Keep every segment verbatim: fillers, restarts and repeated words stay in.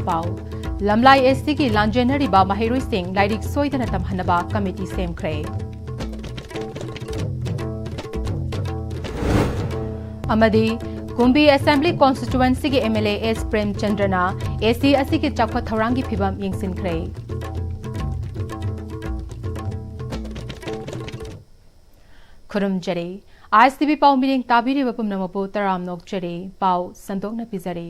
ꯄꯥꯎ꯫ ꯂꯝꯂꯥꯏ ꯑꯦꯁ ꯁꯤꯒꯤ ꯂꯥꯟꯖꯦꯟꯅꯔꯤꯕ ꯃꯍꯩꯔꯣꯏꯁꯤꯡ ꯂꯥꯏꯔꯤꯛ ꯁꯣꯏꯗꯅ ꯇꯝꯍꯟꯅꯕ ꯀꯃꯤꯇꯤ ꯁꯦꯝꯈ꯭ꯔꯦ꯫ ꯑꯃꯗꯤ ꯀꯨꯝꯕꯤ ꯑꯦꯁꯦꯝꯕ꯭ꯂꯤ ꯀꯣꯟꯁꯇꯤꯇ꯭ꯌꯨꯑꯦꯟꯁꯤꯒꯤ ꯑꯦꯝ ꯑꯦꯜ ꯑꯦ ꯑꯦꯁ ꯄ꯭ꯔꯦꯝꯆꯟꯗ꯭ꯔꯅ ꯑꯦꯁ ꯁꯤ ꯑꯁꯤꯒꯤ ꯆꯥꯎꯈꯠ ꯊꯧꯔꯥꯡꯒꯤ ꯐꯤꯕꯝ ꯌꯦꯡꯁꯤꯟꯈ꯭ꯔꯦ꯫ ꯈꯨꯔꯨꯝꯖꯔꯤ꯫ ꯑꯥꯏ ꯑꯦꯁ ꯇꯤ ꯚꯤ ꯄꯥꯎ ꯃꯤꯠꯌꯦꯡ ꯇꯥꯕꯤꯔꯤꯕ ꯄꯨꯝꯅꯃꯛꯄꯨ ꯇꯔꯥꯝꯅ ꯑꯣꯛꯆꯔꯤ꯫ ꯄꯥꯎ ꯁꯟꯗꯣꯛꯅ ꯄꯤꯖꯔꯤ꯫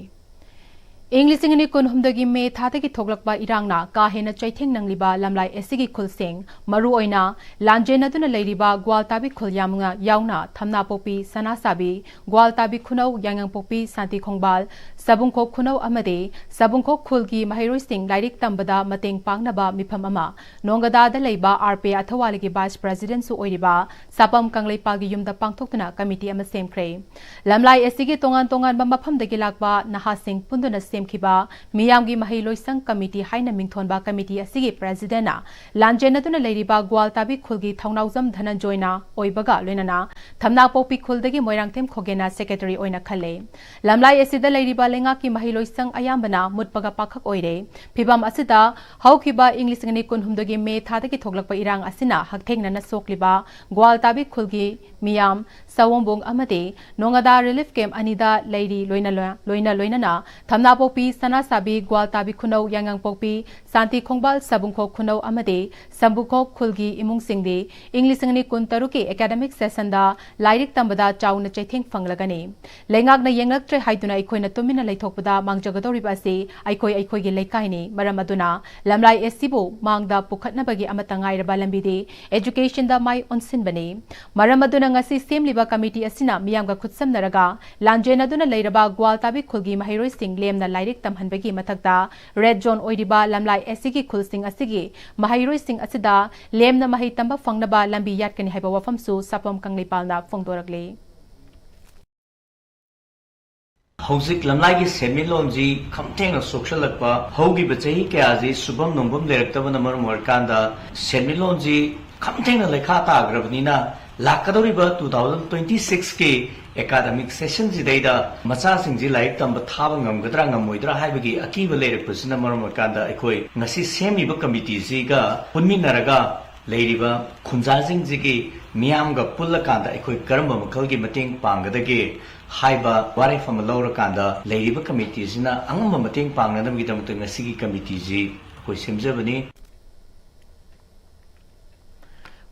ꯏꯪ ꯂꯤꯁꯤꯡ ꯑꯅꯤ ꯀꯨꯟꯍꯨꯝꯗꯣꯏꯒꯤ ꯃꯦ ꯊꯥꯗꯒꯤ ꯊꯣꯛꯂꯛꯄ ꯏꯔꯥꯡꯅ ꯀꯥ ꯍꯦꯟꯅ ꯆꯩꯊꯦꯡ ꯅꯪꯂꯤꯕ ꯂꯝꯂꯥꯏ ꯑꯦꯁ ꯁꯤꯒꯤ ꯈꯨꯜꯁꯤꯡ, ꯃꯔꯨꯑꯣꯏꯅ ꯂꯥꯟꯖꯦꯟꯅꯗꯨꯅ ꯂꯩꯔꯤꯕ ꯒ꯭ꯋꯥꯜꯇꯥꯕꯤ ꯈꯨꯜ ꯌꯥꯝꯅ ꯌꯥꯎꯅ ꯊꯝꯅꯥꯄꯣꯛꯄꯤ, ꯁꯅꯥꯁꯥꯕꯤ, ꯒ꯭ꯋꯥꯜꯇꯥꯕꯤ ꯈꯨꯅꯧ, ꯌꯥꯏꯉꯪꯄꯣꯛꯄꯤ, ꯁꯥꯟꯇꯤ ꯈꯣꯡꯕꯥꯜ, ꯁꯕꯨꯡꯈꯣꯛ ꯈꯨꯅꯧ ꯑꯃꯗꯤ ꯁꯕꯨꯡꯈꯣꯛ ꯈꯨꯜꯒꯤ ꯃꯍꯩꯔꯣꯏꯁꯤꯡ ꯂꯥꯏꯔꯤꯛ ꯇꯝꯕꯗ ꯃꯇꯦꯡ ꯄꯥꯡꯅꯕ ꯃꯤꯐꯝ ꯑꯃ ꯅꯣꯡꯒꯗꯥꯗ ꯂꯩꯕ ꯑꯥꯔ ꯄꯤ ꯑꯊꯋꯥꯂꯤꯒꯤ ꯚꯥꯏꯁ ꯄ꯭ꯔꯦꯁꯤꯗꯦꯟꯠꯁꯨ ꯑꯣꯏꯔꯤꯕ ꯁꯥꯄꯝ ꯀꯪꯂꯩꯄꯥꯜꯒꯤ ꯌꯨꯝꯗ ꯄꯥꯡꯊꯣꯛꯇꯨꯅ ꯀꯃꯤꯇꯤ ꯑꯃ ꯁꯦꯝꯈ꯭ꯔꯦ꯫ ꯂꯝꯂꯥꯏ ꯑꯦꯁ ꯁꯤꯒꯤ ꯇꯣꯉꯥꯟ ꯇꯣꯉꯥꯟꯕ ꯃꯐꯝꯗꯒꯤ ꯂꯥꯛꯄ ꯅꯍꯥꯁꯤꯡ ꯄꯨꯟꯗꯨꯅ ꯁꯦꯝꯈꯤꯕ ꯃꯤꯌꯥꯝꯒꯤ ꯃꯍꯩ ꯂꯣꯏꯁꯪ ꯀꯃꯤꯇꯤ ꯍꯥꯏꯅ ꯃꯤꯡꯊꯣꯟꯕ ꯀꯃꯤꯇꯤ ꯑꯁꯤꯒꯤ ꯄ꯭ꯔꯦꯁꯤꯗꯦꯟꯠꯅ ꯂꯥꯟꯖꯦꯟꯅꯗꯨꯅ ꯂꯩꯔꯤꯕ ꯒ꯭ꯋꯥꯜꯇꯥꯕꯤ ꯈꯨꯜꯒꯤ ꯊꯧꯅꯥꯎꯖꯝ ꯙꯅꯟꯖꯣꯏꯅ ꯑꯣꯏꯕꯒ ꯂꯣꯏꯅꯅ ꯊꯝꯅꯥꯄꯣꯛꯄꯤ ꯈꯨꯜꯗꯒꯤ ꯃꯣꯏꯔꯥꯡꯊꯦꯝ ꯈꯣꯒꯦꯟꯅ ꯁꯦꯀ꯭ꯔꯦꯇꯔꯤ ꯑꯣꯏꯅ ꯈꯜꯂꯦ꯫ ꯂꯝꯂꯥꯏ ꯑꯁꯤꯗ ꯂꯩꯔꯤꯕ ꯂꯩꯉꯥꯛꯀꯤ ꯃꯍꯩ ꯂꯣꯏꯁꯪ ꯑꯌꯥꯝꯕꯅ ꯃꯨꯠꯄꯒ ꯄꯥꯈꯛ ꯑꯣꯏꯔꯦ꯫ ꯐꯤꯕꯝ ꯑꯁꯤꯗ ꯍꯧꯈꯤꯕ ꯏꯪ ꯂꯤꯁꯤꯡ ꯑꯅꯤ ꯀꯨꯟꯍꯨꯝꯗꯣꯏꯒꯤ ꯃꯦ ꯊꯥꯗꯒꯤ ꯊꯣꯛꯂꯛꯄ ꯏꯔꯥꯡ ꯑꯁꯤꯅ ꯍꯛꯊꯦꯡꯅꯅ ꯁꯣꯛꯂꯤꯕ ꯒ꯭ꯋꯥꯜꯇꯥꯕꯤ ꯈꯨꯜꯒꯤ ꯃꯤꯌꯥꯝ ꯁꯑꯣꯝꯕꯨꯡ ꯑꯃꯗꯤ ꯅꯣꯉꯥꯗꯥ ꯔꯤꯂꯤꯐ ꯀꯦꯝꯞ ꯑꯅꯤꯗ ꯂꯩꯔꯤ꯫ ꯂꯣꯏꯅ ꯂꯣꯏ-, ꯂꯣꯏꯅ ꯂꯣꯏꯅꯅ ꯊꯝꯅꯥꯄꯣꯛꯄꯤ, ꯁꯅꯥꯁꯥꯕꯤ, ꯒ꯭ꯋꯥꯜꯇꯥꯕꯤ ꯈꯨꯅꯧ, ꯌꯥꯏꯉꯪꯄꯣꯛꯄꯤ, ꯁꯥꯟꯇꯤ ꯈꯣꯡꯕꯥꯜ, ꯁꯕꯨꯡꯈꯣꯛ ꯈꯨꯅꯧ ꯑꯃꯗꯤ ꯁꯝꯕꯨꯈꯣꯛ ꯈꯨꯜꯒꯤ ꯏꯃꯨꯡꯁꯤꯡꯗꯤ ꯏꯪ ꯂꯤꯁꯤꯡ ꯑꯅꯤ ꯀꯨꯟꯇꯔꯨꯛꯀꯤ ꯑꯦꯀꯥꯗꯃꯤꯛ ꯁꯦꯁꯟꯗ ꯂꯥꯏꯔꯤꯛ ꯇꯝꯕꯗ ꯆꯥꯎꯅ ꯆꯩꯊꯦꯡ ꯐꯪꯂꯒꯅꯤ꯫ ꯂꯩꯉꯥꯛꯅ ꯌꯦꯡꯂꯛꯇ꯭ꯔꯦ ꯍꯥꯏꯗꯨꯅ ꯑꯩꯈꯣꯏꯅ ꯇꯨꯃꯤꯟꯅ ꯂꯩꯊꯣꯛꯄꯗ ꯃꯥꯡꯖꯒꯗꯧꯔꯤꯕ ꯑꯁꯤ ꯑꯩꯈꯣꯏ ꯑꯩꯈꯣꯏꯒꯤ ꯂꯩꯀꯥꯏꯅꯤ꯫ ꯃꯔꯝ ꯑꯗꯨꯅ ꯂꯝꯂꯥꯏ ꯑꯦꯁ ꯁꯤꯕꯨ ꯃꯥꯡꯗ ꯄꯨꯈꯠꯅꯕꯒꯤ ꯑꯃꯠꯇ ꯉꯥꯏꯔꯕ ꯂꯝꯕꯤꯗꯤ ꯏꯗꯨꯀꯦꯁꯟꯗ ꯃꯥꯏ ꯑꯣꯟꯁꯤꯟꯕꯅꯤ꯫ ꯃꯔꯝ ꯑꯗꯨꯅ ꯉꯁꯤ ꯁꯦꯝꯂꯤꯕ ꯀꯃꯤꯇꯤ ꯑꯁꯤꯅ ꯃꯤꯌꯥꯝꯒ ꯈꯨꯠꯁꯝꯅꯔꯒ ꯂꯥꯟꯖꯦꯟꯅꯗꯨꯅ ꯂꯩꯔꯕ ꯒ꯭ꯋꯥꯜꯇꯥꯕꯤ ꯈꯨꯜꯒꯤ ꯃꯍꯩꯔꯣꯏꯁꯤꯡ ꯂꯦꯝꯅ ꯂꯥꯏꯔꯤꯛ ꯇꯝꯍꯟꯕꯒꯤ ꯃꯊꯛꯇ ꯔꯦꯗ ꯖꯣꯟ ꯑꯣꯏꯔꯤꯕ ꯂꯝꯂꯥꯏ ꯑꯦꯁ ꯁꯤꯒꯤ ꯈꯨꯜꯁꯤꯡ ꯑꯁꯤꯒꯤ ꯃꯍꯩꯔꯣꯏꯁꯤꯡ ꯑꯁꯤꯗ ꯂꯦꯝꯅ ꯃꯍꯩ ꯇꯝꯕ ꯐꯪꯅꯕ ꯂꯝꯕꯤ ꯌꯥꯠꯀꯅꯤ ꯍꯥꯏꯕ ꯋꯥꯐꯝꯁꯨ ꯁꯥꯄꯝ ꯀꯪꯂꯩꯄꯥꯜꯅ ꯐꯣꯡꯗꯣꯔꯛꯂꯤ꯫ ꯍꯧꯖꯤꯛ ꯂꯝꯂꯥꯏꯒꯤ ꯁꯦꯟꯃꯤꯠꯂꯣꯟꯁꯤ ꯈꯝꯊꯦꯡꯅ ꯁꯣꯛꯆꯜꯂꯛꯄ, ꯍꯧꯈꯤꯕ ꯆꯍꯤ ꯀꯌꯥꯁꯤ ꯁꯨꯐꯝ ꯅꯣꯝꯐꯝ ꯂꯩꯔꯛꯇꯕꯅ ꯃꯔꯝ ꯑꯣꯏꯔꯀꯥꯟꯗ ꯁꯦꯟꯃꯤꯠꯂꯣꯟꯁꯤ ꯈꯝꯊꯦꯡꯅ ꯂꯩꯈꯥ ꯇꯥꯈ꯭ꯔꯕꯅꯤꯅ, ꯂꯥꯛꯀꯗꯧꯔꯤꯕ two thousand twenty sixꯀꯤ academic sessionꯁꯤꯗꯩꯗ ꯃꯆꯥꯁꯤꯡꯁꯤ ꯂꯥꯏꯔꯤꯛ ꯇꯝꯕ ꯊꯥꯕ ꯉꯝꯒꯗ꯭ꯔꯥ ꯉꯝꯃꯣꯏꯗ꯭ꯔꯥ ꯍꯥꯏꯕꯒꯤ ꯑꯀꯤꯕ ꯂꯩꯔꯛꯄꯁꯤꯅ ꯃꯔꯝ ꯑꯣꯏꯔꯀꯥꯟꯗ, ꯑꯩꯈꯣꯏ ꯉꯁꯤ ꯁꯦꯝꯃꯤꯕ ꯀꯃꯤꯇꯤꯁꯤꯒ ꯄꯨꯟꯃꯤꯟꯅꯔꯒ ꯂꯩꯔꯤꯕ ꯈꯨꯟꯖꯥꯁꯤꯡꯁꯤꯒꯤ ꯃꯤꯌꯥꯝꯒ ꯄꯨꯜꯂꯀꯥꯟꯗ ꯑꯩꯈꯣꯏ ꯀꯔꯝꯕ ꯃꯈꯜꯒꯤ ꯃꯇꯦꯡ ꯄꯥꯡꯒꯗꯒꯦ ꯍꯥꯏꯕ ꯋꯥꯔꯦꯞ ꯑꯃ ꯂꯧꯔꯀꯥꯟꯗ, ꯂꯩꯔꯤꯕ ꯀꯃꯤꯇꯤꯁꯤꯅ ꯑꯉꯝꯕ ꯃꯇꯦꯡ ꯄꯥꯡꯅꯅꯕꯒꯤꯗꯃꯛꯇ ꯉꯁꯤꯒꯤ ꯀꯃꯤꯇꯤꯁꯤ ꯑꯩꯈꯣꯏ ꯁꯦꯝꯖꯕꯅꯤ꯫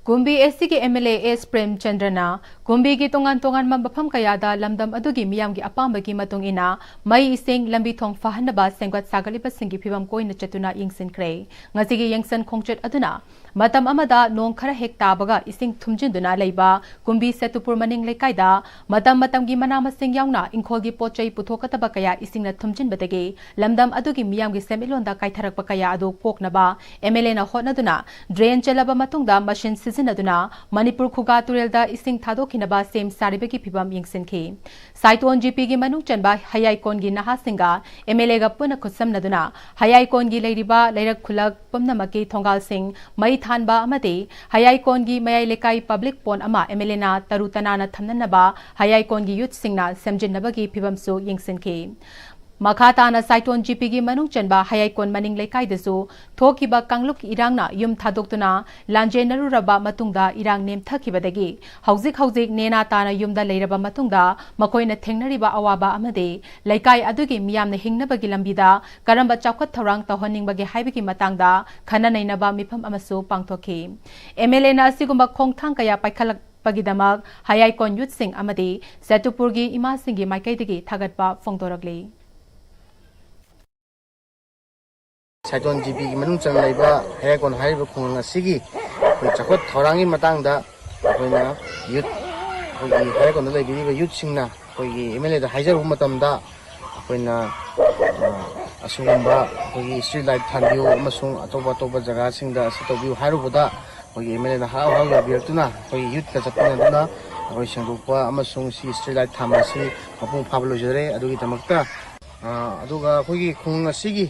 ꯀꯨꯝꯕꯤ ꯑꯦꯁ ꯁꯤꯒꯤ ꯑꯦꯝ ꯑꯦꯜ ꯑꯦ ꯑꯦꯁ ꯄ꯭ꯔꯦꯝꯆꯟꯗ꯭ꯔꯅ ꯀꯨꯝꯕꯤꯒꯤ ꯇꯣꯉꯥꯟ ꯇꯣꯉꯥꯟꯕ ꯃꯐꯝ ꯀꯌꯥꯗ ꯂꯝꯗꯝ ꯑꯗꯨꯒꯤ ꯃꯤꯌꯥꯝꯒꯤ ꯑꯄꯥꯝꯕꯒꯤ ꯃꯇꯨꯡ ꯏꯟꯅ ꯃꯩ, ꯏꯁꯤꯡ, ꯂꯝꯕꯤ ꯊꯣꯡ ꯐꯍꯟꯅꯕ ꯁꯦꯝꯒꯠ ꯁꯥꯒꯠꯂꯤꯕꯁꯤꯡꯒꯤ ꯐꯤꯕꯝ ꯀꯣꯏꯅ ꯆꯠꯇꯨꯅ ꯌꯦꯡꯁꯤꯟꯈ꯭ꯔꯦ꯫ ꯉꯁꯤꯒꯤ ꯌꯦꯡꯁꯟ ꯈꯣꯡꯆꯠ ꯑꯗꯨꯅ ꯃꯇꯝ ꯑꯃꯗ ꯅꯣꯡ ꯈꯔ ꯍꯦꯛ ꯇꯥꯕꯒ ꯏꯁꯤꯡ ꯊꯨꯝꯖꯤꯟꯗꯨꯅ ꯂꯩꯕ ꯀꯨꯝꯕꯤ ꯁꯦꯇꯨꯄꯨꯔ ꯃꯅꯤꯡ ꯂꯩꯀꯥꯏꯗ ꯃꯇꯝ ꯃꯇꯝꯒꯤ ꯃꯅꯥ ꯃꯁꯤꯡ ꯌꯥꯎꯅ ꯏꯪꯈꯣꯜꯒꯤ ꯄꯣꯠ ꯆꯩ ꯄꯨꯊꯣꯛꯀꯗꯕ ꯀꯌꯥ ꯏꯁꯤꯡꯅ ꯊꯨꯝꯖꯤꯟꯕꯗꯒꯤ ꯂꯝꯗꯝ ꯑꯗꯨꯒꯤ ꯃꯤꯌꯥꯝꯒꯤ ꯁꯦꯟꯃꯤꯠꯂꯣꯟꯗ ꯀꯥꯏꯊꯔꯛꯄ ꯀꯌꯥ ꯑꯗꯨ ꯀꯣꯛꯅꯕ ꯑꯦꯝ ꯑꯦꯜ ꯑꯦꯅ ꯍꯣꯠꯅꯗꯨꯅ ꯗ꯭ꯔꯦꯟ ꯆꯦꯜꯂꯕ ꯃꯇꯨꯡꯗ ꯃꯁꯤꯟ ꯁꯤꯖꯤꯟꯅꯗꯨꯅ ꯃꯅꯤꯄꯨꯔ ꯈꯨꯒꯥ ꯇꯨꯔꯦꯜꯗ ꯏꯁꯤꯡ ꯊꯥꯗꯣꯛꯈꯤꯅꯕ ꯁꯦꯝ ꯁꯥꯔꯤꯕꯒꯤ ꯐꯤꯕꯝ ꯌꯦꯡꯁꯤꯟꯈꯤ꯫ ꯁꯥꯏꯇꯣꯟ ꯖꯤꯄꯤꯒꯤ ꯃꯅꯨꯡ ꯆꯟꯕ ꯍꯌꯥꯏꯀꯣꯟꯒꯤ ꯅꯍꯥꯁꯤꯡꯒ ꯑꯦꯝ ꯑꯦꯜ ꯑꯦꯒ ꯄꯨꯟꯅ ꯈꯨꯠꯁꯝꯅꯗꯨꯅ ꯍꯌꯥꯏꯀꯣꯟꯒꯤ ꯂꯩꯔꯤꯕ ꯂꯩꯔꯛ ꯈꯨꯜꯂꯛ ꯄꯨꯝꯅꯃꯛꯀꯤ ꯊꯣꯡꯒꯥꯜꯁꯤꯡ ꯃꯩ ꯊꯥꯟꯕ ꯑꯃꯗꯤ ꯍꯌꯥꯏꯀꯣꯟꯒꯤ ꯃꯌꯥꯏ ꯂꯩꯀꯥꯏ ꯄꯕ꯭ꯂꯤꯛ ꯄꯣꯟ ꯑꯃ ꯑꯦꯝ ꯑꯦꯜ ꯑꯦꯅ ꯇꯔꯨ ꯇꯅꯥꯟꯅ ꯊꯝꯅꯅꯕ ꯍꯌꯥꯏꯀꯣꯟꯒꯤ ꯌꯨꯠꯁꯤꯡꯅ ꯁꯦꯝꯖꯤꯟꯅꯕꯒꯤ ꯐꯤꯕꯝꯁꯨ ꯌꯦꯡꯁꯤꯟꯈꯤ꯫ ꯃꯈꯥ ꯇꯥꯅ ꯁꯥꯏꯇꯣꯟ ꯖꯤꯄꯤꯒꯤ ꯃꯅꯨꯡ ꯆꯟꯕ ꯍꯌꯥꯏꯀꯣꯟ ꯃꯅꯤꯡ ꯂꯩꯀꯥꯏꯗꯁꯨ ꯊꯣꯛꯈꯤꯕ ꯀꯥꯡꯂꯨꯞꯀꯤ ꯏꯔꯥꯡꯅ ꯌꯨꯝ ꯊꯥꯗꯣꯛꯇꯨꯅ ꯂꯥꯟꯖꯦꯟꯅꯔꯨꯔꯕ ꯃꯇꯨꯡꯗ ꯏꯔꯥꯡ ꯅꯦꯝꯊꯈꯤꯕꯗꯒꯤ ꯍꯧꯖꯤꯛ ꯍꯧꯖꯤꯛ ꯅꯦꯅꯥ ꯇꯥꯅ ꯌꯨꯝꯗ ꯂꯩꯔꯕ ꯃꯇꯨꯡꯗ ꯃꯈꯣꯏꯅ ꯊꯦꯡꯅꯔꯤꯕ ꯑꯋꯥꯕ ꯑꯃꯗꯤ ꯂꯩꯀꯥꯏ ꯑꯗꯨꯒꯤ ꯃꯤꯌꯥꯝꯅ ꯍꯤꯡꯅꯕꯒꯤ ꯂꯝꯕꯤꯗ ꯀꯔꯝꯕ ꯆꯥꯎꯈꯠ ꯊꯧꯔꯥꯡ ꯇꯧꯍꯟꯅꯤꯡꯕꯒꯦ ꯍꯥꯏꯕꯒꯤ ꯃꯇꯥꯡꯗ ꯈꯟꯅ ꯅꯩꯅꯕ ꯃꯤꯐꯝ ꯑꯃꯁꯨ ꯄꯥꯡꯊꯣꯛꯈꯤ꯫ ꯑꯦꯝ ꯑꯦꯜ ꯑꯦꯅ ꯑꯁꯤꯒꯨꯝꯕ ꯈꯣꯡꯊꯥꯡ ꯀꯌꯥ ꯄꯥꯏꯈꯠꯂꯛꯄꯒꯤꯗꯃꯛ ꯍꯌꯥꯏꯀꯣꯟ ꯌꯨꯠꯁꯤꯡ ꯑꯃꯗꯤ ꯁꯦꯇꯨꯄꯨꯔꯒꯤ ꯏꯃꯥꯁꯤꯡꯒꯤ ꯃꯥꯏꯀꯩꯗꯒꯤ ꯊꯥꯒꯠꯄ ꯐꯣꯡꯗꯣꯔꯛꯂꯤ꯫ ꯁꯥꯏꯇꯣꯟ ꯖꯤꯄꯤꯒꯤ ꯃꯅꯨꯡ ꯆꯟꯅ ꯂꯩꯕ ꯍꯌꯥꯏꯀꯣꯟ ꯍꯥꯏꯔꯤꯕ ꯈꯨꯡꯒꯪ ꯑꯁꯤꯒꯤ ꯑꯩꯈꯣꯏ ꯆꯥꯎꯈꯠ ꯊꯧꯔꯥꯡꯒꯤ ꯃꯇꯥꯡꯗ ꯑꯩꯈꯣꯏꯅ ꯌꯨꯠ, ꯑꯩꯈꯣꯏꯒꯤ ꯍꯌꯥꯏꯀꯣꯟꯗ ꯂꯩꯕꯤꯔꯤꯕ ꯌꯨꯠꯁꯤꯡꯅ ꯑꯩꯈꯣꯏꯒꯤ ꯑꯦꯝ ꯑꯦꯜ ꯑꯦꯗ ꯍꯥꯏꯖꯔꯨꯕ ꯃꯇꯝꯗ, ꯑꯩꯈꯣꯏꯅ, ꯑ, ꯑꯁꯤꯒꯨꯝꯕ ꯑꯩꯈꯣꯏꯒꯤ ꯁ꯭ꯇ꯭ꯔꯤꯠ ꯂꯥꯏꯠ ꯊꯥꯟꯕꯤꯌꯨ ꯑꯃꯁꯨꯡ ꯑꯇꯣꯞ ꯑꯇꯣꯞꯄ ꯖꯒꯥꯁꯤꯡꯗ ꯑꯁꯤ ꯇꯧꯕꯤꯌꯨ ꯍꯥꯏꯔꯨꯕꯗ, ꯑꯩꯈꯣꯏꯒꯤ ꯑꯦꯝ ꯑꯦꯜ ꯑꯦꯅ ꯍꯔꯥꯎ ꯍꯔꯥꯎ ꯌꯥꯕꯤꯔꯛꯇꯨꯅ ꯑꯩꯈꯣꯏꯒꯤ ꯌꯨꯠꯀ ꯆꯠꯃꯤꯟꯅꯗꯨꯅ ꯑꯩꯈꯣꯏ ꯁꯦꯡꯗꯣꯛꯄ ꯑꯃꯁꯨꯡ ꯁꯤ ꯁ꯭ꯇ꯭ꯔꯤꯠ ꯂꯥꯏꯠ ꯊꯥꯟꯕ ꯑꯁꯤ ꯃꯄꯨꯡ ꯐꯥꯕ ꯂꯣꯏꯖꯔꯦ꯫ ꯑꯗꯨꯒꯤꯗꯃꯛꯇ, ꯑ, ꯑꯗꯨꯒ ꯑꯩꯈꯣꯏꯒꯤ ꯈꯨꯡꯒꯪ ꯑꯁꯤꯒꯤ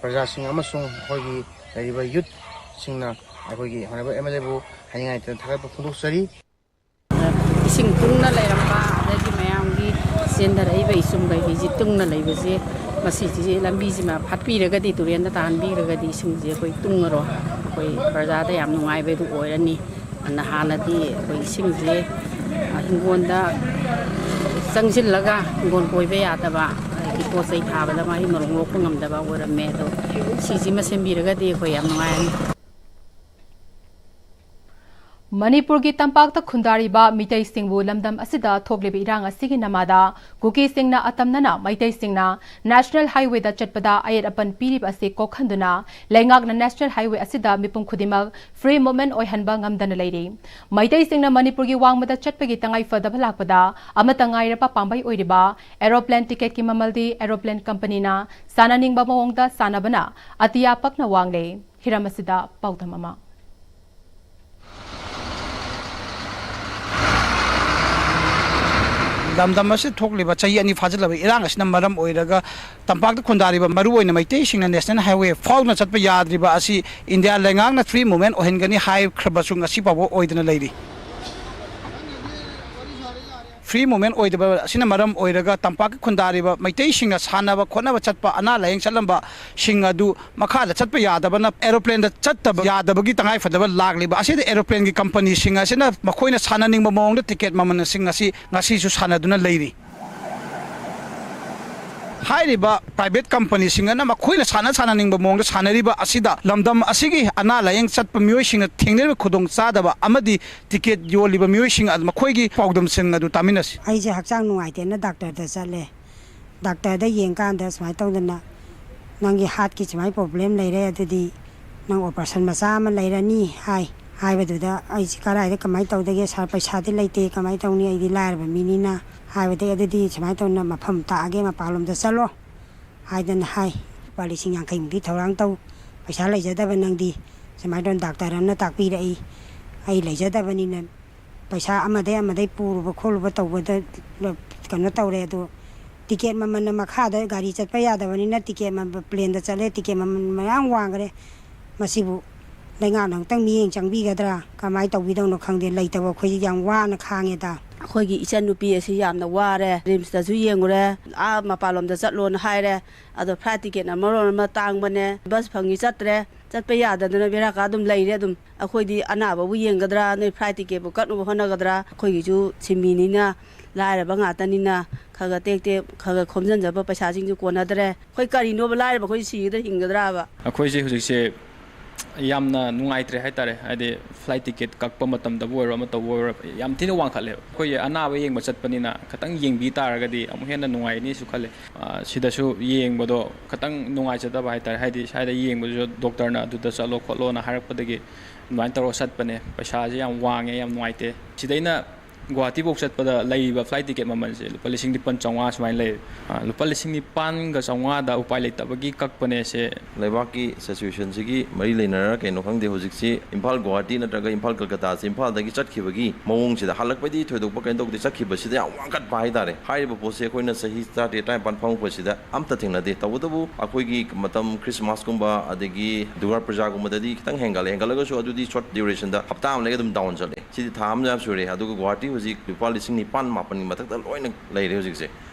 ꯄ꯭ꯔꯖꯥꯁꯤꯡ ꯑꯃꯁꯨꯡ ꯑꯩꯈꯣꯏꯒꯤ ꯂꯩꯔꯤꯕ ꯌꯨꯠꯁꯤꯡꯅ ꯑꯩꯈꯣꯏꯒꯤ ꯍꯣꯅꯔꯦꯕꯜ ꯑꯦꯝ ꯑꯦꯜ ꯑꯦꯕꯨ ꯍꯥꯏꯅꯤꯡꯉꯥꯏ ꯂꯩꯇꯅ ꯊꯥꯒꯠꯄ ꯐꯣꯡꯗꯣꯛꯆꯔꯤ꯫ ꯏꯁꯤꯡ ꯇꯨꯡꯅ ꯂꯩꯔꯝꯕ, ꯑꯗꯒꯤ ꯃꯌꯥꯝꯒꯤ ꯆꯦꯟꯊꯔꯛꯏꯕ ꯏꯆꯨꯝ ꯀꯩꯀꯩꯁꯤ ꯇꯨꯡꯅ ꯂꯩꯕꯁꯦ, ꯃꯁꯤꯁꯤ ꯂꯝꯕꯤꯁꯤꯃ ꯐꯠꯄꯤꯔꯒꯗꯤ, ꯇꯨꯔꯦꯟꯗ ꯇꯥꯍꯟꯕꯤꯔꯒꯗꯤ ꯏꯁꯤꯡꯁꯦ ꯑꯩꯈꯣꯏ ꯇꯨꯡꯉꯔꯣꯏ꯫ ꯑꯩꯈꯣꯏ ꯄ꯭ꯔꯖꯥꯗ ꯌꯥꯝ ꯅꯨꯡꯉꯥꯏꯕꯗꯨ ꯑꯣꯏꯔꯅꯤ꯫ ꯑꯗꯨꯅ ꯍꯥꯟꯅꯗꯤ ꯑꯩꯈꯣꯏ ꯏꯁꯤꯡꯁꯦ, ꯑ, ꯍꯤꯡꯒꯣꯜꯗ ꯆꯪꯁꯤꯜꯂꯒ ꯍꯤꯡꯒꯣꯜ ꯀꯣꯏꯕ ꯌꯥꯗꯕ, ꯑꯗꯒꯤ ꯄꯣꯠ ꯆꯩ ꯊꯥꯕꯗ ꯃꯍꯩ ꯃꯔꯣꯡ ꯂꯣꯛꯄ ꯉꯝꯗꯕ ꯑꯣꯏꯔꯝꯃꯦ꯫ ꯑꯗꯣ ꯁꯤꯁꯤꯃ ꯁꯦꯝꯕꯤꯔꯒꯗꯤ ꯑꯩꯈꯣꯏ ꯌꯥꯝ ꯅꯨꯡꯉꯥꯏꯔꯅꯤ꯫ ꯃꯅꯤꯄꯨꯔꯒꯤ ꯇꯝꯄꯥꯛꯇ ꯈꯨꯟꯗꯥꯔꯤꯕ ꯃꯤꯇꯩꯁꯤꯡꯕꯨ ꯂꯝꯗꯝ ꯑꯁꯤꯗ ꯊꯣꯛꯂꯤꯕ ꯏꯔꯥꯡ ꯑꯁꯤꯒꯤ ꯅꯃꯥꯗ ꯀꯨꯀꯤꯁꯤꯡꯅ ꯑꯇꯝꯅꯅ ꯃꯩꯇꯩꯁꯤꯡꯅ National Highwayꯗ ꯆꯠꯄꯗ ꯑꯌꯦꯠ ꯑꯄꯟ ꯄꯤꯔꯤꯕ ꯑꯁꯤ ꯀꯣꯛꯍꯟꯗꯨꯅ ꯂꯩꯉꯥꯛꯅ National Highway ꯑꯁꯤꯗ ꯃꯤꯄꯨꯝ ꯈꯨꯗꯤꯡꯃꯛ free movement ꯑꯣꯏꯍꯟꯕ ꯉꯝꯗꯅ ꯂꯩꯔꯤ꯫ ꯃꯩꯇꯩꯁꯤꯡꯅ ꯃꯅꯤꯄꯨꯔꯒꯤ ꯋꯥꯡꯃꯗ ꯆꯠꯄꯒꯤ ꯇꯉꯥꯏ ꯐꯗꯕ ꯂꯥꯛꯄꯗ ꯑꯃꯠꯇ ꯉꯥꯏꯔꯕ ꯄꯥꯝꯕꯩ ꯑꯣꯏꯔꯤꯕ aeroplane ticketꯀꯤ ꯃꯃꯜꯗꯤ aeroplane companyꯅ ꯁꯥꯟꯅꯅꯤꯡꯕ ꯃꯑꯣꯡꯗ ꯁꯥꯟꯅꯕꯅ ꯑꯇꯤꯌꯥ ꯄꯛꯅ ꯋꯥꯡꯂꯦ꯫ ꯍꯤꯔꯝ ꯑꯁꯤꯗ ꯄꯥꯎꯗꯝ ꯑꯃ꯫ ꯂꯝꯗꯝ ꯑꯁꯤꯗ ꯊꯣꯛꯂꯤꯕ ꯆꯍꯤ ꯑꯅꯤ ꯐꯥꯖꯤꯜꯂꯕ ꯏꯔꯥꯡ ꯑꯁꯤꯅ ꯃꯔꯝ ꯑꯣꯏꯔꯒ ꯇꯝꯄꯥꯛꯇ ꯈꯨꯟꯗꯥꯔꯤꯕ ꯃꯔꯨꯑꯣꯏꯅ ꯃꯩꯇꯩꯁꯤꯡꯅ National Highway ꯐꯥꯎꯗꯨꯅ ꯆꯠꯄ ꯌꯥꯗ꯭ꯔꯤꯕ ꯑꯁꯤ ꯏꯟꯗꯤꯌꯥ ꯂꯩꯉꯥꯛꯅ free movement ꯑꯣꯏꯍꯟꯒꯅꯤ ꯍꯥꯏꯈ꯭ꯔꯕꯁꯨ ꯉꯁꯤ ꯐꯥꯎꯕ ꯑꯣꯏꯗꯅ ꯂꯩꯔꯤ꯫ Free movement ꯑꯣꯏꯗꯕ ꯑꯁꯤꯅ ꯃꯔꯝ ꯑꯣꯏꯔꯒ ꯇꯝꯄꯥꯛꯀꯤ ꯈꯨꯟꯗꯥꯔꯤꯕ ꯃꯩꯇꯩꯁꯤꯡꯅ ꯁꯥꯟꯅꯕ ꯈꯣꯠꯅꯕ ꯆꯠꯄ, ꯑꯅꯥ ꯂꯥꯌꯦꯡ ꯆꯠꯂꯝꯕꯁꯤꯡ ꯑꯗꯨ ꯃꯈꯥꯗ ꯆꯠꯄ ꯌꯥꯗꯕꯅ aeroplaneꯗ ꯆꯠꯇꯕ ꯌꯥꯗꯕꯒꯤ ꯇꯉꯥꯏ ꯐꯗꯕ ꯂꯥꯛꯂꯤꯕ ꯑꯁꯤꯗ aeroplaneꯒꯤ companyꯁꯤꯡ ꯑꯁꯤꯅ ꯃꯈꯣꯏꯅ ꯁꯥꯟꯅꯅꯤꯡꯕ ꯃꯑꯣꯡꯗ ticket ꯃꯃꯜꯁꯤꯡ ꯑꯁꯤ ꯉꯁꯤꯁꯨ ꯁꯥꯟꯅꯗꯨꯅ ꯂꯩꯔꯤ꯫ ꯍꯥꯏꯔꯤꯕ private companyꯁꯤꯡ ꯑꯗꯨꯅ ꯃꯈꯣꯏꯅ ꯁꯥꯟꯅ ꯁꯥꯟꯅꯅꯤꯡꯕ ꯃꯑꯣꯡꯗ ꯁꯥꯟꯅꯔꯤꯕ ꯑꯁꯤꯗ ꯂꯝꯗꯝ ꯑꯁꯤꯒꯤ ꯑꯅꯥ ꯂꯥꯌꯦꯡ ꯆꯠꯄ ꯃꯤꯑꯣꯏꯁꯤꯡꯅ ꯊꯦꯡꯅꯔꯤꯕ ꯈꯨꯗꯣꯡꯆꯥꯗꯕ ꯑꯃꯗꯤ ticket ꯌꯣꯜꯂꯤꯕ ꯃꯤꯑꯣꯏꯁꯤꯡ ꯑꯗꯨ, ꯃꯈꯣꯏꯒꯤ ꯄꯥꯎꯗꯝꯁꯤꯡ ꯑꯗꯨ ꯇꯥꯃꯤꯟꯅꯁꯤ꯫ ꯑꯩꯁꯦ ꯍꯛꯆꯥꯡ ꯅꯨꯡꯉꯥꯏꯇꯦꯅ doctorꯗ ꯆꯠꯂꯦ꯫ Doctorꯗ ꯌꯦꯡꯀꯥꯟꯗ ꯁꯨꯃꯥꯏꯅ ꯇꯧꯗꯅ, "ꯅꯪꯒꯤ heartꯀꯤ ꯁꯨꯃꯥꯏꯅ problem ꯂꯩꯔꯦ, ꯑꯗꯨꯗꯤ ꯅꯪ operation ꯃꯆꯥ ꯑꯃ ꯂꯩꯔꯅꯤ" ꯍꯥꯏ꯫ ꯍꯥꯏꯕꯗꯨꯗ ꯑꯩꯁꯦ ꯀꯗꯥꯏꯗ ꯀꯃꯥꯏꯅ ꯇꯧꯗꯒꯦ, "Sir, ꯄꯩꯁꯥꯗꯤ ꯂꯩꯇꯦ, ꯀꯃꯥꯏꯅ ꯇꯧꯅꯤ, ꯑꯩꯗꯤ ꯂꯥꯏꯔꯕ ꯃꯤꯅꯤꯅ" ꯍꯥꯏꯕꯗꯒꯤ, "ꯑꯗꯨꯗꯤ ꯁꯨꯃꯥꯏꯅ ꯇꯧꯅ ꯃꯐꯝ ꯇꯥꯛꯑꯒꯦ, ꯃꯄꯥꯟꯂꯣꯝꯗ ꯆꯠꯂꯣ" ꯍꯥꯏꯗꯅ ꯍꯥꯏ꯫ "ꯂꯨꯄꯥ ꯂꯤꯁꯤꯡ ꯌꯥꯡꯈꯩꯃꯨꯛꯇꯤ ꯊꯧꯔꯥꯡ ꯇꯧ, ꯄꯩꯁꯥ ꯂꯩꯖꯗꯕ ꯅꯪꯗꯤ ꯁꯨꯃꯥꯏꯅ ꯇꯧꯅ doctor ꯑꯃꯅ ꯇꯥꯛꯄꯤꯔꯛꯏ, ꯑꯩ ꯂꯩꯖꯗꯕꯅꯤꯅ ꯄꯩꯁꯥ ꯑꯃꯗꯩ ꯑꯃꯗꯩ ꯄꯨꯔꯨꯕ ꯈꯣꯠꯂꯨꯕ ꯇꯧꯕꯗ ꯀꯩꯅꯣ ꯇꯧꯔꯦ꯫ ꯑꯗꯣ ticket ꯃꯃꯜꯅ ꯃꯈꯥꯗ ꯒꯥꯔꯤ ꯆꯠꯄ ꯌꯥꯗꯕꯅꯤꯅ ticket ꯃꯃꯜ, planeꯗ ꯆꯠꯂꯦ, ticket ꯃꯃꯜ ꯃꯌꯥꯝ ꯋꯥꯡꯈ꯭ꯔꯦ꯫ ꯃꯁꯤꯕꯨ ꯂꯩꯉꯥꯛꯅ ꯑꯃꯨꯛꯇꯪ ꯃꯤꯠꯌꯦꯡ ꯆꯪꯕꯤꯒꯗ꯭ꯔꯥ, ꯀꯃꯥꯏꯅ ꯇꯧꯕꯤꯗꯧꯅꯣ ꯈꯪꯗꯦ, ꯂꯩꯇꯕ ꯑꯩꯈꯣꯏꯁꯤ ꯌꯥꯝ ꯋꯥꯅ ꯈꯥꯡꯉꯦꯗ"꯫ ꯑꯩꯈꯣꯏꯒꯤ ꯏꯆꯟꯅꯨꯄꯤ ꯑꯁꯤ ꯌꯥꯝꯅ ꯋꯥꯔꯦ, ꯔꯤꯝꯁꯇꯁꯨ ꯌꯦꯡꯉꯨꯔꯦ, ꯑꯥ ꯃꯄꯥꯟꯂꯣꯝꯗ ꯆꯠꯂꯣꯅ ꯍꯥꯏꯔꯦ, ꯑꯗꯣ ꯐ꯭ꯂꯥꯏꯠ ꯇꯤꯀꯦꯠꯅ ꯃꯔꯣꯟ ꯑꯃ ꯇꯥꯡꯕꯅꯦ, ꯕꯁ ꯐꯪꯉꯤ ꯆꯠꯇ꯭ꯔꯦ, ꯆꯠꯄ ꯌꯥꯗꯗꯅ ꯕꯦꯔꯥ ꯀꯥ ꯑꯗꯨꯝ ꯂꯩꯔꯦ꯫ ꯑꯗꯨꯝ ꯑꯩꯈꯣꯏꯗꯤ ꯑꯅꯥꯕꯕꯨ ꯌꯦꯡꯒꯗ꯭ꯔꯥ, ꯅꯣꯏ ꯐ꯭ꯂꯥꯏꯠ ꯇꯤꯀꯦꯠꯄꯨ ꯀꯛꯅꯕ ꯍꯣꯠꯅꯒꯗ꯭ꯔꯥ? ꯑꯩꯈꯣꯏꯒꯤꯁꯨ ꯁꯤꯟꯃꯤꯅꯤꯅ, ꯂꯥꯏꯔꯕ ꯉꯥꯛꯇꯅꯤꯅ, ꯈꯔ ꯈꯔ ꯇꯦꯛ ꯇꯦꯛ ꯈꯔ ꯈꯔ ꯈꯣꯝꯖꯤꯟꯖꯕ ꯄꯩꯁꯥꯁꯤꯡꯁꯨ ꯀꯣꯟꯅꯗ꯭ꯔꯦ꯫ ꯑꯩꯈꯣꯏ ꯀꯔꯤꯅꯣꯕ, ꯂꯥꯏꯔꯕ ꯑꯩꯈꯣꯏ ꯁꯤꯒꯗ꯭ꯔꯥ, ꯍꯤꯡꯒꯗ꯭ꯔꯥꯕ? ꯑꯩꯈꯣꯏꯁꯦ ꯍꯧꯖꯤꯛꯁꯦ ꯌꯥꯝꯅ ꯅꯨꯡꯉꯥꯏꯇ꯭ꯔꯦ ꯍꯥꯏꯇꯥꯔꯦ꯫ ꯍꯥꯏꯗꯤ ꯐ꯭ꯂꯥꯏꯠ ꯇꯤꯀꯦꯠ ꯀꯛꯄ ꯃꯇꯝꯗꯕꯨ ꯑꯣꯏꯔꯣ, ꯑꯃ ꯇꯧꯕ ꯑꯣꯏꯔꯣ, ꯌꯥꯝ ꯊꯤꯅ ꯋꯥꯡꯈꯠꯂꯦ꯫ ꯑꯩꯈꯣꯏꯒꯤ ꯑꯅꯥꯕ ꯌꯦꯡꯕ ꯆꯠꯄꯅꯤꯅ ꯈꯤꯇꯪ ꯌꯦꯡꯕꯤ ꯇꯥꯔꯒꯗꯤ ꯑꯃꯨꯛ ꯍꯦꯟꯅ ꯅꯨꯡꯉꯥꯏꯅꯤꯁꯨ ꯈꯜꯂꯦ꯫ ꯑ, ꯁꯤꯗꯁꯨ ꯌꯦꯡꯕꯗꯣ ꯈꯤꯇꯪ ꯅꯨꯡꯉꯥꯏꯖꯗꯕ ꯍꯥꯏꯇꯥꯔꯦ꯫ ꯍꯥꯏꯗꯤ ꯁ꯭ꯋꯥꯏꯗ ꯌꯦꯡꯕꯗꯨꯁꯨ ꯗꯣꯛꯇꯔꯅ "ꯑꯗꯨꯗ ꯆꯠꯂꯣ" ꯈꯣꯠꯂꯣꯅ ꯍꯥꯏꯔꯛꯄꯗꯒꯤ ꯑꯗꯨꯃꯥꯏꯅ ꯇꯧꯔꯒ ꯆꯠꯄꯅꯦ꯫ ꯄꯩꯁꯥꯁꯦ ꯌꯥꯝ ꯋꯥꯡꯉꯦ, ꯌꯥꯝ ꯅꯨꯡꯉꯥꯏꯇꯦ꯫ ꯁꯤꯗꯩꯅ ꯒꯨꯋꯥꯍꯥꯇꯤꯐꯧ ꯆꯠꯄꯗ ꯂꯩꯔꯤꯕ ꯐ꯭ꯂꯥꯏꯠ ꯇꯤꯀꯦꯠ ꯃꯃꯜꯁꯦ ꯂꯨꯄꯥ ꯂꯤꯁꯤꯡ ꯅꯤꯄꯥꯟ ꯆꯥꯝꯃꯉꯥ ꯁꯨꯃꯥꯏꯅ ꯂꯩꯌꯦ꯫ ꯑ, ꯂꯨꯄꯥ ꯂꯤꯁꯤꯡ ꯅꯤꯄꯥꯟꯒ ꯆꯥꯝꯃꯉꯥꯗ ꯎꯄꯥꯏ ꯂꯩꯇꯕꯒꯤ ꯀꯛꯄꯅꯦ ꯁꯦ꯫ ꯂꯩꯕꯥꯛꯀꯤ ꯁꯤꯆꯨꯋꯦꯁꯟꯁꯤꯒꯤ ꯃꯔꯤ ꯂꯩꯅꯔ ꯀꯩꯅꯣ ꯈꯪꯗꯦ, ꯍꯧꯖꯤꯛꯁꯤ ꯏꯝꯐꯥꯜ ꯒꯨꯋꯥꯍꯥꯇꯤ ꯅꯠꯇ꯭ꯔꯒ ꯏꯝꯐꯥꯜ ꯀꯜꯀꯇꯥꯁꯦ ꯏꯝꯐꯥꯜꯗꯒꯤ ꯆꯠꯈꯤꯕꯒꯤ ꯃꯑꯣꯡꯁꯤꯗ, ꯍꯜꯂꯛꯄꯩꯗꯤ ꯊꯣꯏꯗꯣꯛꯄ ꯀꯩꯅꯣ ꯇꯧꯗꯦ, ꯆꯠꯈꯤꯕꯁꯤꯗ ꯌꯥꯝ ꯋꯥꯡꯈꯠꯄ ꯍꯥꯏꯇꯥꯔꯦ꯫ ꯍꯥꯏꯔꯤꯕ ꯄꯣꯠꯁꯦ ꯑꯩꯈꯣꯏꯅ ꯆꯍꯤ ꯇꯔꯥꯇꯔꯦꯠ, ꯇꯔꯥꯅꯤꯄꯥꯟ ꯐꯝꯃꯛꯄꯁꯤꯗ ꯑꯝꯇ ꯊꯦꯡꯅꯗꯦ꯫ ꯇꯧꯕꯇꯕꯨ ꯑꯩꯈꯣꯏꯒꯤ ꯃꯇꯝ ꯈ꯭ꯔꯤꯁꯃꯥꯁꯀꯨꯝꯕ ꯑꯗꯒꯤ ꯗꯨꯔꯒꯥ ꯄꯨꯖꯥꯒꯨꯝꯕꯗꯗꯤ ꯈꯤꯇꯪ ꯍꯦꯟꯒꯠꯂꯦ꯫ ꯍꯦꯟꯒꯠꯂꯒꯁꯨ ꯑꯗꯨꯗꯤ ꯁꯣꯔꯠ ꯗ꯭ꯌꯨꯔꯦꯁꯟꯗ, ꯍꯞꯇꯥ ꯑꯃ ꯂꯩꯒ ꯑꯗꯨꯝ ꯗꯥꯎꯟ ꯆꯠꯂꯦ꯫ ꯁꯤꯗꯤ ꯊꯥ ꯑꯃ ꯌꯥꯝ ꯁꯨꯔꯦ꯫ ꯑꯗꯨꯒ ꯒꯨꯋꯥꯍꯥꯇꯤ ꯍꯧꯖꯤꯛ ꯂꯨꯄꯥ ꯂꯤꯁꯤꯡ ꯅꯤꯄꯥꯟ ꯃꯥꯄꯟꯒꯤ ꯃꯊꯛꯇ ꯂꯣꯏꯅ ꯂꯩꯔꯦ ꯍꯧꯖꯤꯛꯁꯦ꯫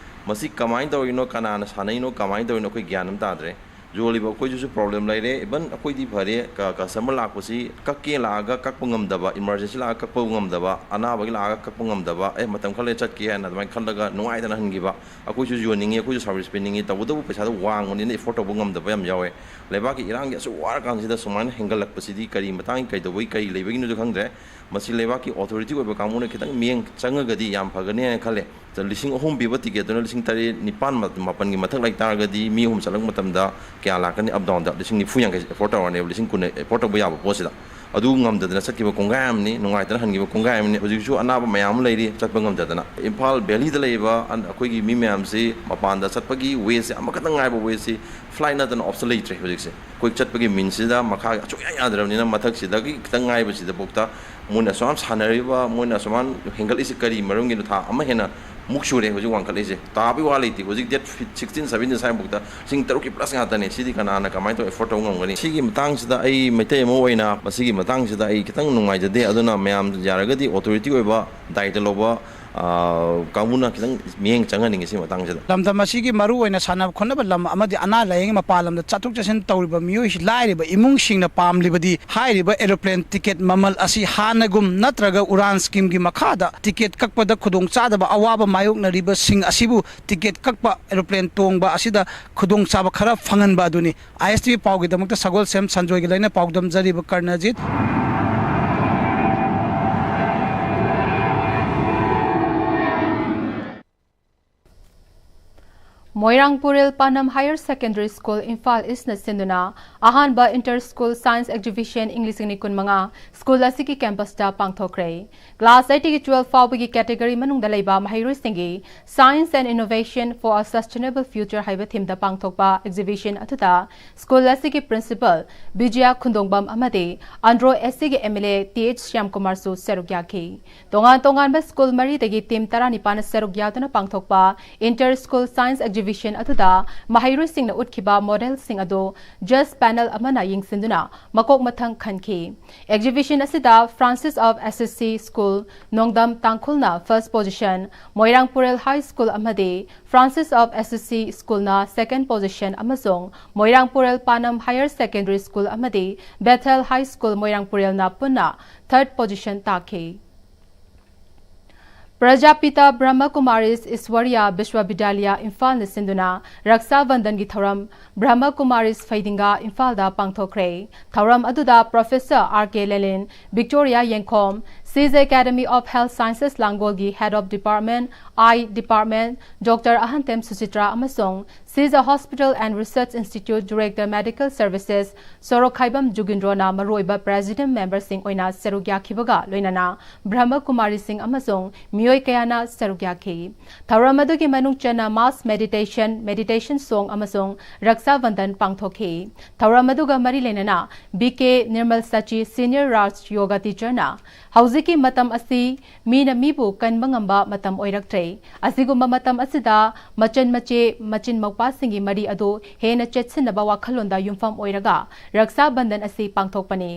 ꯃꯁꯤ ꯀꯃꯥꯏꯅ ꯇꯧꯔꯤꯅꯣ, ꯀꯅꯥꯅ ꯁꯥꯟꯅꯩꯅꯣ, ꯀꯃꯥꯏꯅ ꯇꯧꯔꯤꯅꯣ, ꯑꯩꯈꯣꯏ ꯒ꯭ꯌꯥꯟ ꯑꯃ ꯇꯥꯗ꯭ꯔꯦ꯫ ꯌꯣꯜꯂꯤꯕ ꯑꯩꯈꯣꯏꯁꯤꯁꯨ ꯄ꯭ꯔꯣꯕ꯭ꯂꯦꯝ ꯂꯩꯔꯦ꯫ ꯏꯚꯟ ꯑꯩꯈꯣꯏꯗꯤ ꯐꯔꯦ, ꯀ-, ꯀꯁꯇꯃꯔ ꯂꯥꯛꯄꯁꯤ ꯀꯛꯀꯦ ꯂꯥꯛꯑꯒ ꯀꯛꯄ ꯉꯝꯗꯕ, ꯏꯃꯥꯔꯖꯦꯟꯁꯤ ꯂꯥꯛꯑꯒ ꯀꯛꯄ ꯉꯝꯗꯕ, ꯑꯅꯥꯕꯒꯤ ꯂꯥꯛꯑꯒ ꯀꯛꯄ ꯉꯝꯗꯕ, "ꯑꯦ, ꯃꯇꯝ ꯈꯔ ꯂꯩꯔ ꯆꯠꯀꯦ" ꯍꯥꯏꯅ ꯑꯗꯨꯃꯥꯏꯅ ꯈꯜꯂꯒ ꯅꯨꯡꯉꯥꯏꯇꯅ ꯍꯟꯈꯤꯕ꯫ ꯑꯩꯈꯣꯏꯁꯨ ꯌꯣꯟꯅꯤꯡꯉꯤ, ꯑꯩꯈꯣꯏꯁꯨ ꯁꯥꯔꯚꯤꯁ ꯄꯤꯅꯤꯡꯉꯤ, ꯇꯧꯕꯇꯕꯨ ꯄꯩꯁꯥꯗꯣ ꯋꯥꯡꯕꯅꯤꯅ ꯑꯦꯐꯣꯔꯗ ꯇꯧꯕ ꯉꯝꯗꯕ ꯌꯥꯝ ꯌꯥꯎꯋꯦ꯫ ꯂꯩꯕꯥꯛꯀꯤ ꯏꯔꯥꯡꯒꯤ ꯑꯁꯨꯛ ꯋꯥꯔꯀꯥꯟꯁꯤꯗ ꯁꯨꯃꯥꯏꯅ ꯍꯦꯟꯒꯠꯂꯛꯄꯁꯤꯗꯤ ꯀꯔꯤ ꯃꯇꯥꯡꯒꯤ, ꯀꯩꯗꯧꯕꯒꯤ, ꯀꯔꯤ ꯂꯩꯕꯒꯤꯅꯣꯁꯨ ꯈꯪꯗ꯭ꯔꯦ꯫ ꯃꯁꯤ ꯂꯩꯕꯥꯛꯀꯤ ꯑꯣꯊꯣꯔꯤꯇꯤ ꯑꯣꯏꯕ ꯀꯥꯡꯕꯨꯅ ꯈꯤꯇꯪ ꯃꯤꯠꯌꯦꯡ ꯆꯪꯉꯒꯗꯤ ꯌꯥꯝ ꯐꯒꯅꯤ ꯍꯥꯏꯅ ꯈꯜꯂꯦ꯫ ꯂꯤꯁꯤꯡ ꯑꯍꯨꯝ ꯄꯤꯕ ꯇꯤꯀꯦꯠꯇꯨꯅ ꯂꯤꯁꯤꯡ ꯇꯔꯦꯠ, ꯅꯤꯄꯥꯟ, ꯃꯥꯄꯟꯒꯤ ꯃꯊꯛ ꯂꯩ ꯇꯥꯔꯒꯗꯤ ꯃꯤ ꯑꯍꯨꯝ ꯆꯠꯂꯛꯄ ꯃꯇꯝꯗ ꯀꯌꯥ ꯂꯥꯛꯀꯅꯤ? ꯑꯞ ꯗꯥꯎꯟꯗ ꯂꯤꯁꯤꯡ ꯅꯤꯐꯨ ꯌꯥꯡꯈꯩ ꯑꯦꯐꯣꯔꯗ ꯇꯧꯔꯅꯦꯕ, ꯂꯤꯁꯤꯡ ꯀꯨꯟ ꯑꯦꯐꯣꯔꯗ ꯇꯧꯕ ꯌꯥꯕ ꯄꯣꯠꯁꯤꯗ꯫ ꯑꯗꯨ ꯉꯝꯗꯗꯅ ꯆꯠꯈꯤꯕ ꯀꯣꯡꯒꯥꯏ ꯑꯃꯅꯤ, ꯅꯨꯡꯉꯥꯏꯇꯅ ꯍꯟꯈꯤꯕ ꯀꯣꯡꯒꯥꯏ ꯑꯃꯅꯤ꯫ ꯍꯧꯖꯤꯛꯁꯨ ꯑꯅꯥꯕ ꯃꯌꯥꯝ ꯑꯃ ꯂꯩꯔꯤ, ꯆꯠꯄ ꯉꯝꯗꯗꯅ꯫ ꯏꯝꯐꯥꯜ ꯚꯦꯂꯤꯗ ꯂꯩꯔꯤꯕ ꯑꯟ-, ꯑꯩꯈꯣꯏꯒꯤ ꯃꯤ ꯃꯌꯥꯝꯁꯤ ꯃꯄꯥꯟꯗ ꯆꯠꯄꯒꯤ ꯋꯦꯁꯦ ꯑꯃꯈꯛꯇꯪ ꯉꯥꯏꯕ ꯋꯦꯁꯤ ꯐ꯭ꯂꯥꯏꯠ ꯅꯠꯇꯅ ꯑꯣꯞꯁꯟ ꯂꯩꯇ꯭ꯔꯦ ꯍꯧꯖꯤꯛꯁꯦ꯫ ꯑꯩꯈꯣꯏ ꯆꯠꯄꯒꯤ ꯃꯤꯟꯁꯤꯗ ꯃꯈꯥ ꯁꯨꯡꯌꯥ ꯌꯥꯗ꯭ꯔꯕꯅꯤꯅ ꯃꯊꯛꯁꯤꯗꯒꯤ ꯈꯤꯇꯪ ꯉꯥꯏꯕꯁꯤꯗꯐꯥꯎꯗ ꯃꯣꯏꯅ ꯑꯁꯨꯛꯌꯥꯝ ꯁꯥꯟꯅꯔꯤꯕ, ꯃꯣꯏꯅ ꯑꯁꯨꯛꯌꯥꯝ ꯍꯦꯟꯒꯠꯂꯤꯁꯤ ꯀꯔꯤ ꯃꯔꯝꯒꯤꯅꯣ? ꯊꯥ ꯑꯃ ꯍꯦꯟꯅ ꯃꯨꯛ ꯁꯨꯔꯦ ꯍꯧꯖꯤꯛ ꯋꯥꯡꯈꯠꯂꯤꯁꯦ꯫ ꯇꯥꯕꯒꯤ ꯋꯥ ꯂꯩꯇꯦ꯫ ꯍꯧꯖꯤꯛ ꯗꯦꯠ ꯁꯤꯛꯁꯇꯤꯟ, ꯁꯚꯦꯟꯇꯤꯟ ꯁ꯭ꯋꯥꯏꯐꯥꯎꯗ ꯂꯤꯁꯤꯡ ꯇꯔꯨꯛꯀꯤ ꯄ꯭ꯂꯁ ꯉꯥꯛꯇꯅꯦ꯫ ꯁꯤꯗꯤ ꯀꯅꯥꯅ ꯀꯃꯥꯏꯅ ꯇꯧꯔ ꯑꯦꯐꯣꯔꯗ ꯇꯧꯕ ꯉꯝꯒꯅꯤ? ꯁꯤꯒꯤ ꯃꯇꯥꯡꯁꯤꯗ ꯑꯩ ꯃꯩꯇꯩ ꯑꯃ ꯑꯣꯏꯅ ꯃꯁꯤꯒꯤ ꯃꯇꯥꯡꯁꯤꯗ ꯑꯩ ꯈꯤꯇꯪ ꯅꯨꯡꯉꯥꯏꯖꯗꯦ꯫ ꯑꯗꯨꯅ ꯃꯌꯥꯝ ꯌꯥꯔꯒꯗꯤ ꯑꯣꯊꯣꯔꯤꯇꯤ ꯑꯣꯏꯕ ꯗꯥꯏꯇ ꯂꯧꯕ ꯑ, ꯀꯥꯡꯕꯨꯅ ꯈꯤꯇꯪ ꯃꯤꯠꯌꯦꯡ ꯆꯪꯍꯟꯅꯤꯡꯉꯤ ꯁꯤ ꯃꯇꯥꯡꯁꯤꯗ꯫ ꯂꯝꯗꯝ ꯑꯁꯤꯒꯤ ꯃꯔꯨꯑꯣꯏꯅ ꯁꯥꯟꯅ ꯈꯣꯠꯅꯕ ꯂꯝ ꯑꯃꯗꯤ ꯑꯅꯥ ꯂꯥꯏꯌꯦꯡ ꯃꯄꯥꯟ ꯂꯝꯗ ꯆꯠꯊꯣꯛ ꯆꯠꯁꯤꯟ ꯇꯧꯔꯤꯕ ꯃꯤꯑꯣꯏꯁꯤ, ꯂꯥꯏꯔꯤꯕ ꯏꯃꯨꯡꯁꯤꯡꯅ ꯄꯥꯝꯂꯤꯕꯗꯤ ꯍꯥꯏꯔꯤꯕ aeroplane ticket ꯃꯃꯜ ꯑꯁꯤ ꯍꯥꯟꯅꯒꯨꯝ ꯅꯠꯇ꯭ꯔꯒ ꯎꯔꯥꯟ ꯁ꯭ꯀꯤꯝꯒꯤ ꯃꯈꯥꯗ ticket ꯀꯛꯄꯗ ꯈꯨꯗꯣꯡꯆꯥꯗꯕ ꯑꯋꯥꯕ ꯃꯥꯌꯣꯛꯅꯔꯤꯕꯁꯤꯡ ꯑꯁꯤꯕꯨ ticket ꯀꯛꯄ, aeroplane ꯇꯣꯡꯕ ꯑꯁꯤꯗ ꯈꯨꯗꯣꯡꯆꯥꯕ ꯈꯔ ꯐꯪꯍꯟꯕ ꯑꯗꯨꯅꯤ꯫ ꯑꯥꯏ ꯑꯦꯁ ꯇꯤ ꯚꯤ ꯄꯥꯎꯒꯤꯗꯃꯛꯇ ꯁꯒꯣꯜꯁꯦꯝ ꯁꯟꯖꯣꯏꯒ ꯂꯣꯏꯅꯅ ꯄꯥꯎꯗꯝꯖꯔꯤꯕ ꯀꯔꯅꯖꯤꯠ꯫ ꯃꯣꯏꯔꯥꯡ ꯄꯨꯔꯦꯜ ꯄꯥꯅꯝ Higher Secondary School, ꯏꯝꯐꯥꯜ ꯏꯁꯅ ꯁꯤꯟꯗꯨꯅ ꯑꯍꯥꯟꯕ Inter School Science Exhibition ꯏꯪ ꯂꯤꯁꯤꯡ ꯑꯅꯤ ꯀꯨꯟꯃꯉꯥ ꯁ꯭ꯀꯨꯜ ꯑꯁꯤꯒꯤ ꯀꯦꯝꯄꯁꯇ ꯄꯥꯡꯊꯣꯛꯈ꯭ꯔꯦ꯫ Class eight ꯇꯒꯤ twelve ꯐꯥꯎꯕꯒꯤ category ꯃꯅꯨꯡꯗ ꯂꯩꯕ ꯃꯍꯩꯔꯣꯏꯁꯤꯡꯒꯤ Science and Innovation for a Sustainable Future ꯍꯥꯏꯕ ꯊꯤꯝꯗ ꯄꯥꯡꯊꯣꯛꯄ exhibition ꯑꯗꯨꯗ ꯁ꯭ꯀꯨꯜ ꯑꯁꯤꯒꯤ principal ꯕꯤꯖꯌ ꯈꯨꯟꯗꯣꯡꯕꯝ ꯑꯃꯗꯤ ꯑꯟꯗ꯭ꯔꯣ ꯑꯦꯁ ꯁꯤꯒꯤ M L A T H ꯁ꯭ꯌꯥꯝꯀꯨꯃꯥꯔꯁꯨ ꯁꯔꯨꯛ ꯌꯥꯈꯤ꯫ ꯇꯣꯉꯥꯟ ꯇꯣꯉꯥꯟꯕ ꯁ꯭ꯀꯨꯜ ꯃꯔꯤꯗꯒꯤ team ꯇꯔꯥꯅꯤꯄꯥꯟꯅ ꯁꯔꯨꯛ ꯌꯥꯗꯨꯅ ꯄꯥꯡꯊꯣꯛꯄ Inter School Science Exhibition ꯑꯗꯨꯗ ꯃꯍꯩꯔꯣꯏꯁꯤꯡꯅ ꯎꯠꯈꯤꯕ modelꯁꯤꯡ ꯑꯗꯨ judge panel ꯑꯃꯅ ꯌꯦꯡꯁꯤꯟꯗꯨꯅ ꯃꯀꯣꯛ ꯃꯊꯪ ꯈꯟꯈꯤ꯫ Exhibition ꯑꯁꯤꯗ Francis of Assisi School, ꯅꯣꯡꯗꯝ ꯇꯥꯡꯈꯨꯜꯅ first position, Moirang ꯄꯨꯔꯦꯜ High School ꯑꯃꯗꯤ Francis of Assisi Schoolꯅ second position ꯑꯃꯁꯨꯡ ꯃꯣꯏꯔꯥꯡ ꯄꯨꯔꯦꯜ ꯄꯥꯅꯝ Higher Secondary School ꯑꯃꯗꯤ Bethel High School ꯃꯣꯏꯔꯥꯡ ꯄꯨꯔꯦꯜꯅ ꯄꯨꯟꯅ third position ꯇꯥꯈꯤ꯫ ꯄ꯭ꯔꯖꯥꯄꯤꯇꯥ ꯕ꯭ꯔꯍ꯭ꯃ ꯀꯨꯃꯥꯔꯤꯁ ꯏꯁ꯭ꯋꯔꯤꯌꯥ ꯕꯤꯁ꯭ꯋꯕꯤꯗ꯭ꯌꯥꯂꯌ ꯏꯝꯐꯥꯜꯅ ꯁꯤꯟꯗꯨꯅ ꯔꯛꯁꯥ ꯕꯟꯙꯟꯒꯤ ꯊꯧꯔꯝ ꯕ꯭ꯔꯍ꯭ꯃ ꯀꯨꯃꯥꯔꯤꯁ ꯐꯩꯗꯤꯡꯒꯥ ꯏꯝꯐꯥꯜꯗ ꯄꯥꯡꯊꯣꯛꯈ꯭ꯔꯦ꯫ ꯊꯧꯔꯝ ꯑꯗꯨꯗ Professor R K ꯂꯦꯂꯤꯟ, Victoria ꯌꯦꯡꯈꯣꯝ, She's Academy of Health Sciences ꯂꯥꯡꯒꯣꯜꯒꯤ Head of Department, Eye Department, Doctor ꯑꯍꯟꯇꯦꯝ ꯁꯨꯆꯤꯇ꯭ꯔꯥ ꯑꯃꯁꯨꯡ She's Hospital and Research Institute Director Medical Services ꯁꯣꯔꯣꯛꯈꯥꯏꯕꯝ ꯖꯨꯒꯤꯟꯗ꯭ꯔꯣꯅ ꯃꯔꯨꯑꯣꯏꯕ president memberꯁꯤꯡ ꯑꯣꯏꯅ ꯁꯔꯨꯛ ꯌꯥꯈꯤꯕꯒ ꯂꯣꯏꯅꯅ ꯕ꯭ꯔꯍ꯭ꯃ ꯀꯨꯃꯥꯔꯤꯁꯤꯡ ꯑꯃꯁꯨꯡ ꯃꯤꯑꯣꯏ ꯀꯌꯥꯅ ꯁꯔꯨꯛ ꯌꯥꯈꯤ꯫ ꯊꯧꯔꯝ ꯑꯗꯨꯒꯤ ꯃꯅꯨꯡ ꯆꯟꯅ mass meditation, meditation song ꯑꯃꯁꯨꯡ ꯔꯛꯁꯥ ꯕꯟꯙꯟ ꯄꯥꯡꯊꯣꯛꯈꯤ꯫ ꯊꯧꯔꯝ ꯑꯗꯨꯒ ꯃꯔꯤ ꯂꯩꯅꯅ ꯕꯤ ꯀꯦ Nirmal Shashi, Senior Raj Yoga Teacherꯅ ꯍꯧꯖꯤꯛꯀꯤ ꯃꯇꯝ ꯑꯁꯤ ꯃꯤꯅ ꯃꯤꯕꯨ ꯀꯟꯕ ꯉꯝꯕ ꯃꯇꯝ ꯑꯣꯏꯔꯛꯇ꯭ꯔꯦ꯫ ꯑꯁꯤꯒꯨꯝꯕ ꯃꯇꯝ ꯑꯁꯤꯗ ꯃꯆꯟ ꯃꯆꯦ, ꯃꯆꯤꯟ ꯃꯧꯄ꯭ꯋꯥꯁꯤꯡꯒꯤ ꯃꯔꯤ ꯑꯗꯨ ꯍꯦꯟꯅ ꯆꯦꯠꯁꯤꯟꯅꯕ ꯋꯥꯈꯜꯂꯣꯟꯗ ꯌꯨꯝꯐꯝ ꯑꯣꯏꯔꯒ ꯔꯛꯁꯥ ꯕꯟꯙꯟ ꯑꯁꯤ ꯄꯥꯡꯊꯣꯛꯄꯅꯤ꯫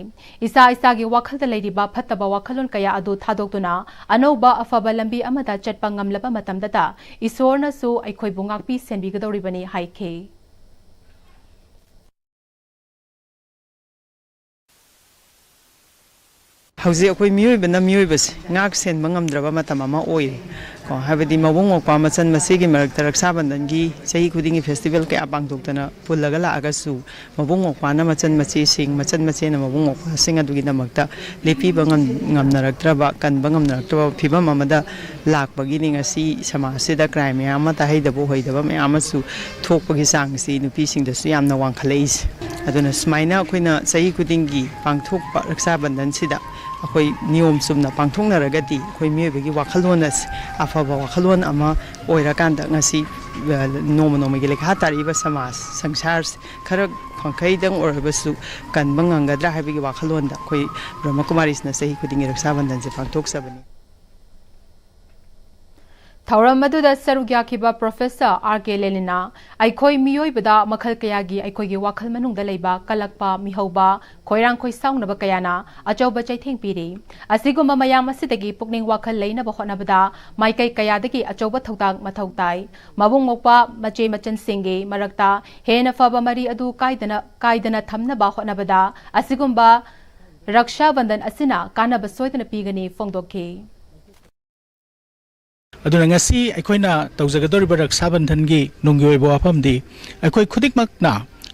ꯏꯁꯥ ꯏꯁꯥꯒꯤ ꯋꯥꯈꯜꯗ ꯂꯩꯔꯤꯕ ꯐꯠꯇꯕ ꯋꯥꯈꯜꯂꯣꯟ ꯀꯌꯥ ꯑꯗꯨ ꯊꯥꯗꯣꯛꯇꯨꯅ ꯑꯅꯧꯕ ꯑꯐꯕ ꯂꯝꯕꯤ ꯑꯃꯗ ꯆꯠꯄ ꯉꯝꯂꯕ ꯃꯇꯝꯗꯇ ꯏꯁꯣꯔꯅꯁꯨ ꯑꯩꯈꯣꯏꯕꯨ ꯉꯥꯛꯄꯤ ꯁꯦꯟꯕꯤꯒꯗꯧꯔꯤꯕꯅꯤ ꯍꯥꯏꯈꯤ꯫ ꯍꯧꯖꯤꯛ ꯑꯩꯈꯣꯏ ꯃꯤꯑꯣꯏꯕꯅ ꯃꯤꯑꯣꯏꯕꯁꯦ ꯉꯥꯛ ꯁꯦꯟꯕ ꯉꯝꯗ꯭ꯔꯕ ꯃꯇꯝ ꯑꯃ ꯑꯣꯏꯔꯦ꯫ ꯀꯣ, ꯍꯥꯏꯕꯗꯤ ꯃꯕꯨꯡ ꯃꯧꯄ꯭ꯋꯥ ꯃꯆꯟ ꯃꯆꯦꯒꯤ ꯃꯔꯛꯇ ꯔꯛꯁꯥ ꯕꯟꯙꯟꯒꯤ ꯆꯍꯤ ꯈꯨꯗꯤꯡꯒꯤ ꯐꯦꯁꯇꯤꯚꯦꯜ ꯀꯌꯥ ꯄꯥꯡꯊꯣꯛꯇꯅ ꯄꯨꯜꯂꯒ ꯂꯥꯛꯑꯒꯁꯨ, ꯃꯕꯨꯡ ꯃꯧꯄ꯭ꯋꯥꯅ ꯃꯆꯟ ꯃꯆꯦꯁꯤꯡ, ꯃꯆꯟ ꯃꯆꯦꯅ ꯃꯕꯨꯡ ꯃꯧꯄ꯭ꯋꯥꯁꯤꯡ ꯑꯗꯨꯒꯤꯗꯃꯛꯇ ꯂꯦꯞꯄꯤꯕ ꯉꯝ-, ꯉꯝꯅꯔꯛꯇ꯭ꯔꯕ, ꯀꯟꯕ ꯉꯝꯅꯔꯛꯇ꯭ꯔꯕ ꯐꯤꯕꯝ ꯑꯃꯗ ꯂꯥꯛꯄꯒꯤꯅꯤ ꯉꯁꯤ ꯁꯃꯥꯖꯁꯤꯗ ꯀ꯭ꯔꯥꯏꯝ ꯃꯌꯥꯝ ꯑꯃ, ꯇꯥꯍꯩꯗꯕ ꯎꯍꯩꯗꯕ ꯃꯌꯥꯝ ꯑꯃꯁꯨ ꯊꯣꯛꯄꯒꯤ ꯆꯥꯡꯁꯤ ꯅꯨꯄꯤꯁꯤꯡꯗꯁꯨ ꯌꯥꯝꯅ ꯋꯥꯡꯈꯠꯂꯛꯏꯁꯦ꯫ ꯑꯗꯨꯅ ꯁꯨꯃꯥꯏꯅ ꯑꯩꯈꯣꯏꯅ ꯆꯍꯤ ꯈꯨꯗꯤꯡꯒꯤ ꯄꯥꯡꯊꯣꯛꯄ ꯔꯛꯁꯥ ꯕꯟꯙꯟꯁꯤꯗ ꯑꯩꯈꯣꯏ ꯅꯤꯌꯣꯝ ꯆꯨꯝꯅ ꯄꯥꯡꯊꯣꯛꯅꯔꯒꯗꯤ ꯑꯩꯈꯣꯏ ꯃꯤꯑꯣꯏꯕꯒꯤ ꯋꯥꯈꯜꯂꯣꯟ ꯑꯁꯤ ꯑꯐꯕ ꯋꯥꯈꯜꯂꯣꯟ ꯑꯃ ꯑꯣꯏꯔꯀꯥꯟꯗ ꯉꯁꯤ, ꯑ, ꯅꯣꯡꯃ ꯅꯣꯡꯃꯒꯤ ꯂꯩꯈꯥ ꯇꯥꯔꯛꯏꯕ ꯁꯃꯥꯖ ꯁꯪꯁꯥꯔꯁꯤ ꯈꯔ ꯈ꯭ꯋꯥꯡꯈꯩꯗꯪ ꯑꯣꯏꯔꯕꯁꯨ ꯀꯟꯕ ꯉꯝꯒꯗ꯭ꯔꯥ ꯍꯥꯏꯕꯒꯤ ꯋꯥꯈꯜꯂꯣꯟꯗ ꯑꯩꯈꯣꯏ ꯕ꯭ꯔꯍ꯭ꯃꯀꯨꯃꯥꯔꯤꯁꯤꯅ ꯆꯍꯤ ꯈꯨꯗꯤꯡꯒꯤ ꯔꯛꯁꯥ ꯕꯟꯙꯟꯁꯦ ꯄꯥꯡꯊꯣꯛꯆꯕꯅꯤ꯫ ꯊꯧꯔꯝ ꯑꯗꯨꯗ ꯁꯔꯨꯛ ꯌꯥꯈꯤꯕ ꯄ꯭ꯔꯣꯐꯦꯁꯔ ꯑꯥꯔ ꯀꯦ ꯂꯦꯂꯤꯅꯥ ꯑꯩꯈꯣꯏ ꯃꯤꯑꯣꯏꯕꯗ ꯃꯈꯜ ꯀꯌꯥꯒꯤ ꯑꯩꯈꯣꯏꯒꯤ ꯋꯥꯈꯜ ꯃꯅꯨꯡꯗ ꯂꯩꯕ ꯀꯜꯂꯛꯄ, ꯃꯤꯍꯧꯕ, ꯈꯣꯏꯔꯥꯡ ꯈꯣꯏꯁꯥꯎꯅꯕ ꯀꯌꯥꯅ ꯑꯆꯧꯕ ꯆꯩꯊꯦꯡ ꯄꯤꯔꯤ꯫ ꯑꯁꯤꯒꯨꯝꯕ ꯃꯌꯥꯝ ꯑꯁꯤꯗꯒꯤ ꯄꯨꯛꯅꯤꯡ ꯋꯥꯈꯜ ꯂꯩꯅꯕ ꯍꯣꯠꯅꯕꯗ ꯃꯥꯏꯀꯩ ꯀꯌꯥꯗꯒꯤ ꯑꯆꯧꯕ ꯊꯧꯗꯥꯡ ꯃꯊꯧ ꯇꯥꯏ꯫ ꯃꯕꯨꯡ ꯃꯧꯄ꯭ꯋꯥ ꯃꯆꯦ ꯃꯆꯟꯁꯤꯡꯒꯤ ꯃꯔꯛꯇ ꯍꯦꯟꯅ ꯐꯕ ꯃꯔꯤ ꯑꯗꯨ ꯀꯥꯏꯗꯅ, ꯀꯥꯏꯗꯅ ꯊꯝꯅꯕ ꯍꯣꯠꯅꯕꯗ ꯑꯁꯤꯒꯨꯝꯕ ꯔꯛꯁꯥ ꯕꯟꯙꯟ ꯑꯁꯤꯅ ꯀꯥꯟꯅꯕ ꯁꯣꯏꯗꯅ ꯄꯤꯒꯅꯤ ꯐꯣꯡꯗꯣꯛꯈꯤ꯫ ꯑꯗꯨꯅ ꯉꯁꯤ ꯑꯩꯈꯣꯏꯅ ꯇꯧꯖꯒꯗꯧꯔꯤꯕ ꯔꯛꯁꯥ ꯕꯟꯙꯟꯒꯤ ꯅꯨꯡꯒꯤ ꯑꯣꯏꯕ ꯋꯥꯐꯝꯗꯤ ꯑꯩꯈꯣꯏ ꯈꯨꯗꯤꯡꯃꯛꯅ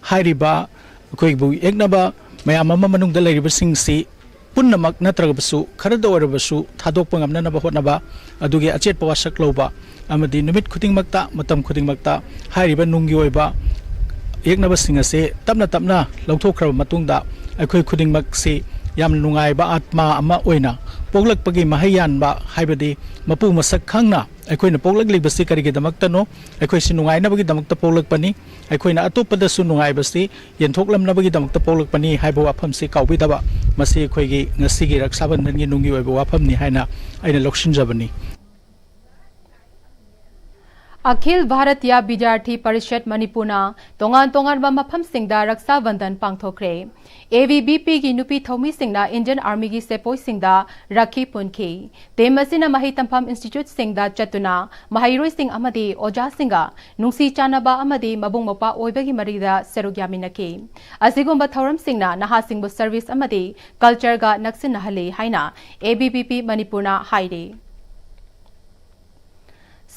ꯍꯥꯏꯔꯤꯕ ꯑꯩꯈꯣꯏꯕꯨ ꯌꯦꯛꯅꯕ ꯃꯌꯥꯝ ꯑꯃ ꯃꯅꯨꯡꯗ ꯂꯩꯔꯤꯕꯁꯤꯡꯁꯤ ꯄꯨꯝꯅꯃꯛ ꯅꯠꯇ꯭ꯔꯒꯕꯁꯨ ꯈꯔꯗ ꯑꯣꯏꯔꯕꯁꯨ ꯊꯥꯗꯣꯛꯄ ꯉꯝꯅꯅꯕ ꯍꯣꯠꯅꯕ, ꯑꯗꯨꯒꯤ ꯑꯆꯦꯠꯄ ꯋꯥꯁꯛ ꯂꯧꯕ ꯑꯃꯗꯤ ꯅꯨꯃꯤꯠ ꯈꯨꯗꯤꯡꯃꯛꯇ, ꯃꯇꯝ ꯈꯨꯗꯤꯡꯃꯛꯇ ꯍꯥꯏꯔꯤꯕ ꯅꯨꯡꯒꯤ ꯑꯣꯏꯕ ꯌꯦꯛꯅꯕꯁꯤꯡ ꯑꯁꯦ ꯇꯞꯅ ꯇꯞꯅ ꯂꯧꯊꯣꯛꯈ꯭ꯔꯕ ꯃꯇꯨꯡꯗ ꯑꯩꯈꯣꯏ ꯈꯨꯗꯤꯡꯃꯛꯁꯤ ꯌꯥꯝ ꯅꯨꯡꯉꯥꯏꯕ ꯑꯥꯠꯃꯥ ꯑꯃ ꯑꯣꯏꯅ ꯄꯣꯛꯂꯛꯄꯒꯤ ꯃꯍꯩ ꯌꯥꯟꯕ ꯍꯥꯏꯕꯗꯤ ꯃꯄꯨ ꯃꯁꯛ ꯈꯪꯅ ꯑꯩꯈꯣꯏꯅ ꯄꯣꯛꯂꯛꯂꯤꯕꯁꯤ ꯀꯔꯤꯒꯤꯗꯃꯛꯇꯅꯣ? ꯑꯩꯈꯣꯏꯁꯤ ꯅꯨꯡꯉꯥꯏꯅꯕꯒꯤꯗꯃꯛꯇ ꯄꯣꯛꯂꯛꯄꯅꯤ꯫ ꯑꯩꯈꯣꯏꯅ ꯑꯇꯣꯞꯄꯗꯁꯨ ꯅꯨꯡꯉꯥꯏꯕꯁꯤ ꯌꯦꯟꯊꯣꯛꯂꯝꯅꯕꯒꯤꯗꯃꯛꯇ ꯄꯣꯛꯂꯛꯄꯅꯤ ꯍꯥꯏꯕ ꯋꯥꯐꯝꯁꯤ ꯀꯥꯎꯕꯤꯗꯕ, ꯃꯁꯤ ꯑꯩꯈꯣꯏꯒꯤ ꯉꯁꯤꯒꯤ ꯔꯛꯁꯥꯕꯟꯙꯟꯒꯤ ꯅꯨꯡꯒꯤ ꯑꯣꯏꯕ ꯋꯥꯐꯝꯅꯤ ꯍꯥꯏꯅ ꯑꯩꯅ ꯂꯧꯁꯤꯟꯖꯕꯅꯤ꯫ ꯑꯈꯤꯜ ꯚꯥꯔꯇꯤꯌꯥ ꯕꯤꯗ꯭ꯌꯥꯔꯊꯤ ꯄꯔꯤꯁꯠ ꯃꯅꯤꯄꯨꯔꯅ ꯇꯣꯉꯥꯟ ꯇꯣꯉꯥꯟꯕ ꯃꯐꯝꯁꯤꯡꯗ ꯔꯛꯁꯥ ꯕꯟꯙꯟ ꯄꯥꯡꯊꯣꯛꯈ꯭ꯔꯦ꯫ ꯑꯦ ꯚꯤ ꯚꯤ ꯄꯤꯒꯤ ꯅꯨꯄꯤ ꯊꯧꯃꯤꯁꯤꯡꯅ ꯏꯟꯗꯤꯌꯟ ꯑꯥꯔꯃꯤꯒꯤ ꯁꯦꯄꯣꯏꯁꯤꯡꯗ ꯔꯥꯈꯤ ꯄꯨꯟꯈꯤ꯫ ꯇꯤꯝ ꯑꯁꯤꯅ ꯃꯍꯩ ꯇꯝꯐꯝ ꯏꯟꯁꯇꯤꯇ꯭ꯌꯨꯠꯁꯤꯡꯗ ꯆꯠꯇꯨꯅ ꯃꯍꯩꯔꯣꯏꯁꯤꯡ ꯑꯃꯗꯤ ꯑꯣꯖꯥꯁꯤꯡꯒ ꯅꯨꯡꯁꯤ ꯆꯥꯟꯅꯕ ꯑꯃꯗꯤ ꯃꯕꯨꯡ ꯃꯧꯄ꯭ꯋꯥ ꯑꯣꯏꯕꯒꯤ ꯃꯔꯤꯗ ꯁꯔꯨꯛ ꯌꯥꯃꯤꯟꯅꯈꯤ꯫ ꯑꯁꯤꯒꯨꯝꯕ ꯊꯧꯔꯝꯁꯤꯡꯅ ꯅꯍꯥꯁꯤꯡꯕꯨ ꯁꯔꯚꯤꯁ ꯑꯃꯗꯤ ꯀꯜꯆꯔꯒ ꯅꯛꯁꯤꯟꯅꯍꯜꯂꯤ ꯍꯥꯏꯅ ꯑꯦ ꯚꯤ ꯚꯤ ꯄꯤ ꯃꯅꯤꯄꯨꯔꯅ ꯍꯥꯏꯔꯤ꯫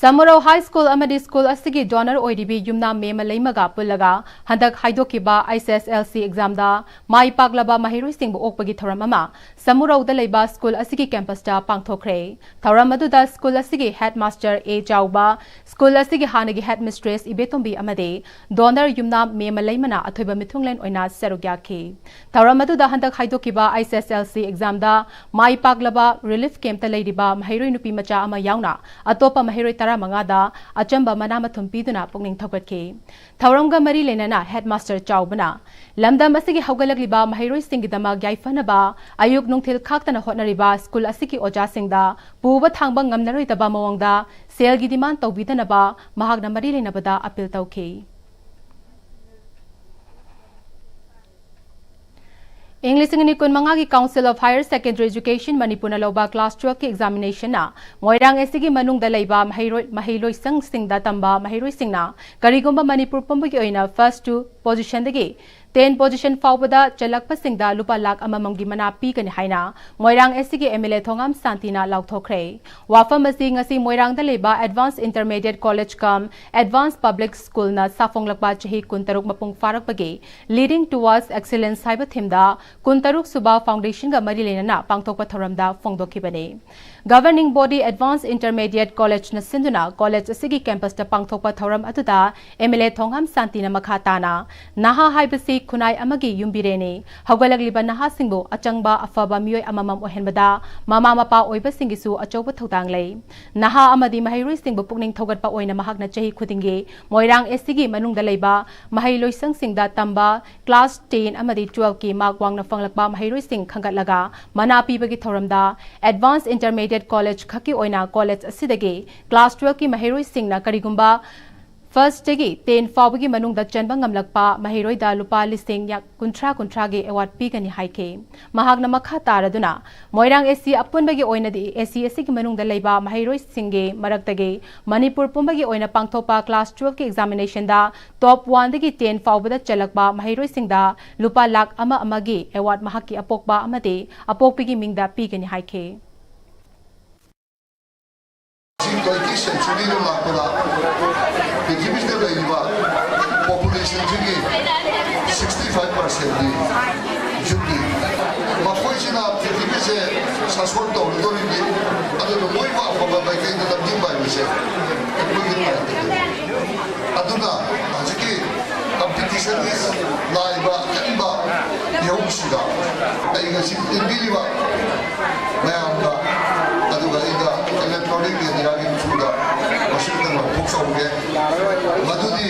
ꯁꯃꯨꯔꯧ ꯍꯥꯏ ꯁ꯭ꯀꯨꯜ ꯑꯃꯗꯤ ꯁ꯭ꯀꯨꯜ ꯑꯁꯤꯒꯤ ꯗꯣꯅꯔ ꯑꯣꯏꯔꯤꯕꯤ ꯌꯨꯝꯅꯥꯝ ꯃꯦꯃ ꯂꯩꯃꯒ ꯄꯨꯜꯂꯒ ꯍꯟꯗꯛ ꯍꯥꯏꯗꯣꯛꯈꯤꯕ ꯑꯩꯆ ꯑꯦꯁ ꯑꯦꯜ ꯁꯤ ꯑꯦꯛꯖꯥꯝꯗ ꯃꯥꯏ ꯄꯥꯛꯂꯕ ꯃꯍꯩꯔꯣꯏꯁꯤꯡꯕꯨ ꯑꯣꯛꯄꯒꯤ ꯊꯧꯔꯝ ꯑꯃ ꯁꯃꯨꯔꯧꯗ ꯂꯩꯕ ꯁ꯭ꯀꯨꯜ ꯑꯁꯤꯒꯤ ꯀꯦꯝꯄꯁꯇ ꯄꯥꯡꯊꯣꯛꯈ꯭ꯔꯦ꯫ ꯊꯧꯔꯝ ꯑꯗꯨꯗ ꯁ꯭ꯀꯨꯜ ꯑꯁꯤꯒꯤ ꯍꯦꯗ ꯃꯥꯁꯇꯔ ꯑꯦ ꯆꯥꯎꯕ, ꯁ꯭ꯀꯨꯜ ꯑꯁꯤꯒꯤ ꯍꯥꯟꯅꯒꯤ ꯍꯦꯗ ꯃꯤꯁꯇ꯭ꯔꯦꯁ ꯏꯕꯦꯇꯣꯝꯕꯤ ꯑꯃꯗꯤ ꯗꯣꯅꯔ ꯌꯨꯝꯅꯥꯝ ꯃꯦꯃ ꯂꯩꯃꯅ ꯑꯊꯣꯏꯕ ꯃꯤꯊꯨꯡꯂꯦꯟ ꯑꯣꯏꯅ ꯁꯔꯨꯛ ꯌꯥꯈꯤ꯫ ꯊꯧꯔꯝ ꯑꯗꯨꯗ ꯍꯟꯗꯛ ꯍꯥꯏꯗꯣꯛꯈꯤꯕ ꯑꯩꯆ ꯑꯦꯁ ꯑꯦꯜ ꯁꯤ ꯑꯦꯛꯖꯥꯝꯗ ꯃꯥꯏ ꯄꯥꯛꯂꯕ ꯔꯤꯂꯤꯐ ꯀꯦꯝꯞꯇ ꯂꯩꯔꯤꯕ ꯃꯍꯩꯔꯣꯏ ꯅꯨꯄꯤ ꯃꯆꯥ ꯑꯃ ꯌꯥꯎꯅ ꯑꯇꯣꯞꯄ ꯃꯍꯩꯔꯣꯏ ꯇꯔꯥꯃꯉꯥꯗ ꯑꯆꯝꯕ ꯃꯅꯥ ꯃꯊꯨꯝ ꯄꯤꯗꯨꯅ ꯄꯨꯛꯅꯤꯡ ꯊꯧꯒꯠꯈꯤ꯫ ꯊꯧꯔꯝꯒ ꯃꯔꯤ ꯂꯩꯅꯅ ꯍꯦꯗ ꯃꯥꯁꯇꯔ ꯆꯥꯎꯕꯅ ꯂꯝꯗꯝ ꯑꯁꯤꯒꯤ ꯍꯧꯒꯠꯂꯛꯂꯤꯕ ꯃꯍꯩꯔꯣꯏꯁꯤꯡꯒꯤꯗꯃꯛ ꯌꯥꯏꯐꯅꯕ ꯑꯌꯨꯛ ꯅꯨꯡꯊꯤꯜ ꯈꯥꯛꯇꯅ ꯍꯣꯠꯅꯔꯤꯕ ꯁ꯭ꯀꯨꯜ ꯑꯁꯤꯒꯤ ꯑꯣꯖꯥꯁꯤꯡꯗ ꯄꯨꯕ ꯊꯥꯡꯕ ꯉꯝꯅꯔꯣꯏꯗꯕ ꯃꯑꯣꯡꯗ ꯁꯦꯜꯒꯤ ꯗꯤꯃꯥꯟ ꯇꯧꯕꯤꯗꯅꯕ ꯃꯍꯥꯛꯅ ꯃꯔꯤ ꯂꯩꯅꯕꯗ ꯑꯄꯤꯜ ꯇꯧꯈꯤ꯫ ꯏꯪ ꯂꯤꯁꯤꯡ ꯑꯅꯤ ꯀꯨꯟꯃꯉꯥꯒꯤ Council of Higher Secondary Education ꯃꯅꯤꯄꯨꯔꯅ ꯂꯧꯕ class twelveꯀꯤ examinationꯅ ꯃꯣꯏꯔꯥꯡ ꯑꯦꯁ ꯁꯤꯒꯤ ꯃꯅꯨꯡꯗ ꯂꯩꯕ ꯃꯍꯩꯔꯣꯏ, ꯃꯍꯩꯂꯣꯏꯁꯪꯁꯤꯡꯗ ꯇꯝꯕ ꯃꯍꯩꯔꯣꯏꯁꯤꯡꯅ ꯀꯔꯤꯒꯨꯝꯕ ꯃꯅꯤꯄꯨꯔ ꯄꯨꯝꯕꯒꯤ ꯑꯣꯏꯅ first two positionꯗꯒꯤ ten position ꯐꯥꯎꯕꯗ ꯆꯜꯂꯛꯄꯁꯤꯡꯗ ꯂꯨꯄꯥ ꯂꯥꯈ ꯑꯃꯃꯝꯒꯤ ꯃꯅꯥ ꯄꯤꯒꯅꯤ ꯍꯥꯏꯅ ꯃꯣꯏꯔꯥꯡ ꯑꯦꯁ ꯁꯤꯒꯤ ꯑꯦꯝ ꯑꯦꯜ ꯑꯦ ꯊꯣꯉꯥꯝ ꯁꯥꯟꯇꯤꯅ ꯂꯥꯎꯊꯣꯛꯈ꯭ꯔꯦ꯫ ꯋꯥꯐꯝ ꯑꯁꯤ ꯉꯁꯤ ꯃꯣꯏꯔꯥꯡꯗ ꯂꯩꯕ Advanced Intermediate College cum Advanced Public Schoolꯅ ꯁꯥꯐꯣꯡꯂꯛꯄ ꯆꯍꯤ ꯀꯨꯟꯇꯔꯨꯛ ꯃꯄꯨꯡ ꯐꯥꯔꯛꯄꯒꯤ Leading Towards Excellence ꯍꯥꯏꯕ themeꯗ ꯀꯨꯟꯇꯔꯨꯛ ꯁꯨꯕ foundationꯒ ꯃꯔꯤ ꯂꯩꯅꯅ ꯄꯥꯡꯊꯣꯛꯄ ꯊꯧꯔꯝꯗ ꯐꯣꯡꯗꯣꯛꯈꯤꯕꯅꯤ꯫ Governing body Advanced Intermediate Collegeꯅ ꯁꯤꯟꯗꯨꯅ college ꯑꯁꯤꯒꯤ campusꯇ ꯄꯥꯡꯊꯣꯛꯄ ꯊꯧꯔꯝ ꯑꯗꯨꯗ ꯑꯦꯝ ꯑꯦꯜ ꯑꯦ ꯊꯣꯡꯉꯥꯝ ꯁꯥꯟꯇꯤꯅ ꯃꯈꯥ ꯇꯥꯅ, "ꯅꯍꯥ ꯍꯥꯏꯕꯁꯤ ꯈꯨꯟꯅꯥꯏ ꯑꯃꯒꯤ ꯌꯨꯝꯕꯤꯔꯦꯟꯅꯤ꯫ ꯍꯧꯒꯠꯂꯛꯂꯤꯕ ꯅꯍꯥꯁꯤꯡꯕꯨ ꯑꯆꯪꯕ ꯑꯐꯕ ꯃꯤꯑꯣꯏ ꯑꯃꯃꯝ ꯑꯣꯏꯍꯟꯕꯗ ꯃꯃꯥ ꯃꯄꯥ ꯑꯣꯏꯕꯁꯤꯡꯒꯤꯁꯨ ꯑꯆꯧꯕ ꯊꯧꯗꯥꯡ ꯂꯩ꯫ ꯅꯍꯥ ꯑꯃꯗꯤ ꯃꯍꯩꯔꯣꯏꯁꯤꯡꯕꯨ ꯄꯨꯛꯅꯤꯡ ꯊꯧꯒꯠꯄ ꯑꯣꯏꯅ ꯃꯍꯥꯛꯅ ꯆꯍꯤ ꯈꯨꯗꯤꯡꯒꯤ ꯃꯣꯏꯔꯥꯡ ꯑꯦꯁ ꯁꯤꯒꯤ ꯃꯅꯨꯡꯗ ꯂꯩꯕ ꯃꯍꯩꯂꯣꯏꯁꯪꯁꯤꯡꯗ ꯇꯝꯕ class ten ꯑꯃꯗꯤ twelve ꯀꯤ mark ꯋꯥꯡꯅ ꯐꯪꯂꯛꯄ ꯃꯍꯩꯔꯣꯏꯁꯤꯡ ꯈꯟꯒꯠꯂꯒ ꯃꯅꯥ ꯄꯤꯕꯒꯤ ꯊꯧꯔꯝꯗ Advanced Intermediate College ꯈꯛꯀꯤ ꯑꯣꯏꯅ college ꯑꯁꯤꯗꯒꯤ class twelve ꯀꯤ ꯃꯍꯩꯔꯣꯏꯁꯤꯡꯅ ꯀꯔꯤꯒꯨꯝꯕ first ꯇꯒꯤ ten ꯐꯥꯎꯕꯒꯤ ꯃꯅꯨꯡꯗ ꯆꯟꯕ ꯉꯝꯂꯛꯄ ꯃꯍꯩꯔꯣꯏꯗ ꯂꯨꯄꯥ ꯂꯤꯁꯤꯡ ꯀꯨꯟꯊ꯭ꯔꯥ ꯀꯨꯟꯊ꯭ꯔꯥꯒꯤ award ꯄꯤꯒꯅꯤ ꯍꯥꯏꯈꯤ꯫ ꯃꯍꯥꯛꯅ ꯃꯈꯥ ꯇꯥꯔꯗꯨꯅ, ꯃꯣꯏꯔꯥꯡ ꯑꯦꯁ ꯁꯤ ꯑꯄꯨꯟꯕꯒꯤ ꯑꯣꯏꯅꯗꯤ ꯑꯦꯁ ꯁꯤ ꯑꯦꯁ ꯁꯤꯒꯤ ꯃꯅꯨꯡꯗ ꯂꯩꯕ ꯃꯍꯩꯔꯣꯏꯁꯤꯡꯒꯤ ꯃꯔꯛꯇꯒꯤ ꯃꯅꯤꯄꯨꯔ ꯄꯨꯝꯕꯒꯤ ꯑꯣꯏꯅ ꯄꯥꯡꯊꯣꯛꯄ class twelve ꯀꯤ examination ꯗ top one ꯗꯒꯤ ten ꯐꯥꯎꯕꯗ ꯆꯜꯂꯛꯄ ꯃꯍꯩꯔꯣꯏꯁꯤꯡꯗ ꯂꯨꯄꯥ ꯂꯥꯈ ꯑꯃ ꯑꯃꯒꯤ award ꯃꯍꯥꯛꯀꯤ ꯑꯄꯣꯛꯄ ꯑꯃꯗꯤ ꯑꯄꯣꯛꯄꯤꯒꯤ ꯃꯤꯡꯗ ꯄꯤꯒꯅꯤ ꯍꯥꯏꯈꯤ꯫ ꯇ꯭ꯋꯦꯟꯇꯤ ꯁꯦꯟꯆꯨꯔꯤꯗ ꯂꯥꯛꯄꯗ ꯄ꯭ꯔꯤꯊꯤꯕꯤꯁꯤꯗ ꯂꯩꯔꯤꯕ ꯄꯣꯄꯨꯂꯦꯁꯟꯁꯤꯒꯤ ꯁꯤꯛꯁꯇꯤ ꯐꯥꯏꯚ ꯄꯥꯔꯁꯦꯟꯗꯤ ꯌꯨꯠꯅꯤ꯫ ꯃꯈꯣꯏꯁꯤꯅ ꯄ꯭ꯔꯤꯊꯤꯕꯤꯁꯦ ꯁꯥꯁꯣꯟ ꯇꯧꯔꯗꯧꯔꯤꯕꯅꯤ꯫ ꯑꯗꯨꯅ ꯃꯣꯏꯕꯨ ꯑꯐꯕ ꯃꯥꯏꯀꯩꯗ ꯂꯝꯖꯤꯡꯕ ꯍꯥꯏꯕꯁꯦ ꯑꯩꯈꯣꯏꯒꯤ ꯇꯥꯏꯇꯅꯤ꯫ ꯑꯗꯨꯅ ꯍꯧꯖꯤꯛꯀꯤ ꯀꯝꯄꯤꯇꯤꯁꯟꯒꯤ ꯂꯥꯛꯏꯕ ꯑꯀꯟꯕ ꯏꯍꯧꯁꯤꯗ ꯑꯩ ꯉꯁꯤ ꯇꯤꯟꯕꯤꯔꯤꯕ ꯃꯌꯥꯝꯗ, ꯑꯗꯨꯒ ꯑꯩꯅ electronic mediaꯒꯤ throughꯗ ꯃꯁꯤꯗ ꯂꯥꯎꯊꯣꯛꯆꯍꯧꯒꯦ꯫ ꯃꯗꯨꯗꯤ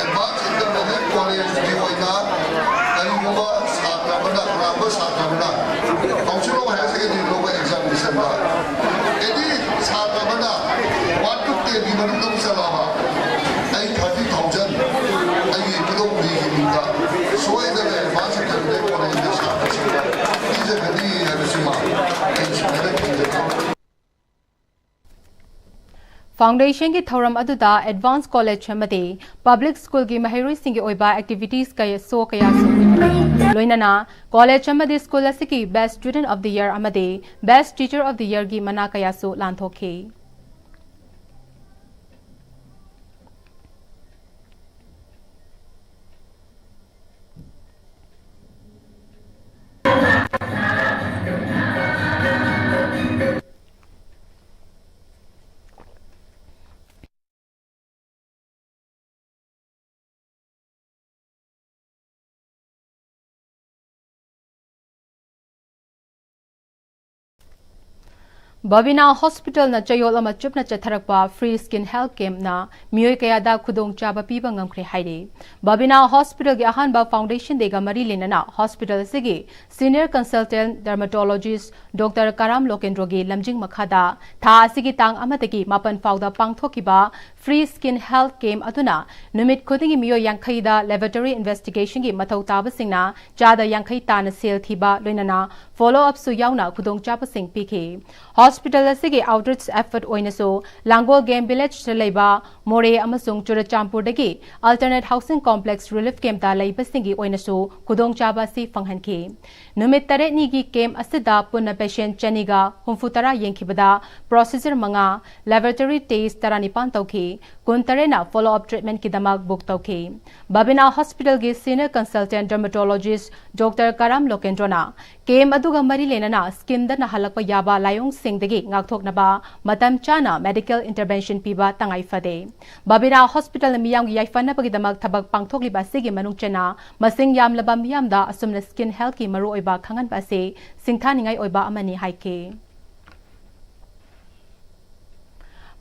Advanced Intermediate Collegeꯀꯤ ꯑꯣꯏꯅ ꯀꯔꯤꯒꯨꯝꯕ ꯁꯥꯇ꯭ꯔ ꯑꯃꯅ, ꯀꯅꯥꯒꯨꯝꯕ ꯁꯥꯇ꯭ꯔ ꯑꯃꯅ Council of Higher Secondary ꯂꯧꯕ examinationꯗ any ꯁꯥꯇ꯭ꯔ ꯑꯃꯅ one to tenꯒꯤ ꯃꯅꯨꯡꯗ ꯑꯃꯨꯛ ꯆꯜꯂꯛꯑꯕ, ꯑꯩ thirty thousand ꯑꯩꯒꯤ ꯏꯄꯨꯗꯧ ꯎꯔꯤꯒꯤ ꯃꯤꯡꯗ ꯁꯣꯏꯗꯅ Advanced Intermediate Collegeꯀꯤ ꯁꯥꯇ꯭ꯔꯁꯤꯡꯗ ꯄꯤꯖꯒꯅꯤ ꯍꯥꯏꯕꯁꯤꯃ ꯑꯩ ꯁꯨꯃꯥꯏꯅ ꯊꯝꯖꯒꯦ꯫ Foundationꯒꯤ ꯊꯧꯔꯝ ꯑꯗꯨꯗ Advanced College ꯑꯃꯗꯤ Public Schoolꯒꯤ ꯃꯍꯩꯔꯣꯏꯁꯤꯡꯒꯤ ꯑꯣꯏꯕ activities ꯀꯌꯥ, show ꯀꯌꯥꯁꯨ ꯎꯠꯈꯤ꯫ ꯂꯣꯏꯅꯅ college ꯑꯃꯗꯤ school ꯑꯁꯤꯒꯤ Best Student of the Year ꯑꯃꯗꯤ Best Teacher of the Yearꯒꯤ ꯃꯅꯥ ꯀꯌꯥꯁꯨ ꯂꯥꯟꯊꯣꯛꯈꯤ꯫ ꯕꯕꯤꯅꯥ ꯍꯣꯁꯄꯤꯇꯥꯜꯅ ꯆꯌꯣꯜ ꯑꯃ ꯆꯨꯞꯅ ꯆꯠꯊꯔꯛꯄ free skin health campꯅ ꯃꯤꯑꯣꯏ ꯀꯌꯥꯗ ꯈꯨꯗꯣꯡꯆꯥꯕ ꯄꯤꯕ ꯉꯝꯈ꯭ꯔꯦ ꯍꯥꯏꯔꯤ꯫ ꯕꯕꯤꯅꯥ ꯍꯣꯁꯄꯤꯇꯥꯜꯒꯤ ꯑꯍꯥꯟꯕ Foundation Dayꯒ ꯃꯔꯤ ꯂꯩꯅꯅ ꯍꯣꯁꯄꯤꯇꯥꯜ ꯑꯁꯤꯒꯤ senior consultant dermatologist Doctor ꯀꯔꯥꯝ ꯂꯣꯀꯦꯟꯗ꯭ꯔꯣꯒꯤ ꯂꯝꯖꯤꯡ ꯃꯈꯥꯗ ꯊꯥ ꯑꯁꯤꯒꯤ ꯇꯥꯡ ꯑꯃꯗꯒꯤ ꯃꯥꯄꯟ ꯐꯥꯎꯗ ꯄꯥꯡꯊꯣꯛꯈꯤꯕ free skin health camp ꯑꯗꯨꯅ ꯅꯨꯃꯤꯠ ꯈꯨꯗꯤꯡꯒꯤ ꯃꯤꯑꯣꯏ ꯌꯥꯡꯈꯩꯗ laboratory investigationꯒꯤ ꯃꯊꯧ ꯇꯥꯕꯁꯤꯡꯅ ꯆꯥꯗ ꯌꯥꯡꯈꯩ ꯇꯥꯅ ꯁꯦꯜ ꯊꯤꯕ, ꯂꯣꯏꯅꯅ follow upꯁꯨ ꯌꯥꯎꯅ ꯈꯨꯗꯣꯡꯆꯥꯕꯁꯤꯡ ꯄꯤꯈꯤ꯫ ꯍꯣꯁꯄꯤꯇꯥꯜ ꯑꯁꯤꯒꯤ outreach effort ꯑꯣꯏꯅꯁꯨ ꯂꯥꯡꯒꯣꯜ Game Villageꯇ ꯂꯩꯕ ꯃꯣꯔꯦ ꯑꯃꯁꯨꯡ ꯆꯨꯔꯆꯥꯟꯄꯨꯔꯗꯒꯤ Alternate Housing Complex Relief Campꯇ ꯂꯩꯕꯁꯤꯡꯒꯤ ꯑꯣꯏꯅꯁꯨ ꯈꯨꯗꯣꯡꯆꯥꯕ ꯑꯁꯤ ꯐꯪꯍꯟꯈꯤ꯫ ꯅꯨꯃꯤꯠ ꯇꯔꯦꯠꯅꯤꯒꯤ camp ꯑꯁꯤꯗ ꯄꯨꯟꯅ patient ꯆꯅꯤꯒ ꯍꯨꯝꯐꯨꯇꯔꯥ ꯌꯦꯡꯈꯤꯕꯗ procedure ꯃꯉꯥ, laboratory test ꯇꯔꯥꯅꯤꯄꯥꯟ ꯇꯧꯈꯤ꯫ ꯀꯨꯟꯇꯔꯦꯠꯅ follow up treatmentꯀꯤꯗꯃꯛ book ꯇꯧꯈꯤ꯫ ꯕꯕꯤꯅꯥ ꯍꯣꯁꯄꯤꯇꯥꯜꯒꯤ senior consultant dermatologist Doctor ꯀꯔꯥꯝ ꯂꯣꯀꯦꯟꯗ꯭ꯔꯣꯅ camp ꯑꯗꯨꯒ ꯃꯔꯤ ꯂꯩꯅꯅ skinꯗ ꯅꯥꯍꯜꯂꯛꯄ ꯌꯥꯕ ꯂꯥꯏꯑꯣꯡꯁꯤꯡꯗꯒꯤ ꯉꯥꯛꯊꯣꯛꯅꯕ ꯃꯇꯝ ꯆꯥꯅ medical intervention ꯄꯤꯕ ꯇꯉꯥꯏ ꯐꯗꯦ꯫ ꯕꯕꯤꯅꯥ ꯍꯣꯁꯄꯤꯇꯥꯜꯅ ꯃꯤꯌꯥꯝꯒꯤ ꯌꯥꯏꯐꯅꯕꯒꯤꯗꯃꯛ ꯊꯕꯛ ꯄꯥꯡꯊꯣꯛꯂꯤꯕ ꯑꯁꯤꯒꯤ ꯃꯅꯨꯡ ꯆꯟꯅ ꯃꯁꯤꯡ ꯌꯥꯝꯂꯕ ꯃꯤꯌꯥꯝꯗ ꯑꯁꯨꯝꯅ skin healthꯀꯤ ꯃꯔꯨꯑꯣꯏꯕ ꯈꯪꯍꯟꯕ ꯑꯁꯤ ꯁꯤꯡꯊꯥꯅꯤꯡꯉꯥꯏ ꯑꯣꯏꯕ ꯑꯃꯅꯤ ꯍꯥꯏꯈꯤ꯫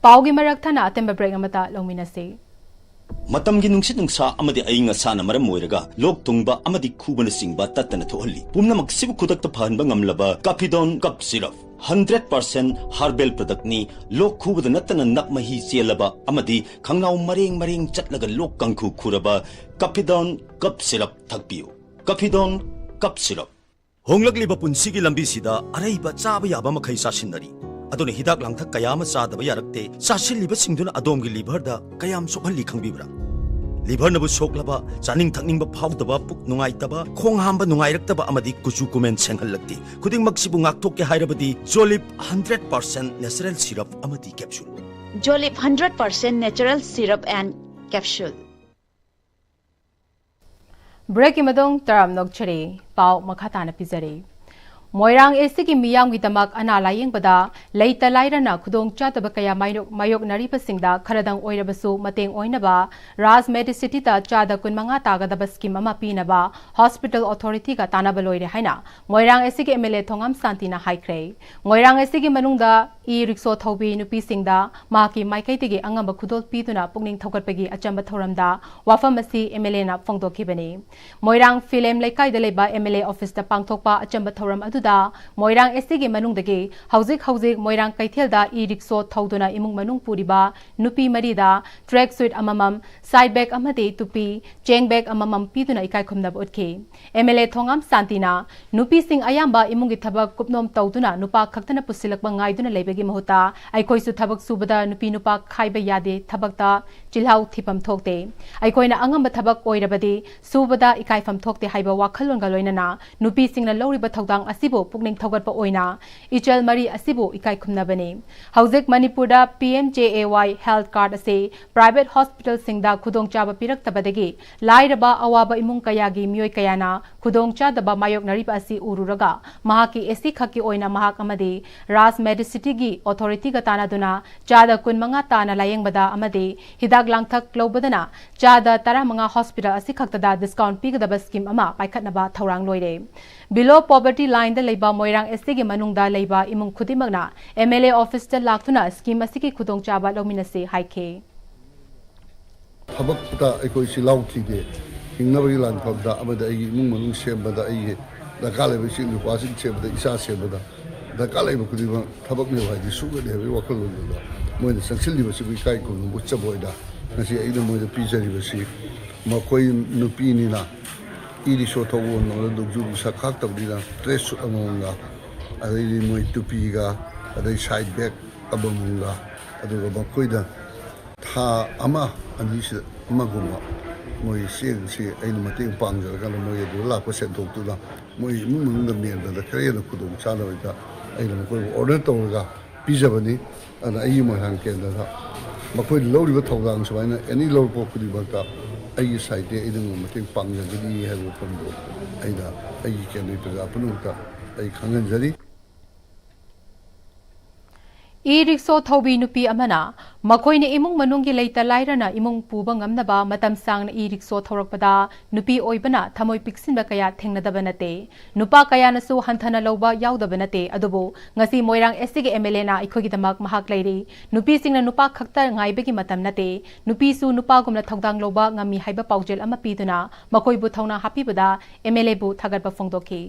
ꯄꯥꯎꯒꯤ ꯃꯔꯛ ꯊꯠꯅ ꯑꯇꯦꯟꯕ break ꯑꯃꯇ ꯂꯧꯃꯤꯟꯅꯁꯤ꯫ ꯃꯇꯝꯒꯤ ꯅꯨꯡꯁꯤꯠ ꯅꯨꯡꯁꯥ ꯑꯃꯗꯤ ꯑꯏꯪ ꯑꯁꯥꯅ ꯃꯔꯝ ꯑꯣꯏꯔꯒ ꯂꯣꯛ ꯊꯨꯡꯕ ꯑꯃꯗꯤ ꯈꯨꯕꯅꯆꯤꯡꯕ ꯇꯠꯇꯅ ꯊꯣꯛꯍꯜꯂꯤ꯫ ꯄꯨꯝꯅꯃꯛꯁꯤꯕꯨ ꯈꯨꯗꯛꯇ ꯐꯍꯟꯕ ꯉꯝꯂꯕ Caphidone Cough Syrup, hundred percent herbal productꯅꯤ꯫ ꯂꯣꯛ ꯈꯨꯕꯗ ꯅꯠꯇꯅ ꯅꯞ ꯃꯍꯤ ꯆꯦꯜꯂꯕ ꯑꯃꯗꯤ ꯈꯪꯅꯥꯎ ꯃꯔꯦꯡ ꯃꯔꯦꯡ ꯆꯠꯂꯒ ꯂꯣꯛ ꯀꯥꯡꯈꯨ ꯈꯨꯔꯕ Caphidone Cough Syrup ꯊꯛꯄꯤꯌꯨ꯫ Caphidone Cough Syrup꯫ ꯍꯣꯡꯂꯛꯂꯤꯕ ꯄꯨꯟꯁꯤꯒꯤ ꯂꯝꯕꯤꯁꯤꯗ ꯑꯔꯩꯕ ꯆꯥꯕ ꯌꯥꯕ ꯃꯈꯩ ꯆꯥꯁꯤꯟꯅꯔꯤ꯫ ꯑꯗꯨꯅ ꯍꯤꯗꯥꯛ ꯂꯥꯡꯊꯛ ꯀꯌꯥ ꯑꯃ ꯆꯥꯗꯕ ꯌꯥꯔꯛꯇꯦ꯫ ꯆꯥꯁꯤꯜꯂꯤꯕꯁꯤꯡꯗꯨꯅ ꯑꯗꯣꯝꯒꯤ liverꯗ ꯀꯌꯥꯝ ꯁꯣꯛꯍꯜꯂꯤ ꯈꯪꯕꯤꯕ꯭ꯔꯥ? Liverꯅꯕꯨ ꯁꯣꯛꯂꯕ, ꯆꯥꯅꯤꯡ ꯊꯛꯅꯤꯡꯕ ꯐꯥꯎꯗꯕ, ꯄꯨꯛ ꯅꯨꯡꯉꯥꯏꯇꯕ, ꯈꯣꯡ ꯍꯥꯝꯕ ꯅꯨꯡꯉꯥꯏꯔꯛꯇꯕ ꯑꯃꯗꯤ ꯀꯨꯆꯨ ꯀꯨꯃꯦꯟ ꯁꯦꯡꯍꯜꯂꯛꯇꯦ꯫ ꯈꯨꯗꯤꯡꯃꯛꯁꯤꯕꯨ ꯉꯥꯛꯊꯣꯛꯀꯦ ꯍꯥꯏꯔꯕꯗꯤ Jolib hundred percent natural syrup ꯑꯃꯗꯤ capsule꯫ Jolib hundred percent natural syrup and capsule꯫ Breakꯀꯤ ꯃꯇꯨꯡ ꯇꯔꯥꯝ ꯅꯣꯛꯆꯔꯤ꯫ ꯄꯥꯎ ꯃꯈꯥ ꯇꯥꯅ ꯄꯤꯖꯔꯤ꯫ ꯃꯣꯏꯔꯥꯡ ꯑꯦꯁ ꯇꯤꯒꯤ ꯃꯤꯌꯥꯝꯒꯤꯗꯃꯛ ꯑꯅꯥ ꯂꯥꯌꯦꯡꯕꯗ ꯂꯩꯇ ꯂꯥꯏꯔꯅ ꯈꯨꯗꯣꯡꯆꯥꯗꯕ ꯀꯌꯥ ꯃꯥꯌꯣꯛ- ꯃꯥꯌꯣꯛꯅꯔꯤꯕꯁꯤꯡꯗ ꯈꯔꯗꯪ ꯑꯣꯏꯔꯕꯁꯨ ꯃꯇꯦꯡ ꯑꯣꯏꯅꯕ ꯔꯥꯖ ꯃꯦꯗꯤꯁꯤꯇꯤꯗ ꯆꯥꯗ ꯀꯨꯟꯃꯉꯥ ꯇꯥꯒꯗꯕ ꯁ꯭ꯀꯤꯝ ꯑꯃ ꯄꯤꯅꯕ ꯍꯣꯁꯄꯤꯇꯥꯜ ꯑꯣꯊꯣꯔꯤꯇꯤꯒ ꯇꯥꯟꯅꯕ ꯂꯣꯏꯔꯦ ꯍꯥꯏꯅ ꯃꯣꯏꯔꯥꯡ ꯑꯦꯁ ꯇꯤꯒꯤ ꯑꯦꯝ ꯑꯦꯜ ꯑꯦ ꯊꯣꯉꯥꯝ ꯁꯥꯟꯇꯤꯅ ꯍꯥꯏꯈ꯭ꯔꯦ꯫ ꯃꯣꯏꯔꯥꯡ ꯑꯦꯁ ꯇꯤꯒꯤ ꯃꯅꯨꯡꯗ ꯏ ꯔꯤꯛꯁꯣ ꯊꯧꯕꯤ ꯅꯨꯄꯤꯁꯤꯡꯗ ꯃꯍꯥꯛꯀꯤ ꯃꯥꯏꯀꯩꯗꯒꯤ ꯑꯉꯝꯕ ꯈꯨꯗꯣꯜ ꯄꯤꯗꯨꯅ ꯄꯨꯛꯅꯤꯡ ꯊꯧꯒꯠꯄꯒꯤ ꯑꯆꯝꯕ ꯊꯧꯔꯝꯗ ꯋꯥꯐꯝ ꯑꯁꯤ ꯑꯦꯝ ꯑꯦꯜ ꯑꯦꯅ ꯐꯣꯡꯗꯣꯛꯈꯤꯕꯅꯤ꯫ ꯃꯣꯏꯔꯥꯡ ꯐꯤꯂꯦꯝ ꯂꯩꯀꯥꯏꯗ ꯂꯩꯕ ꯑꯦꯝ ꯑꯦꯜ ꯑꯦ ꯑꯣꯐꯤꯁꯇ ꯄꯥꯡꯊꯣꯛꯄ ꯑꯆꯝꯕ ꯊꯧꯔꯝ ꯑꯗꯨꯗ ꯃꯣꯏꯔꯥꯡ ꯑꯦꯁ ꯇꯤꯒꯤ ꯃꯅꯨꯡꯗꯒꯤ ꯍꯧꯖꯤꯛ ꯍꯧꯖꯤꯛ ꯃꯣꯏꯔꯥꯡ ꯀꯩꯊꯦꯜꯗ ꯏ ꯔꯤꯛꯁꯣ ꯊꯧꯗꯨꯅ ꯏꯃꯨꯡ ꯃꯅꯨꯡ ꯄꯨꯔꯤꯕ ꯅꯨꯄꯤ ꯃꯔꯤꯗ ꯇ꯭ꯔꯦꯛ ꯁꯨꯏꯠ ꯑꯃꯃꯝ, ꯁꯥꯏꯠ ꯕꯦꯒ ꯑꯃꯗꯤ ꯇꯨꯄꯤ, ꯆꯦꯡ ꯕꯦꯒ ꯑꯃꯃꯝ ꯄꯤꯗꯨꯅ ꯏꯀꯥꯏ ꯈꯨꯝꯅꯕ ꯎꯠꯈꯤ꯫ ꯑꯦꯝ ꯑꯦꯜ ꯑꯦ ꯊꯣꯉꯥꯝ ꯁꯥꯟꯇꯤꯅ ꯅꯨꯄꯤꯁꯤꯡ ꯑꯌꯥꯝꯕ ꯏꯃꯨꯡꯒꯤ ꯊꯕꯛ ꯀꯨꯞꯅꯣꯝ ꯇꯧꯗꯨꯅ ꯅꯨꯄꯥ ꯈꯛꯇꯅ ꯄꯨꯁꯤꯜꯂꯛꯄ ꯉꯥꯏꯗꯨꯅ ꯂꯩꯕꯒꯤ ꯃꯍꯨꯠꯇ ꯑꯩꯈꯣꯏꯁꯨ ꯊꯕꯛ ꯁꯨꯕꯗ ꯅꯨꯄꯤ ꯅꯨꯄꯥ ꯈꯥꯏꯕ ꯌꯥꯗꯦ, ꯊꯕꯛꯇ ꯆꯤꯜꯍꯥꯎ ꯊꯤꯐꯝ ꯊꯣꯛꯇꯦ꯫ ꯑꯩꯈꯣꯏꯅ ꯑꯉꯝꯕ ꯊꯕꯛ ꯑꯣꯏꯔꯕꯗꯤ ꯁꯨꯕꯗ ꯏꯀꯥꯏꯐꯝ ꯊꯣꯛꯇꯦ ꯍꯥꯏꯕ ꯋꯥꯈꯜꯂꯣꯟꯒ ꯂꯣꯏꯅꯅ ꯅꯨꯄꯤꯁꯤꯡꯅ ꯂꯧꯔꯤꯕ ꯊꯧꯗꯥꯡ ꯑꯁꯤꯕꯨ ꯄꯨꯛꯅꯤꯡ ꯊꯧꯒꯠꯄ ꯑꯣꯏꯅ ꯏꯆꯜ ꯃꯔꯤ ꯑꯁꯤꯕꯨ ꯏꯀꯥꯏ ꯈꯨꯝꯅꯕꯅꯤ꯫ ꯍꯧꯖꯤꯛ ꯃꯅꯤꯄꯨꯔꯗ ꯄꯤ ꯑꯦꯝ ꯖꯦ ꯑꯦ ꯋꯥꯏ ꯍꯦꯜꯊ ꯀꯥꯔꯗ ꯑꯁꯤ ꯄ꯭ꯔꯥꯏꯚꯦꯠ ꯍꯣꯁꯄꯤꯇꯥꯜꯁꯤꯡꯗ ꯈꯨꯗꯣꯡꯆꯥꯕ ꯄꯤꯔꯛꯇꯕꯗꯒꯤ ꯂꯥꯏꯔꯕ ꯑꯋꯥꯕ ꯏꯃꯨꯡ ꯀꯌꯥꯒꯤ ꯃꯤꯑꯣꯏ ꯀꯌꯥꯅ ꯈꯨꯗꯣꯡꯆꯥꯗꯕ ꯃꯥꯌꯣꯛꯅꯔꯤꯕ ꯑꯁꯤ ꯎꯔꯨꯔꯒ ꯃꯍꯥꯛꯀꯤ ꯑꯦꯁ ꯇꯤ ꯈꯛꯀꯤ ꯑꯣꯏꯅ ꯃꯍꯥꯛ ꯑꯃꯗꯤ ꯔꯥꯖ ꯃꯦꯗꯤꯁꯤꯇꯤꯒꯤ ꯑꯣꯊꯣꯔꯤꯇꯤꯒ ꯇꯥꯟꯅꯗꯨꯅ ꯆꯥꯗ ꯀꯨꯟꯃꯉꯥ ꯇꯥꯅ ꯂꯥꯌꯦꯡꯕꯗ ꯑꯃꯗꯤ ꯍꯤꯗꯥꯛ ꯂꯥꯡꯊꯛ ꯂꯧꯕꯗꯅ ꯆꯥꯗ ꯇꯔꯥꯃꯉꯥ ꯍꯣꯁꯄꯤꯇꯥꯜ ꯑꯁꯤꯈꯛꯇꯗ ꯗꯤꯁꯀꯥꯎꯟ ꯄꯤꯒꯗꯕ ꯁ꯭ꯀꯤꯝ ꯑꯃ ꯄꯥꯏꯈꯠꯅꯕ ꯊꯧꯔꯥꯡ ꯂꯣꯏꯔꯦ꯫ ꯕꯤꯂꯣ ꯄꯣꯚꯔꯇꯤ ꯂꯥꯏꯟꯗ ꯂꯩꯕ ꯃꯣꯏꯔꯥꯡ ꯑꯦꯁ ꯇꯤꯒꯤ ꯃꯅꯨꯡꯗ ꯂꯩꯕ ꯏꯃꯨꯡ ꯈꯨꯗꯤꯡꯃꯛꯅ ꯑꯦꯝ ꯑꯦꯜ ꯑꯦ ꯑꯣꯐꯤꯁꯇ ꯂꯥꯛꯇꯨꯅ ꯁ꯭ꯀꯤꯝ ꯑꯁꯤꯒꯤ ꯈꯨꯗꯣꯡꯆꯥꯕ ꯂꯧꯃꯤꯟꯅꯁꯤ ꯍꯥꯏꯈꯤ꯫ ꯊꯕꯛꯇ ꯑꯩꯈꯣꯏ ꯆꯤꯜꯍꯥꯎ ꯊꯤꯗꯦ꯫ ꯍꯤꯡꯅꯕꯒꯤ ꯂꯥꯟꯐꯝꯗ ꯑꯃꯗꯤ ꯑꯩꯒꯤ ꯏꯃꯨꯡ ꯃꯅꯨꯡ ꯁꯦꯝꯕꯗ, ꯑꯩꯒꯤ ꯗꯔꯀꯥꯔ ꯂꯩꯕ ꯏꯆꯤꯜ ꯅꯨꯄꯥꯁꯤꯡ ꯁꯦꯝꯕꯗ, ꯏꯆꯥ ꯁꯦꯝꯕꯗ ꯗꯔꯀꯥꯔ ꯂꯩꯕ ꯈꯨꯗꯤꯡꯃꯛ ꯊꯕꯛꯅꯦꯕ ꯍꯥꯏꯗꯤ ꯁꯨꯒꯅꯤ ꯍꯥꯏꯕꯒꯤ ꯋꯥꯈꯜꯂꯣꯟꯗꯨꯗ ꯃꯣꯏꯅ ꯆꯪꯁꯤꯜꯂꯤꯕꯁꯤꯕꯨ ꯏꯀꯥꯏ ꯈꯨꯝꯅꯕ ꯎꯠꯆꯕ ꯑꯣꯏꯅ ꯉꯁꯤ ꯑꯩꯅ ꯃꯣꯏꯗ ꯄꯤꯖꯔꯤꯕꯁꯤ, ꯃꯈꯣꯏ ꯅꯨꯄꯤꯅꯤꯅ ꯏ ꯔꯤꯛꯁꯣ ꯊꯧꯕ ꯉꯝꯗꯕ ꯅꯣꯡꯖꯨ ꯅꯨꯡꯁꯥ ꯈꯥꯛꯇꯕꯅꯤꯅ ꯇ꯭ꯔꯦꯛ ꯁꯨꯠ ꯑꯃꯃꯝꯒ, ꯑꯗꯩꯗꯤ ꯃꯣꯏ ꯇꯨꯄꯤꯒ, ꯑꯗꯩ ꯁꯥꯏꯠ ꯕꯦꯒ ꯑꯃꯃꯝꯒ, ꯑꯗꯨꯒ ꯃꯈꯣꯏꯗ ꯊꯥ ꯑꯃ ꯑꯅꯤꯁꯤꯗ ꯑꯃꯒꯨꯝꯕ ꯃꯣꯏ ꯆꯦꯡꯁꯤ ꯑꯩꯅ ꯃꯇꯦꯡ ꯄꯥꯡꯖꯔꯀꯥꯟꯗ ꯃꯣꯏ ꯑꯗꯨꯗ ꯂꯥꯛꯄ ꯁꯦꯟꯊꯣꯛꯇꯨꯅ ꯃꯣꯏ ꯏꯃꯨꯡ ꯃꯅꯨꯡꯗ ꯃꯦꯟꯕꯗ ꯈꯔ ꯍꯦꯟꯅ ꯈꯨꯗꯣꯡ ꯆꯥꯅꯕꯗ ꯑꯩꯅ ꯃꯈꯣꯏꯕꯨ ꯑꯣꯔꯗꯔ ꯇꯧꯔꯒ ꯄꯤꯖꯕꯅꯤ꯫ ꯑꯗꯨꯅ ꯑꯩꯒꯤ ꯃꯣꯏꯔꯥꯡ ꯀꯦꯟꯗ꯭ꯔꯗ ꯃꯈꯣꯏꯅ ꯂꯧꯔꯤꯕ ꯊꯧꯗꯥꯡ ꯁꯨꯃꯥꯏꯅ ꯑꯦꯅꯤ ꯂꯧꯔꯛꯄ ꯈꯨꯗꯤꯡꯃꯛꯇ ꯑꯩꯒꯤ ꯁꯥꯏꯠꯇꯒꯤ ꯑꯩꯅ ꯃꯇꯦꯡ ꯄꯥꯡꯖꯒꯅꯤ ꯍꯥꯏꯕ ꯋꯥꯐꯝꯗꯣ ꯑꯩꯅ ꯑꯩꯒꯤ ꯀꯦꯟꯗ꯭ꯔꯒꯤ ꯄ꯭ꯔꯖꯥ ꯄꯨꯝꯅꯃꯛꯇ ꯑꯩ ꯈꯪꯍꯟꯖꯔꯤ꯫ ꯏ ꯔꯤꯛꯁꯣ ꯊꯧꯕꯤ ꯅꯨꯄꯤ ꯑꯃꯅ ꯃꯈꯣꯏꯅ ꯏꯃꯨꯡ ꯃꯅꯨꯡꯒꯤ ꯂꯩꯇ ꯂꯥꯏꯔꯅ ꯏꯃꯨꯡ ꯄꯨꯕ ꯉꯝꯅꯕ ꯃꯇꯝ ꯁꯥꯡꯅ ꯏ ꯔꯤꯛꯁꯣ ꯊꯧꯔꯛꯄꯗ ꯅꯨꯄꯤ ꯑꯣꯏꯕꯅ ꯊꯃꯣꯏ ꯄꯤꯛꯁꯤꯟꯕ ꯀꯌꯥ ꯊꯦꯡꯅꯗꯕ ꯅꯠꯇꯦ꯫ ꯅꯨꯄꯥ ꯀꯌꯥꯅꯁꯨ ꯍꯟꯊꯅ ꯂꯧꯕ ꯌꯥꯎꯗꯕ ꯅꯠꯇꯦ꯫ ꯑꯗꯨꯕꯨ ꯉꯁꯤ ꯃꯣꯏꯔꯥꯡ ꯑꯦꯁ ꯁꯤꯒꯤ ꯑꯦꯝ ꯑꯦꯜ ꯑꯦꯅ ꯑꯩꯈꯣꯏꯒꯤꯗꯃꯛ ꯃꯍꯥꯛ ꯂꯩꯔꯤ꯫ ꯅꯨꯄꯤꯁꯤꯡꯅ ꯅꯨꯄꯥ ꯈꯛꯇ ꯉꯥꯏꯕꯒꯤ ꯃꯇꯝ ꯅꯠꯇꯦ꯫ ꯅꯨꯄꯤꯁꯨ ꯅꯨꯄꯥꯒꯨꯝꯅ ꯊꯧꯗꯥꯡ ꯂꯧꯕ ꯉꯝꯃꯤ ꯍꯥꯏꯕ ꯄꯥꯎꯖꯦꯜ ꯑꯃ ꯄꯤꯗꯨꯅ ꯃꯈꯣꯏꯕꯨ ꯊꯧꯅꯥ ꯍꯥꯞꯄꯤꯕꯗ ꯑꯦꯝ ꯑꯦꯜ ꯑꯦꯕꯨ ꯊꯥꯒꯠꯄ ꯐꯣꯡꯗꯣꯛꯈꯤ꯫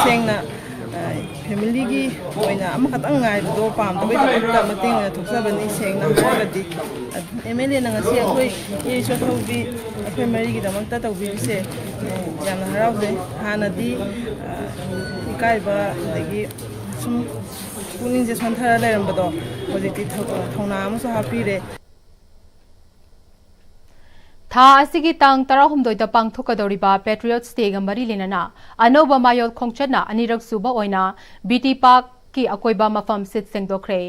ꯁꯦꯡꯅ ꯐꯦꯃꯤꯂꯤꯒꯤ ꯑꯣꯏꯅ ꯑꯃꯈꯛꯇꯪ ꯉꯥꯏꯕꯗꯣ ꯄꯥꯝꯗꯕꯩꯗꯃꯛꯇ ꯃꯇꯦꯡ ꯑꯣꯏꯅ ꯊꯣꯛꯆꯕꯅꯤ꯫ ꯁꯦꯡꯅ ꯍꯥꯏꯔꯒꯗꯤ ꯑꯦꯝ ꯑꯦꯜ ꯑꯦꯅ ꯉꯁꯤ ꯑꯩꯈꯣꯏ ꯏ ꯔꯤꯛꯁꯣ ꯊꯧꯕꯤ ꯑꯩꯈꯣꯏ ꯃꯔꯤꯒꯤꯗꯃꯛꯇ ꯇꯧꯕꯤꯔꯤꯁꯦ ꯌꯥꯝꯅ ꯍꯔꯥꯎꯖꯩ꯫ ꯍꯥꯟꯅꯗꯤ ꯏꯀꯥꯏꯕ ꯑꯗꯒꯤ ꯁꯨꯝ ꯄꯨꯛꯅꯤꯡꯁꯦ ꯁꯣꯟꯊꯔ ꯂꯩꯔꯝꯕꯗꯣ ꯍꯧꯖꯤꯛꯇꯤ ꯊꯧꯅꯥ ꯑꯃꯁꯨ ꯍꯥꯞꯄꯤꯔꯦ꯫ ꯊꯥ ꯑꯁꯤꯒꯤ ꯇꯥꯡ ꯇꯔꯥꯍꯨꯝꯗꯣꯏꯗ ꯄꯥꯡꯊꯣꯛꯀꯗꯧꯔꯤꯕ Patriots Dayꯒ ꯃꯔꯤ ꯂꯩꯅꯅ ꯑꯅꯧꯕ ꯃꯌꯣꯜ ꯈꯣꯡꯆꯠꯅ ꯑꯅꯤꯔꯛ ꯁꯨꯕ ꯑꯣꯏꯅ ꯕꯤ ꯇꯤ ꯄꯥꯔꯛꯀꯤ ꯑꯀꯣꯏꯕ ꯃꯐꯝ ꯁꯤꯠ ꯁꯦꯡꯗꯣꯛꯈ꯭ꯔꯦ꯫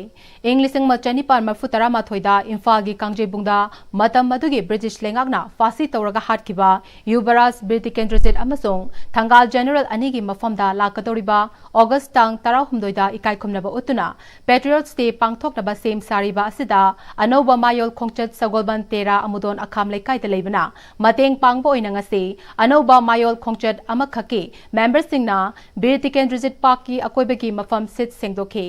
ꯏꯪ ꯂꯤꯁꯤꯡ ꯑꯃ ꯆꯅꯤꯄꯥꯟ ꯃꯔꯤꯐꯨ ꯇꯔꯥꯃꯥꯊꯣꯏꯗ ꯏꯝꯐꯥꯜꯒꯤ ꯀꯥꯡꯖꯩꯕꯨꯡꯗ ꯃꯇꯝ ꯑꯗꯨꯒꯤ ꯕ꯭ꯔꯤꯇꯤꯁ ꯂꯩꯉꯥꯛꯅ ꯐꯥꯁꯤ ꯇꯧꯔꯒ ꯍꯥꯠꯈꯤꯕ ꯌꯨꯕꯔꯥꯖ ꯕꯤꯔ ꯇꯤꯀꯦꯟꯗ꯭ꯔꯖꯤꯠ ꯑꯃꯁꯨꯡ ꯊꯪꯒꯥꯜ ꯖꯦꯅꯔꯦꯜ ꯑꯅꯤꯒꯤ ꯃꯐꯝꯗ ꯂꯥꯛꯀꯗꯧꯔꯤꯕ ꯑꯣꯒꯁ ꯇꯥꯡ ꯇꯔꯥꯍꯨꯝꯗꯣꯏꯗ ꯏꯀꯥꯏꯈꯨꯝꯅꯕ ꯎꯠꯇꯨꯅ Patriots Day ꯄꯥꯡꯊꯣꯛꯅꯕ ꯁꯦꯝ ꯁꯥꯔꯤꯕ ꯑꯁꯤꯗ ꯑꯅꯧꯕ ꯃꯌꯣꯜ ꯈꯣꯡꯆꯠ ꯁꯒꯣꯜꯕꯟ ꯇꯦꯔꯥ ꯑꯃꯨꯗꯣꯟ ꯑꯈꯥꯝ ꯂꯩꯀꯥꯏꯗ ꯂꯩꯕꯅ ꯃꯇꯦꯡ ꯄꯥꯡꯕ ꯑꯣꯏꯅ ꯉꯁꯤ ꯑꯅꯧꯕ ꯃꯌꯣꯜ ꯈꯣꯡꯆꯠ ꯑꯃꯈꯛꯀꯤ ꯃꯦꯝꯕꯔꯁꯤꯡꯅ ꯕꯤꯔ ꯇꯤꯀꯦꯟꯗ꯭ꯔꯖꯤꯠ ꯄꯥꯔꯛꯀꯤ ꯑꯀꯣꯏꯕꯒꯤ ꯃꯐꯝ ꯁꯤꯠ ꯁꯦꯡꯗꯣꯛꯈꯤ꯫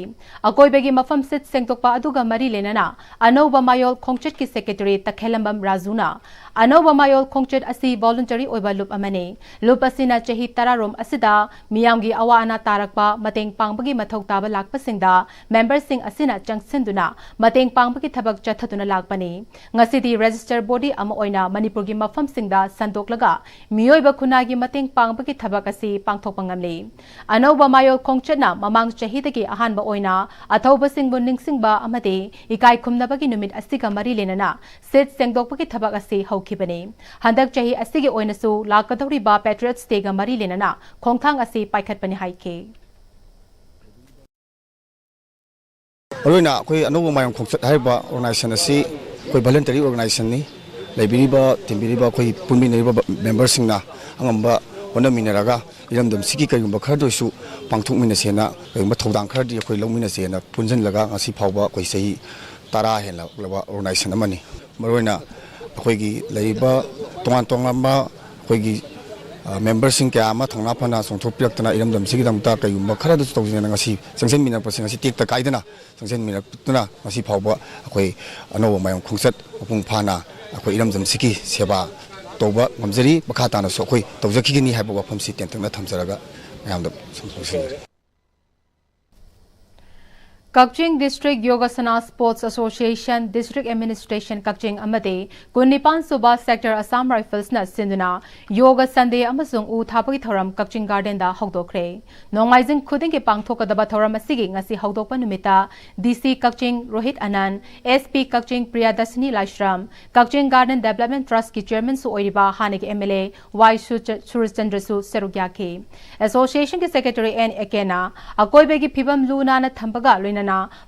ꯑꯀꯣꯏꯕꯒꯤ ꯃꯐꯝ ꯁꯤꯠ ꯁꯦꯡꯗꯣꯛꯄ ꯑꯗꯨꯒ ꯃꯔꯤ ꯂꯩꯅꯅ ꯑꯅꯧꯕ ꯃꯌꯣꯜ ꯈꯣꯡꯆꯠꯀꯤ ꯁꯦꯀ꯭ꯔꯦꯇꯔꯤ ꯇꯈꯦꯜꯂꯝꯕꯝ ꯔꯥꯖꯨꯅ ꯑꯅꯧꯕ ꯃꯌꯣꯜ ꯈꯣꯡꯆꯠ ꯑꯁꯤ ꯚꯣꯂꯨꯟꯇꯔꯤ ꯑꯣꯏꯕ ꯂꯨꯞ ꯑꯃꯅꯤ꯫ ꯂꯨꯞ ꯑꯁꯤꯅ ꯆꯍꯤ ꯇꯔꯥꯔꯣꯝ ꯑꯁꯤꯗ ꯃꯤꯌꯥꯝꯒꯤ ꯑꯋꯥ ꯑꯅꯥ ꯇꯥꯔꯛꯄ, ꯃꯇꯦꯡ ꯄꯥꯡꯕꯒꯤ ꯃꯊꯧ ꯇꯥꯕ ꯂꯥꯛꯄꯁꯤꯡꯗ ꯃꯦꯝꯕꯔꯁꯤꯡ ꯑꯁꯤꯅ ꯆꯪꯁꯤꯟꯗꯨꯅ ꯃꯇꯦꯡ ꯄꯥꯡꯕꯒꯤ ꯊꯕꯛ ꯆꯠꯊꯗꯨꯅ ꯂꯥꯛꯄꯅꯤ꯫ ꯉꯁꯤꯗꯤ ꯔꯦꯖꯤꯁꯇꯔ ꯕꯣꯗꯤ ꯑꯃ ꯑꯣꯏꯅ ꯃꯅꯤꯄꯨꯔꯒꯤ ꯃꯐꯝꯁꯤꯡꯗ ꯁꯟꯗꯣꯛꯂꯒ ꯃꯤꯑꯣꯏꯕ ꯈꯨꯟꯅꯥꯏꯒꯤ ꯃꯇꯦꯡ ꯄꯥꯡꯕꯒꯤ ꯊꯕꯛ ꯑꯁꯤ ꯄꯥꯡꯊꯣꯛꯄ ꯉꯝꯂꯤ꯫ ꯑꯅꯧꯕ ꯃꯌꯣꯜ ꯈꯣꯡꯆꯠꯅ ꯃꯃꯥꯡ ꯆꯍꯤꯗꯒꯤ ꯑꯍꯥꯟꯕ ꯑꯣꯏꯅ ꯑꯊꯧꯕꯁꯤꯡꯕꯨ ꯅꯤꯡꯁꯤꯡꯕ ꯑꯃꯗꯤ ꯏꯀꯥꯏ ꯈꯨꯝꯅꯕꯒꯤ ꯅꯨꯃꯤꯠ ꯑꯁꯤꯒ ꯃꯔꯤ ꯂꯩꯅꯅ ꯁꯤꯠ ꯁꯦꯡꯗꯣꯛꯄꯒꯤ ꯊꯕꯛ ꯑꯁꯤ ꯍꯧꯈꯤꯕꯅꯤ꯫ ꯍꯟꯗꯛ ꯆꯍꯤ ꯑꯁꯤꯒꯤ ꯑꯣꯏꯅꯁꯨ ꯂꯥꯛꯀꯗꯧꯔꯤꯕ Patriots Dayꯒ ꯃꯔꯤ ꯂꯩꯅꯅ ꯈꯣꯡꯊꯥꯡ ꯑꯁꯤ ꯄꯥꯏꯈꯠꯄꯅꯤ ꯍꯥꯏꯈꯤ꯫ ꯃꯔꯨꯑꯣꯏꯅ ꯑꯩꯈꯣꯏ ꯑꯅꯧꯕ ꯃꯌꯣꯜ ꯈꯣꯡꯆꯠ ꯍꯥꯏꯔꯤꯕ ꯑꯣꯔꯒꯅꯥꯏꯖꯦꯁꯟ ꯑꯁꯤ ꯑꯩꯈꯣꯏ ꯚꯣꯂꯨꯟꯇꯔꯤ ꯑꯣꯔꯒꯅꯥꯏꯖꯦꯁꯟꯅꯤ꯫ ꯂꯩꯕꯤꯔꯤꯕ, ꯇꯤꯟꯕꯤꯔꯤꯕ ꯑꯩꯈꯣꯏ ꯄꯨꯟꯃꯤꯟꯅꯔꯤꯕ ꯃꯦꯝꯕꯔꯁꯤꯡꯅ ꯑꯉꯝꯕ ꯍꯣꯠꯅꯃꯤꯟꯅꯔꯒ ꯏꯔꯝꯗꯝꯁꯤꯒꯤ ꯀꯔꯤꯒꯨꯝꯕ ꯈꯔꯗ ꯑꯣꯏꯁꯨ ꯄꯥꯡꯊꯣꯛꯃꯤꯟꯅꯁꯦꯅ, ꯀꯔꯤꯒꯨꯝꯕ ꯊꯧꯗꯥꯡ ꯈꯔꯗꯤ ꯑꯩꯈꯣꯏ ꯂꯧꯃꯤꯟꯅꯁꯦꯅ ꯄꯨꯟꯁꯤꯜꯂꯒ ꯉꯁꯤ ꯐꯥꯎꯕ ꯑꯩꯈꯣꯏ ꯆꯍꯤ ꯇꯔꯥ ꯍꯦꯜꯂꯛꯂꯕ ꯑꯣꯔꯒꯅꯥꯏꯖꯦꯁꯟ ꯑꯃꯅꯤ꯫ ꯃꯔꯨꯑꯣꯏꯅ ꯑꯩꯈꯣꯏꯒꯤ ꯂꯩꯔꯤꯕ ꯇꯣꯉꯥꯟ ꯇꯣꯉꯥꯟꯕ ꯑꯩꯈꯣꯏꯒꯤ, ꯑ, ꯃꯦꯝꯕꯔꯁꯤꯡ ꯀꯌꯥ ꯑꯃ ꯊꯧꯅꯥ ꯐꯅ ꯆꯣꯡꯊꯣꯛꯄꯤꯔꯛꯇꯅ ꯏꯔꯝꯗꯝꯁꯤꯒꯤꯗꯃꯛꯇ ꯀꯔꯤꯒꯨꯝꯕ ꯈꯔꯗꯁꯨ ꯇꯧꯁꯦꯅ ꯉꯁꯤ ꯆꯪꯁꯤꯟꯃꯤꯟꯅꯔꯛꯄꯁꯦ ꯉꯁꯤ ꯇꯦꯛꯇ ꯀꯥꯏꯗꯅ ꯆꯪꯁꯤꯟꯃꯤꯟꯅꯔꯛꯇꯨꯅ ꯉꯁꯤ ꯐꯥꯎꯕ ꯑꯩꯈꯣꯏ ꯑꯅꯧꯕ ꯃꯌꯣꯝ ꯈꯣꯡꯆꯠ ꯃꯄꯨꯡ ꯐꯥꯅ ꯑꯩꯈꯣꯏ ꯏꯔꯝꯗꯝꯁꯤꯒꯤ ꯁꯦꯕꯥ ꯇꯧꯕ ꯉꯝꯖꯔꯤ꯫ ꯃꯈꯥ ꯇꯥꯅꯁꯨ ꯑꯩꯈꯣꯏ ꯇꯧꯖꯈꯤꯒꯅꯤ ꯍꯥꯏꯕ ꯋꯥꯐꯝꯁꯤ ꯇꯦꯟꯇꯛꯅ ꯊꯝꯖꯔꯒ ꯃꯌꯥꯝꯗ ꯁꯨꯝ ꯂꯣꯏꯁꯤꯟꯖꯔꯦ꯫ Kakching district Yogasana sports association, district administration Kakching ꯑꯃꯗꯤ ꯀꯨꯟꯅꯤꯄꯥꯟ ꯁꯨꯕ ꯁꯦꯛꯇꯔ ꯑꯁꯥꯝ ꯔꯥꯏꯐꯜꯁꯅ ꯁꯤꯟꯗꯨꯅ ꯌꯣꯒ ꯁꯟꯗꯦ ꯑꯃꯁꯨꯡ ꯎ ꯊꯥꯕꯒꯤ ꯊꯧꯔꯝ ꯀꯛꯆꯤꯡ ꯒꯥꯔꯗꯦꯟꯗ ꯍꯧꯗꯣꯛꯈ꯭ꯔꯦ꯫ ꯅꯣꯡꯃꯥꯏꯖꯤꯡ ꯈꯨꯗꯤꯡꯒꯤ ꯄꯥꯡꯊꯣꯛꯀꯗꯕ ꯊꯧꯔꯝ ꯑꯁꯤꯒꯤ ꯉꯁꯤ ꯍꯧꯗꯣꯛꯄ ꯅꯨꯃꯤꯠꯇ ꯗꯤ ꯁꯤ ꯀꯛꯆꯤꯡ ꯔꯣꯍꯤꯠ ꯑꯅꯟ, ꯑꯦꯁ ꯄꯤ ꯀꯛꯆꯤꯡ ꯄ꯭ꯔꯤꯌꯥꯗꯁꯤꯅꯤ ꯂꯥꯏꯁ꯭ꯔꯝ, ꯀꯛꯆꯤꯡ ꯒꯥꯔꯗꯦꯟ ꯗꯦꯕꯂꯞꯃꯦꯟ ꯇ꯭ꯔꯁꯀꯤ ꯆꯤꯌꯔꯃꯦꯟꯁꯨ ꯑꯣꯏꯔꯤꯕ ꯍꯥꯟꯅꯒꯤ ꯑꯦꯝ ꯑꯦꯜ ꯑꯦ ꯋꯥꯏ ꯁꯨꯔꯆ-, ꯁꯨꯔꯆꯆꯟꯗ꯭ꯔꯁꯨ ꯁꯔꯨꯛ ꯌꯥꯈꯤ꯫ ꯑꯦꯁꯣꯁꯤꯌꯦꯁꯟꯒꯤ ꯁꯦꯀ꯭ꯔꯦꯇꯔꯤ ꯑꯦꯟ ꯑꯦꯀꯦꯅ ꯑꯀꯣꯏꯕꯒꯤ ꯐꯤꯕꯝ ꯂꯨ ꯅꯥꯟꯅ ꯊꯝꯕꯒ ꯂꯣꯏꯅꯅ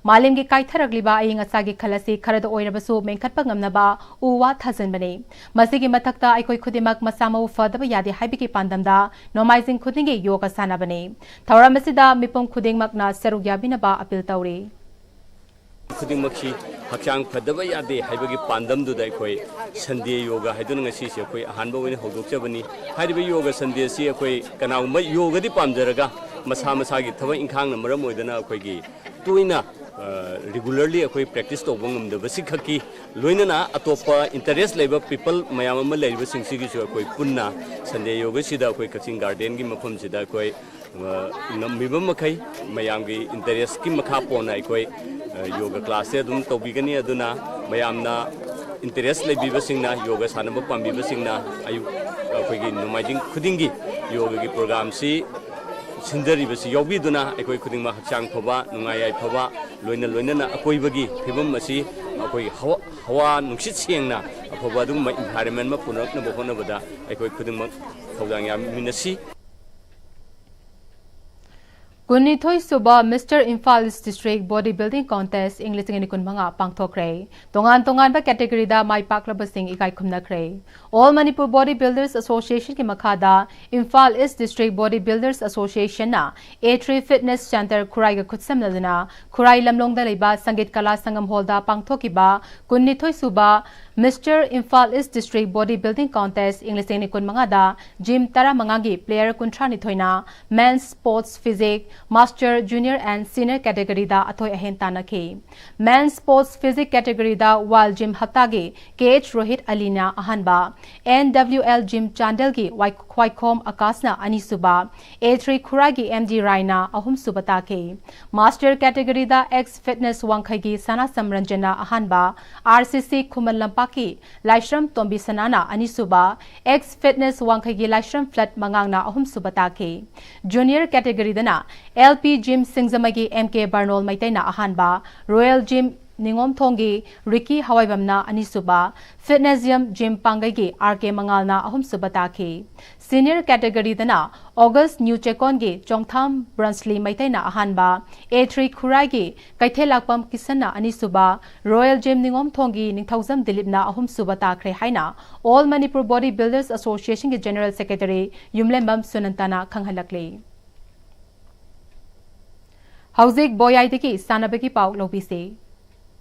ꯃꯥꯂꯦꯝꯒꯤ ꯀꯥꯏꯊꯔꯛꯂꯤꯕ ꯑꯏꯪ ꯑꯁꯥꯒꯤ ꯈꯜ ꯑꯁꯤ ꯈꯔꯗ ꯑꯣꯏꯔꯕꯁꯨ ꯃꯦꯟꯈꯠꯄ ꯉꯝꯅꯕ ꯎ ꯋꯥ ꯊꯥꯖꯤꯟꯕꯅꯤ꯫ ꯃꯁꯤꯒꯤ ꯃꯊꯛꯇ ꯑꯩꯈꯣꯏ ꯈꯨꯗꯤꯡꯃꯛ ꯃꯁꯥ ꯃꯎ ꯐꯗꯕ ꯌꯥꯗꯦ ꯍꯥꯏꯕꯒꯤ ꯄꯥꯟꯗꯝꯗ ꯅꯣꯡꯃꯥꯏꯖꯤꯡ ꯈꯨꯗꯤꯡꯒꯤ ꯌꯣꯒ ꯁꯥꯟꯅꯕꯅꯤ꯫ ꯊꯧꯔꯝ ꯑꯁꯤꯗ ꯃꯤꯄꯨꯝ ꯈꯨꯗꯤꯡꯃꯛꯅ ꯁꯔꯨꯛ ꯌꯥꯕꯤꯅꯕ ꯑꯄꯤꯜ ꯇꯧꯔꯤ꯫ ꯈꯨꯗꯤꯡꯃꯛꯁꯤ ꯍꯛꯆꯥꯡ ꯐꯗꯕ ꯌꯥꯗꯦ ꯍꯥꯏꯕꯒꯤ ꯄꯥꯟꯗꯝꯗꯨꯗ ꯑꯩꯈꯣꯏ ꯁꯟꯗꯦ ꯌꯣꯒ ꯍꯥꯏꯗꯨꯅ ꯉꯁꯤꯁꯦ ꯑꯩꯈꯣꯏ ꯑꯍꯥꯟꯕ ꯑꯣꯏꯅ ꯍꯧꯗꯣꯛꯆꯕꯅꯤ꯫ ꯍꯥꯏꯔꯤꯕ ꯌꯣꯒ ꯁꯟꯗꯦ ꯑꯁꯤ ꯑꯩꯈꯣꯏ ꯀꯅꯥꯒꯨꯝꯕ ꯌꯣꯒꯗꯤ ꯄꯥꯝꯖꯔꯒ ꯃꯁꯥ ꯃꯁꯥꯒꯤ ꯊꯕꯛ ꯏꯪꯈꯥꯡꯅ ꯃꯔꯝ ꯑꯣꯏꯗꯅ ꯑꯩꯈꯣꯏꯒꯤ ꯇꯣꯏꯅ, ꯑ, ꯔꯤꯒꯨꯂꯔꯂꯤ ꯑꯩꯈꯣꯏ ꯄ꯭ꯔꯦꯛꯇꯤꯁ ꯇꯧꯕ ꯉꯝꯗꯕꯁꯤ ꯈꯛꯀꯤ ꯂꯣꯏꯅꯅ ꯑꯇꯣꯞꯄ ꯏꯟꯇꯔꯦꯁ ꯂꯩꯕ ꯄꯤꯄꯜ ꯃꯌꯥꯝ ꯑꯃ ꯂꯩꯔꯤꯕꯁꯤꯡꯁꯤꯒꯤꯁꯨ ꯑꯩꯈꯣꯏ ꯄꯨꯟꯅ ꯁꯟꯗꯦ ꯌꯣꯒꯁꯤꯗ ꯑꯩꯈꯣꯏ ꯀꯛꯆꯤꯡ ꯒꯥꯔꯗꯦꯟꯒꯤ ꯃꯐꯝꯁꯤꯗ ꯑꯩꯈꯣꯏ ꯑ, ꯉꯝꯃꯤꯕ ꯃꯈꯩ ꯃꯌꯥꯝꯒꯤ ꯏꯟꯇꯔꯦꯁꯀꯤ ꯃꯈꯥ ꯄꯣꯟꯅ ꯑꯩꯈꯣꯏ, ꯑ, ꯌꯣꯒ ꯀ꯭ꯂꯥꯁꯁꯦ ꯑꯗꯨꯝ ꯇꯧꯕꯤꯒꯅꯤ꯫ ꯑꯗꯨꯅ ꯃꯌꯥꯝꯅ ꯏꯟꯇꯔꯦꯁ ꯂꯩꯕꯤꯕꯁꯤꯡꯅ, ꯌꯣꯒ ꯁꯥꯟꯅꯕ ꯄꯥꯝꯕꯤꯕꯁꯤꯡꯅ ꯑꯌꯨꯛ ꯑꯩꯈꯣꯏꯒꯤ ꯅꯣꯡꯃꯥꯏꯖꯤꯡ ꯈꯨꯗꯤꯡꯒꯤ ꯌꯣꯒꯒꯤ ꯄ꯭ꯔꯣꯒ꯭ꯔꯥꯝꯁꯤ ꯁꯤꯟꯖꯔꯤꯕꯁꯤ ꯌꯥꯎꯕꯤꯗꯨꯅ ꯑꯩꯈꯣꯏ ꯈꯨꯗꯤꯡꯃꯛ ꯍꯛꯆꯥꯡ ꯐꯕ, ꯅꯨꯡꯉꯥꯏ ꯌꯥꯏꯐꯕ, ꯂꯣꯏꯅ ꯂꯣꯏꯅꯅ ꯑꯀꯣꯏꯕꯒꯤ ꯐꯤꯕꯝ ꯑꯁꯤ ꯑꯩꯈꯣꯏ ꯍꯋꯥ, ꯍꯋꯥ ꯅꯨꯡꯁꯤꯠ ꯁꯦꯡꯅ ꯑꯐꯕ ꯑꯗꯨꯒꯨꯝꯕ ꯏꯟꯚꯥꯏꯔꯟꯃꯦꯟ ꯑꯃ ꯄꯨꯅꯔꯛꯅꯕ ꯍꯣꯠꯅꯕꯗ ꯑꯩꯈꯣꯏ ꯈꯨꯗꯤꯡꯃꯛ ꯊꯧꯗꯥꯡ ꯌꯥꯃꯤꯟꯅꯁꯤ꯫ ꯀꯨꯟꯅꯤꯊꯣꯏ ꯁꯨꯕ Mister Imphal East District Body Building Contest ꯏꯪ ꯂꯤꯁꯤꯡ ꯑꯅꯤ ꯀꯨꯟꯃꯉꯥ ꯄꯥꯡꯊꯣꯛꯈ꯭ꯔꯦ꯫ ꯇꯣꯉꯥꯟ ꯇꯣꯉꯥꯟꯕ category ꯗ ꯃꯥꯏ ꯄꯥꯛꯂꯕꯁꯤꯡ ꯏꯀꯥꯏ ꯈꯨꯝꯅꯈ꯭ꯔꯦ꯫ All Manipur Body Builders Association ꯒꯤ ꯃꯈꯥꯗ Imphal East District Body Builders Association ꯅ A three Fitness Center ꯈꯨꯔꯥꯏꯒ ꯈꯨꯠꯁꯝꯅꯗꯨꯅ ꯈꯨꯔꯥꯏ ꯂꯝꯂꯣꯡꯗ ꯂꯩꯕ ꯁꯪꯒꯤꯠ ꯀꯂꯥ ꯁꯪꯒꯝ hall ꯗ ꯄꯥꯡꯊꯣꯛꯈꯤꯕ ꯀꯨꯟꯅꯤꯊꯣꯏ ꯁꯨꯕ Mister Imphal East District Body Building Contest ꯏꯪ ꯂꯤꯁꯤꯡ ꯑꯅꯤ ꯀꯨꯟꯃꯉꯥꯗ gym ꯇꯔꯥꯃꯉꯥꯒꯤ player ꯀꯨꯟꯊ꯭ꯔꯥꯅꯤꯊꯣꯏꯅ Men's Sports Physique, Master, Junior and Senior category ꯗ ꯑꯊꯣꯏ ꯑꯍꯦꯟ ꯇꯥꯟꯅꯈꯤ꯫ Men's Sports Physique category ꯗ Wild Gym ꯍꯞꯇꯥꯒꯤ K H Rohit ꯑꯂꯤꯅ ꯑꯍꯥꯟꯕ, N W L Gym ꯆꯥꯟꯗꯦꯜꯒꯤ ꯋꯥꯏ-, ꯈ꯭ꯋꯥꯏꯈꯣꯝ ꯑꯀꯥꯁꯅ ꯑꯅꯤꯁꯨꯕ, A three ꯈꯨꯔꯥꯏꯒꯤ M D ꯔꯥꯏꯅ ꯑꯍꯨꯝꯁꯨꯕ ꯇꯥꯈꯤ꯫ Master category ꯗ X Fitness ꯋꯥꯡꯈꯩꯒꯤ ꯁꯅꯥꯁꯝ ꯔꯟꯖꯟꯅ ꯑꯍꯥꯟꯕ, R C C ꯈꯨꯃꯟ ꯂꯝꯄꯥꯛꯀꯤ ꯂꯥꯏꯁ꯭ꯔꯝ ꯇꯣꯝꯕꯤ ꯁꯅꯥꯅ ꯑꯅꯤꯁꯨꯕ, X Fitness ꯋꯥꯡꯈꯩꯒꯤ ꯂꯥꯏꯁ꯭ꯔꯝ flood ꯃꯉꯥꯡꯅ ꯑꯍꯨꯝꯁꯨꯕ ꯇꯥꯈꯤ꯫ Junior category ꯗꯅ L P Gym ꯁꯤꯡꯖꯃꯩꯒꯤ M K ꯕꯔꯅꯣꯜ ꯃꯩꯇꯩꯅ ꯑꯍꯥꯟꯕ, Royal Gym ꯅꯤꯉꯣꯝꯊꯣꯡꯒꯤ ꯔꯤꯀꯤ ꯍꯋꯥꯏꯕꯝꯅ ꯑꯅꯤꯁꯨꯕ, Fitness Gym ꯄꯥꯡꯒꯩꯒꯤ R K ꯃꯉꯥꯜꯅ ꯑꯍꯨꯝꯁꯨꯕ ꯇꯥꯈꯤ꯫ Senior category ꯗꯅ August ꯅ꯭ꯌꯨ ꯆꯦꯀꯣꯟꯒꯤ ꯆꯣꯡꯊꯥꯝ ꯕ꯭ꯔꯟꯁꯂꯤ ꯃꯩꯇꯩꯅ ꯑꯍꯥꯟꯕ, A three ꯈꯨꯔꯥꯏꯒꯤ ꯀꯩꯊꯦꯜꯂꯥꯛꯄꯝ ꯀꯤꯁꯟꯅ ꯑꯅꯤꯁꯨꯕ, Royal Gym ꯅꯤꯉꯣꯝꯊꯣꯡꯒꯤ ꯅꯤꯡꯊꯧꯖꯝ ꯗꯤꯂꯤꯞꯅ ꯑꯍꯨꯝꯁꯨꯕ ꯇꯥꯈ꯭ꯔꯦ ꯍꯥꯏꯅ All Manipur Body Builders Association ꯒꯤ General Secretary ꯌꯨꯝꯂꯦꯝꯕꯝ ꯁꯨꯅꯟꯇꯅ ꯈꯪꯍꯜꯂꯛꯂꯤ꯫ ꯍꯧꯖꯤꯛ ꯕꯣꯌꯥꯏꯗꯒꯤ ꯁꯥꯟꯅꯕꯒꯤ ꯄꯥꯎ ꯂꯧꯕꯤꯁꯤ꯫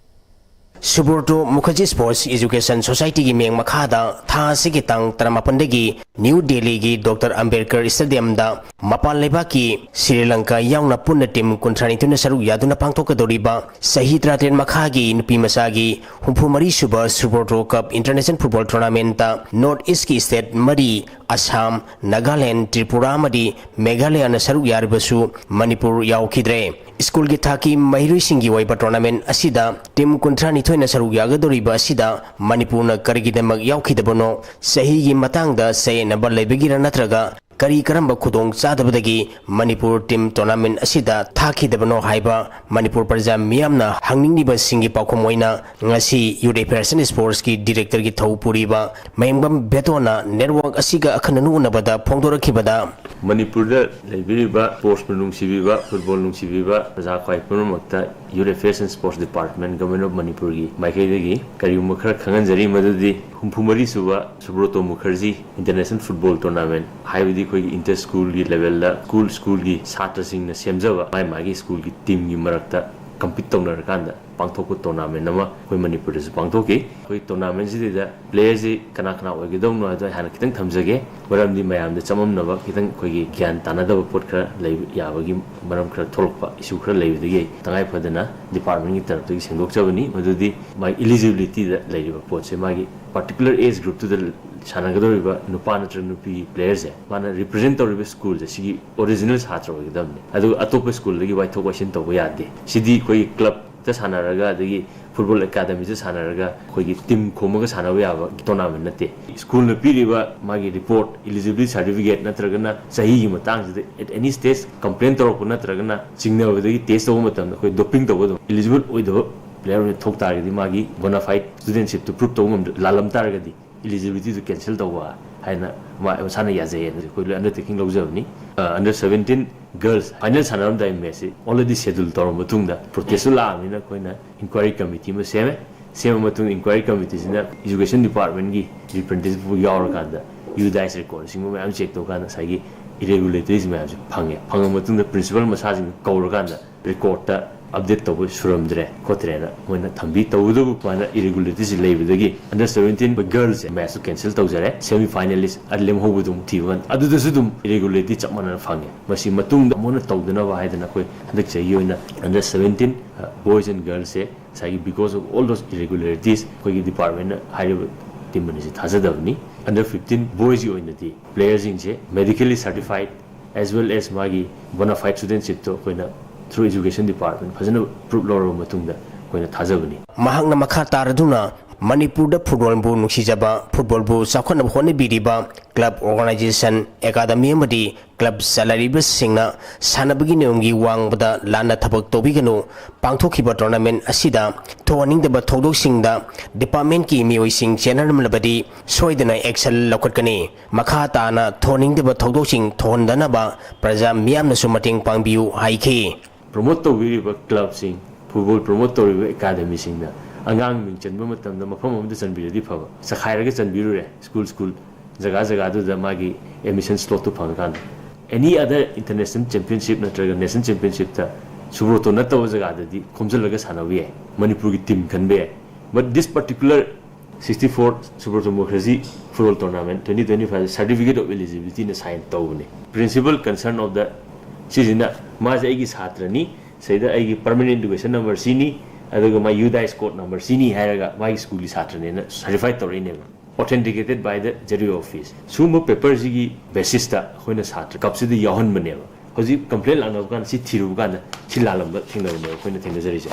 ꯁꯨꯕ꯭ꯔꯇꯣ ꯃꯨꯈꯔꯖꯤ Sports Education Society ꯒꯤ ꯃꯤꯠꯌꯦꯡ ꯃꯈꯥꯗ ꯊꯥ ꯑꯁꯤꯒꯤ ꯇꯥꯡ ꯇꯔꯥꯃꯥꯄꯟꯗꯒꯤ ꯅ꯭ꯌꯨ ꯗꯦꯜꯂꯤꯒꯤ ꯗꯣꯛꯇꯔ ꯑꯝꯕꯦꯗꯀꯔ Stadium ꯗ ꯃꯄꯥꯟ ꯂꯩꯕꯥꯛꯀꯤ ꯁ꯭ꯔꯤ ꯂꯪꯀꯥ ꯌꯥꯎꯅ ꯄꯨꯟꯅ team ꯀꯨꯟꯊ꯭ꯔꯥꯅꯤꯊꯣꯏꯅ ꯁꯔꯨꯛ ꯌꯥꯗꯨꯅ ꯄꯥꯡꯊꯣꯛꯀꯗꯧꯔꯤꯕ ꯆꯍꯤ ꯇꯔꯥꯇꯔꯦꯠ ꯃꯈꯥꯒꯤ ꯅꯨꯄꯤ ꯃꯆꯥꯒꯤ ꯍꯨꯝꯐꯨ ꯃꯔꯤ ꯁꯨꯕ Subrata Cup International Football Tournament ꯇ North East ꯀꯤ state ꯃꯔꯤ, ꯑꯁꯥꯝ, ꯅꯥꯒꯥꯂꯦꯟ, ꯇ꯭ꯔꯤꯄꯨꯔꯥ ꯑꯃꯗꯤ ꯃꯦꯘꯥꯂꯌꯥꯅ ꯁꯔꯨꯛ ꯌꯥꯔꯤꯕꯁꯨ ꯃꯅꯤꯄꯨꯔ ꯌꯥꯎꯈꯤꯗ꯭ꯔꯦ꯫ ꯁ꯭ꯀꯨꯜꯒꯤ ꯊꯥꯛꯀꯤ ꯃꯍꯩꯔꯣꯏꯁꯤꯡꯒꯤ ꯑꯣꯏꯕ tournament ꯑꯁꯤꯗ team ꯀꯨꯟꯊ꯭ꯔꯥꯅꯤꯊꯣꯏꯅ ꯁꯔꯨꯛ ꯌꯥꯒꯗꯧꯔꯤꯕ ꯑꯁꯤꯗ ꯃꯅꯤꯄꯨꯔꯅ ꯀꯔꯤꯒꯤꯗꯃꯛ ꯌꯥꯎꯈꯤꯗꯕꯅꯣ? ꯆꯍꯤꯒꯤ ꯃꯇꯥꯡꯗ ꯆꯌꯦꯠꯅꯕ ꯂꯩꯕꯒꯤꯔ ꯅꯠꯇ꯭ꯔꯒ ꯀꯔꯤ ꯀꯔꯝꯕ ꯈꯨꯗꯣꯡ ꯆꯥꯗꯕꯗꯒꯤ ꯃꯅꯤꯄꯨꯔ ꯇꯤꯝ ꯇꯣꯔꯅꯥꯃꯦꯟ ꯑꯁꯤꯗ ꯊꯥꯈꯤꯗꯕꯅꯣ ꯍꯥꯏꯕ ꯃꯅꯤꯄꯨꯔ ꯄ꯭ꯔꯖꯥ ꯃꯤꯌꯥꯝꯅ ꯍꯪꯅꯤꯡꯂꯤꯕꯁꯤꯡꯒꯤ ꯄꯥꯎꯈꯨꯝ ꯑꯣꯏꯅ ꯉꯁꯤ ꯌꯨꯠ ꯑꯦꯐꯤꯌꯔꯁ ꯑꯦꯟ ꯁ꯭ꯄꯣꯔꯠꯁꯀꯤ ꯗꯤꯔꯦꯛꯇꯔꯒꯤ ꯊꯧ ꯄꯨꯔꯤꯕ ꯃꯌꯦꯡꯕꯝ ꯕꯦꯇꯣꯟꯅ ꯅꯦꯠꯋꯥꯔꯛ ꯑꯁꯤꯒ ꯑꯈꯟꯅꯅ ꯎꯅꯕꯗ ꯐꯣꯡꯗꯣꯔꯛꯈꯤꯕꯗ, ꯃꯅꯤꯄꯨꯔꯗ ꯂꯩꯕꯤꯔꯤꯕ ꯁ꯭ꯄꯣꯔꯠꯁꯄꯨ ꯅꯨꯡꯁꯤꯕꯤꯕ, ꯐꯨꯠꯕꯣꯜ ꯅꯨꯡꯁꯤꯕꯤꯕ ꯄ꯭ꯔꯖꯥ ꯈ꯭ꯋꯥꯏ ꯄꯨꯝꯅꯃꯛꯇ youth affairs and sports department, government of ꯃꯅꯤꯄꯨꯔꯒꯤ ꯃꯥꯏꯀꯩꯗꯒꯤ ꯀꯔꯤꯒꯨꯝꯕ ꯈꯔ ꯈꯪꯍꯟꯖꯔꯤ, ꯃꯗꯨꯗꯤ ꯍꯨꯝꯐꯨ ꯃꯔꯤ ꯁꯨꯕ Subroto Mukherjee international football tournament, ꯍꯥꯏꯕꯗꯤ ꯑꯩꯈꯣꯏꯒꯤ ꯏꯟꯇꯔ ꯁ꯭ꯀꯨꯜꯒꯤ ꯂꯦꯚꯦꯜꯗ ꯁ꯭ꯀꯨꯜ ꯁ꯭ꯀꯨꯜꯒꯤ ꯁꯥꯇ꯭ꯔꯁꯤꯡꯅ ꯁꯦꯝꯖꯕ ꯃꯥꯏ ꯃꯥꯒꯤ ꯁ꯭ꯀꯨꯜꯒꯤ ꯇꯤꯝꯒꯤ ꯃꯔꯛꯇ ꯀꯝꯄꯤꯠ ꯇꯧꯅꯔꯀꯥꯟꯗ ꯄꯥꯡꯊꯣꯛꯄ ꯇꯣꯔꯅꯥꯃꯦꯟꯠ ꯑꯃ ꯑꯩꯈꯣꯏ ꯃꯅꯤꯄꯨꯔꯗꯁꯨ ꯄꯥꯡꯊꯣꯛꯈꯤ꯫ ꯑꯩꯈꯣꯏ ꯇꯣꯔꯅꯥꯃꯦꯟꯠꯁꯤꯗꯩꯗ ꯄ꯭ꯂꯦꯌꯔꯁꯤ ꯀꯅꯥ ꯀꯅꯥ ꯑꯣꯏꯒꯗꯧꯅꯣ ꯍꯥꯏꯗꯣ ꯑꯩ ꯍꯥꯟꯅ ꯈꯤꯇꯪ ꯊꯝꯖꯒꯦ, ꯃꯔꯝꯗꯤ ꯃꯌꯥꯝꯗ ꯆꯃꯝꯅꯕ, ꯈꯤꯇꯪ ꯑꯩꯈꯣꯏꯒꯤ ꯒ꯭ꯌꯥꯟ ꯇꯥꯅꯗꯕ ꯄꯣꯠ ꯈꯔ ꯂꯩꯕ ꯌꯥꯕꯒꯤ ꯃꯔꯝ ꯈꯔ ꯊꯣꯛꯂꯛꯄ, ꯏꯁꯨ ꯈꯔ ꯂꯩꯕꯗꯒꯤ ꯑꯩ ꯇꯉꯥꯏ ꯐꯗꯅ ꯗꯤꯄꯥꯔꯠꯃꯦꯟꯠꯀꯤ ꯇꯔꯞꯇꯒꯤ ꯁꯦꯡꯗꯣꯛꯆꯕꯅꯤ꯫ ꯃꯗꯨꯗꯤ ꯃꯥꯒꯤ ꯏꯂꯤꯖꯤꯕꯤꯂꯤꯇꯤꯗ ꯂꯩꯔꯤꯕ ꯄꯣꯠꯁꯦ, ꯃꯥꯒꯤ ꯄꯥꯔꯇꯤꯀꯨꯂꯔ ꯑꯦꯖ ꯒ꯭ꯔꯨꯞꯇꯨꯗ ꯁꯥꯟꯅꯒꯗꯧꯔꯤꯕ ꯅꯨꯄꯥ ꯅꯠꯇ꯭ꯔꯒ ꯅꯨꯄꯤ ꯄ꯭ꯂꯦꯌꯔꯁꯦ ꯃꯥꯅ ꯔꯤꯄ꯭ꯔꯖꯦꯟ ꯇꯧꯔꯤꯕ ꯁ꯭ꯀꯨꯜꯁꯦ ꯁꯤꯒꯤ ꯑꯣꯔꯤꯖꯤꯅꯦꯜ ꯁꯥꯇ꯭ꯔ ꯑꯣꯏꯒꯗꯕꯅꯤ꯫ ꯑꯗꯨꯒ ꯑꯇꯣꯞꯄ ꯁ꯭ꯀꯨꯜꯗꯒꯤ ꯋꯥꯏꯊꯣꯛ ꯋꯥꯏꯁꯤꯟ ꯇꯧꯕ ꯌꯥꯗꯦ꯫ ꯁꯤꯗꯤ ꯑꯩꯈꯣꯏꯒꯤ ꯀ꯭ꯂꯕꯇ ꯁꯥꯟꯅꯔꯒ, ꯑꯗꯒꯤ ꯐꯨꯠꯕꯣꯜ ꯑꯦꯀꯥꯗꯃꯤꯗ ꯁꯥꯟꯅꯔꯒ, ꯑꯩꯈꯣꯏꯒꯤ ꯇꯤꯝ ꯈꯣꯝꯃꯒ ꯁꯥꯟꯅꯕ ꯌꯥꯕ ꯇꯣꯔꯅꯥꯃꯦꯟꯠ ꯅꯠꯇꯦ꯫ ꯁ꯭ꯀꯨꯜꯅ ꯄꯤꯔꯤꯕ ꯃꯥꯒꯤ ꯔꯤꯄꯣꯔꯠ, ꯏꯂꯤꯖꯤꯕꯤꯂꯤꯇꯤ ꯁꯥꯔꯇꯤꯐꯤꯀꯦꯠ ꯅꯠꯇ꯭ꯔꯒꯅ ꯆꯍꯤꯒꯤ ꯃꯇꯥꯡꯁꯤꯗ ꯑꯦꯠ ꯑꯦꯅꯤ ꯁ꯭ꯇꯦꯖ ꯀꯝꯄ꯭ꯂꯦꯟ ꯇꯧꯔꯛꯄ ꯅꯠꯇ꯭ꯔꯒꯅ ꯆꯤꯡꯅꯕꯗꯒꯤ ꯇꯦꯁ ꯇꯧꯕ ꯃꯇꯝꯗ ꯑꯩꯈꯣꯏ ꯗꯣꯄꯤꯡ ꯇꯧꯕ ꯑꯗꯨꯝ ꯏꯂꯤꯖꯤꯕꯜ ꯑꯣꯏꯗꯕ ꯄ꯭ꯂꯦꯌꯔ ꯑꯣꯏꯅ ꯊꯣꯛ ꯇꯥꯔꯒꯗꯤ ꯃꯥꯒꯤ ꯕꯣꯅꯥꯐꯥꯏꯠ ꯁ꯭ꯇꯨꯗꯦꯟꯠꯁꯤꯞꯇꯨ ꯄ꯭ꯔꯨꯞ ꯇꯧꯕ ꯉꯝꯗ-, ꯂꯥꯜꯂꯝ ꯇꯥꯔꯒꯗꯤ ꯏꯂꯤꯖꯤꯕꯤꯂꯤꯇꯤꯗꯨ ꯀꯦꯟꯁꯦꯜ ꯇꯧꯕ ꯍꯥꯏꯅ ꯃꯥ-, ꯃꯁꯥꯅ ꯌꯥꯖꯩ ꯍꯥꯏꯅ ꯑꯩꯈꯣꯏ ꯂꯣꯏ ꯑꯟꯗꯔꯇꯦꯀꯤꯡ ꯂꯧꯖꯕꯅꯤ꯫ ꯑ, ꯑꯟꯗꯔ ꯁꯕꯦꯟꯇꯤꯟ ꯒꯔꯜꯁ ꯐꯥꯏꯅꯦꯜ ꯁꯥꯟꯅꯔꯝꯗꯥꯏ ꯃꯦꯠꯁꯁꯤ ꯑꯣꯜꯔꯦꯗꯤ ꯁꯦꯗꯨꯜ ꯇꯧꯔꯕ ꯃꯇꯨꯡꯗ ꯄ꯭ꯔꯣꯇꯦꯁꯁꯨ ꯂꯥꯛꯑꯕꯅꯤꯅ ꯑꯩꯈꯣꯏꯅ ꯏꯟꯀ꯭ꯋꯥꯏꯔꯤ ꯀꯃꯤꯇꯤ ꯑꯃ ꯁꯦꯝꯃꯦ꯫ ꯁꯦꯝꯃ ꯃꯇꯨꯡꯗ ꯏꯟꯀ꯭ꯋꯥꯏꯔꯤ ꯀꯃꯤꯇꯤꯁꯤꯅ ꯏꯖꯨꯀꯦꯁꯟ ꯗꯤꯄꯥꯔꯠꯃꯦꯟꯒꯤ ꯔꯤꯄ꯭ꯔꯖꯦꯟꯇꯦꯇꯤꯚ ꯌꯥꯎꯔꯀꯥꯟꯗ ꯌꯨ ꯗꯥꯏꯁ ꯔꯦꯀꯣꯔꯗꯁꯤꯡꯕ ꯃꯌꯥꯝ ꯆꯦꯛ ꯇꯧꯀꯥꯟꯗ ꯉꯁꯥꯏꯒꯤ ꯏꯔꯦꯒꯨꯂꯦꯇꯔꯤꯁ ꯃꯌꯥꯝꯁꯦ ꯐꯪꯉꯦ꯫ ꯐꯪꯉ ꯃꯇꯨꯡꯗ ꯄ꯭ꯔꯤꯟꯁꯤꯄꯜ ꯃꯁꯥꯁꯤꯡ ꯀꯧꯔꯀꯥꯟꯗ ꯔꯦꯀꯣꯔꯗꯇ ꯑꯞꯗꯦꯠ ꯇꯧꯕ ꯁꯨꯔꯝꯗ꯭ꯔꯦ ꯈꯣꯠꯇ꯭ꯔꯦꯅ ꯃꯣꯏꯅ ꯊꯝꯕꯤ꯫ ꯇꯧꯕꯇꯕꯨ ꯁꯨꯃꯥꯏꯅ ꯏꯔꯦꯒꯨꯂꯦꯇꯔꯤꯁꯤ ꯂꯩꯕꯗꯒꯤ under seventeen ꯒꯔꯜꯁꯦ ꯃꯦꯠꯁꯇꯨ cancel ꯇꯧꯖꯔꯦ꯫ Semi finalise ꯑ ꯂꯦꯝꯍꯧꯕꯗꯨ ꯑꯃꯨꯛ ꯊꯤꯕ ꯀꯥꯟꯗ ꯑꯗꯨꯗꯁꯨ ꯑꯗꯨꯝ ꯏꯔꯦꯒꯨꯂꯦꯇꯔꯤ ꯆꯞ ꯃꯥꯟꯅꯅ ꯐꯪꯉꯦ꯫ ꯃꯁꯤ ꯃꯇꯨꯡꯗ ꯑꯃꯨꯛ ꯍꯟꯅ ꯇꯧꯗꯅꯕ ꯍꯥꯏꯗꯅ ꯑꯩꯈꯣꯏ ꯍꯟꯗꯛ ꯆꯍꯤꯒꯤ ꯑꯣꯏꯅ ꯑꯟꯗꯔ ꯁꯕꯦꯟꯇꯤꯟ ꯕꯣꯏꯁ ꯑꯦꯟ ꯒꯔꯜꯁꯁꯦ ꯉꯁꯥꯏꯒꯤ because of all those irregularities ꯑꯩꯈꯣꯏꯒꯤ ꯗꯤꯄꯥꯔꯠꯃꯦꯟꯅ ꯍꯥꯏꯔꯤꯕ ꯇꯤꯝ ꯑꯅꯤꯁꯤ ꯊꯥꯖꯗꯕꯅꯤ꯫ ꯑꯟꯗꯔ ꯐꯤꯐꯇꯤꯟ ꯕꯣꯏꯁꯀꯤ ꯑꯣꯏꯅꯗꯤ ꯄ꯭ꯂꯦꯌꯔꯁꯤꯡꯁꯦ medically certified as well as ꯃꯥꯒꯤ ꯕꯣꯅꯥꯐꯥꯏꯠ ꯁ꯭ꯇꯨꯗꯦꯟꯠꯁꯤꯞꯇꯣ ꯑꯩꯈꯣꯏꯅ through education department ꯐꯖꯅ ꯄ꯭ꯔꯨꯞ ꯂꯧꯔꯕ ꯃꯇꯨꯡꯗ ꯑꯩꯈꯣꯏꯅ ꯊꯥꯖꯕꯅꯤ꯫ ꯃꯍꯥꯛꯅ ꯃꯈꯥ ꯇꯥꯔꯗꯨꯅ ꯃꯅꯤꯄꯨꯔꯗ ꯐꯨꯠꯕꯣꯜꯕꯨ ꯅꯨꯡꯁꯤꯖꯕ, ꯐꯨꯠꯕꯣꯜꯕꯨ ꯆꯥꯎꯈꯠꯅꯕ ꯍꯣꯠꯅꯕꯤꯔꯤꯕ ꯀ꯭ꯂꯕ, ꯑꯣꯔꯒꯅꯥꯏꯖꯦꯁꯟ, ꯑꯦꯀꯥꯗꯃꯤ ꯑꯃꯗꯤ ꯀ꯭ꯂꯕ ꯆꯂꯥꯏꯔꯤꯕꯁꯤꯡꯅ ꯁꯥꯟꯅꯕꯒꯤ ꯅꯤꯌꯣꯝꯒꯤ ꯋꯥꯡꯃꯗ ꯂꯥꯟꯅ ꯊꯕꯛ ꯇꯧꯕꯤꯒꯅꯨ꯫ ꯄꯥꯡꯊꯣꯛꯈꯤꯕ ꯇꯣꯔꯅꯥꯃꯦꯟ ꯑꯁꯤꯗ ꯊꯣꯛꯍꯟꯅꯤꯡꯗꯕ ꯊꯧꯗꯣꯛꯁꯤꯡꯗ ꯗꯤꯄꯥꯔꯠꯃꯦꯟꯠꯀꯤ ꯃꯤꯑꯣꯏꯁꯤꯡ ꯆꯦꯟꯅꯔꯝꯂꯕꯗꯤ ꯁꯣꯏꯗꯅ ꯑꯦꯛꯁꯟ ꯂꯧꯈꯠꯀꯅꯤ꯫ ꯃꯈꯥ ꯇꯥꯅ ꯊꯣꯛꯍꯟꯅꯤꯡꯗꯕ ꯊꯧꯗꯣꯛꯁꯤꯡ ꯊꯣꯛꯍꯟꯗꯅꯕ ꯄ꯭ꯔꯖꯥ ꯃꯤꯌꯥꯝꯅꯁꯨ ꯃꯇꯦꯡ ꯄꯥꯡꯕꯤꯌꯨ ꯍꯥꯏꯈꯤ꯫ ꯄ꯭ꯔꯣꯃꯣꯠ ꯇꯧꯕꯤꯔꯤꯕ ꯀ꯭ꯂꯕꯁꯤꯡ, ꯐꯨꯠꯕꯣꯜ ꯄ꯭ꯔꯣꯃꯣꯠ ꯇꯧꯔꯤꯕ ꯑꯦꯀꯥꯗꯃꯤꯁꯤꯡꯅ ꯑꯉꯥꯡ ꯃꯤꯡ ꯆꯟꯕ ꯃꯇꯝꯗ ꯃꯐꯝ ꯑꯃꯗ ꯆꯟꯕꯤꯔꯗꯤ ꯐꯕ, ꯆꯈꯥꯏꯔꯒ ꯆꯟꯕꯤꯔꯨꯔꯦ꯫ ꯁ꯭ꯀꯨꯜ ꯁ꯭ꯀꯨꯜ, ꯖꯒꯥ ꯖꯒꯥꯗꯨꯗ ꯃꯥꯒꯤ admission ꯁ꯭ꯂꯣꯠꯇꯨ ꯐꯪꯉꯀꯥꯟꯗ, any other international championship ꯅꯠꯇ꯭ꯔꯒ ꯅꯦꯁꯅꯦꯜ ꯆꯦꯝꯄꯤꯌꯟꯁꯤꯞꯇ ꯁꯨꯕ꯭ꯔꯣꯇꯣ ꯅꯠꯇꯕ ꯖꯒꯥꯗꯗꯤ ꯈꯣꯝꯖꯤꯜꯂꯒ ꯁꯥꯟꯅꯕ ꯌꯥꯏ, ꯃꯅꯤꯄꯨꯔꯒꯤ ꯇꯤꯝ ꯈꯟꯕ ꯌꯥꯏ꯫ But this particular sixty-four Subrata Mukherjee Football Tournament twenty twenty-five Certificate of Eligibility ꯅ sign ꯇꯧꯕꯅꯤ꯫ Principal concern of the, ꯁꯤꯁꯤꯅ, ꯃꯥꯁꯦ ꯑꯩꯒꯤ ꯁꯥꯇ꯭ꯔꯅꯤ, ꯁꯤꯗ ꯑꯩꯒꯤ permanent education number ꯁꯤꯅꯤ, ꯑꯗꯨꯒ ꯃꯥ UDISE code number ꯁꯤꯅꯤ ꯍꯥꯏꯔꯒ ꯃꯥꯒꯤ ꯁ꯭ꯀꯨꯜꯒꯤ ꯁꯥꯇ꯭ꯔꯅꯦꯅ certify ꯇꯧꯔꯛꯏꯅꯦꯕ, authenticated by the ZEE office꯫ ꯁꯤꯒꯨꯝꯕ ꯄꯦꯄꯔꯁꯤꯒꯤ ꯕꯦꯁꯤꯁꯇ ꯑꯩꯈꯣꯏꯅ ꯁꯥꯇ꯭ꯔ ꯀꯞꯁꯤꯗ ꯌꯥꯎꯍꯟꯕꯅꯦꯕ꯫ ꯍꯧꯖꯤꯛ ꯀꯝꯄ꯭ꯂꯦꯟ ꯂꯥꯛꯅꯕ ꯀꯥꯟꯗ, ꯁꯤ ꯊꯤꯔꯨꯕ ꯀꯥꯟꯗ, ꯁꯤ ꯂꯥꯜꯂꯝꯕ ꯊꯦꯡꯅꯕꯅꯦꯕ ꯑꯩꯈꯣꯏꯅ ꯊꯦꯡꯅꯖꯔꯤꯁꯦ꯫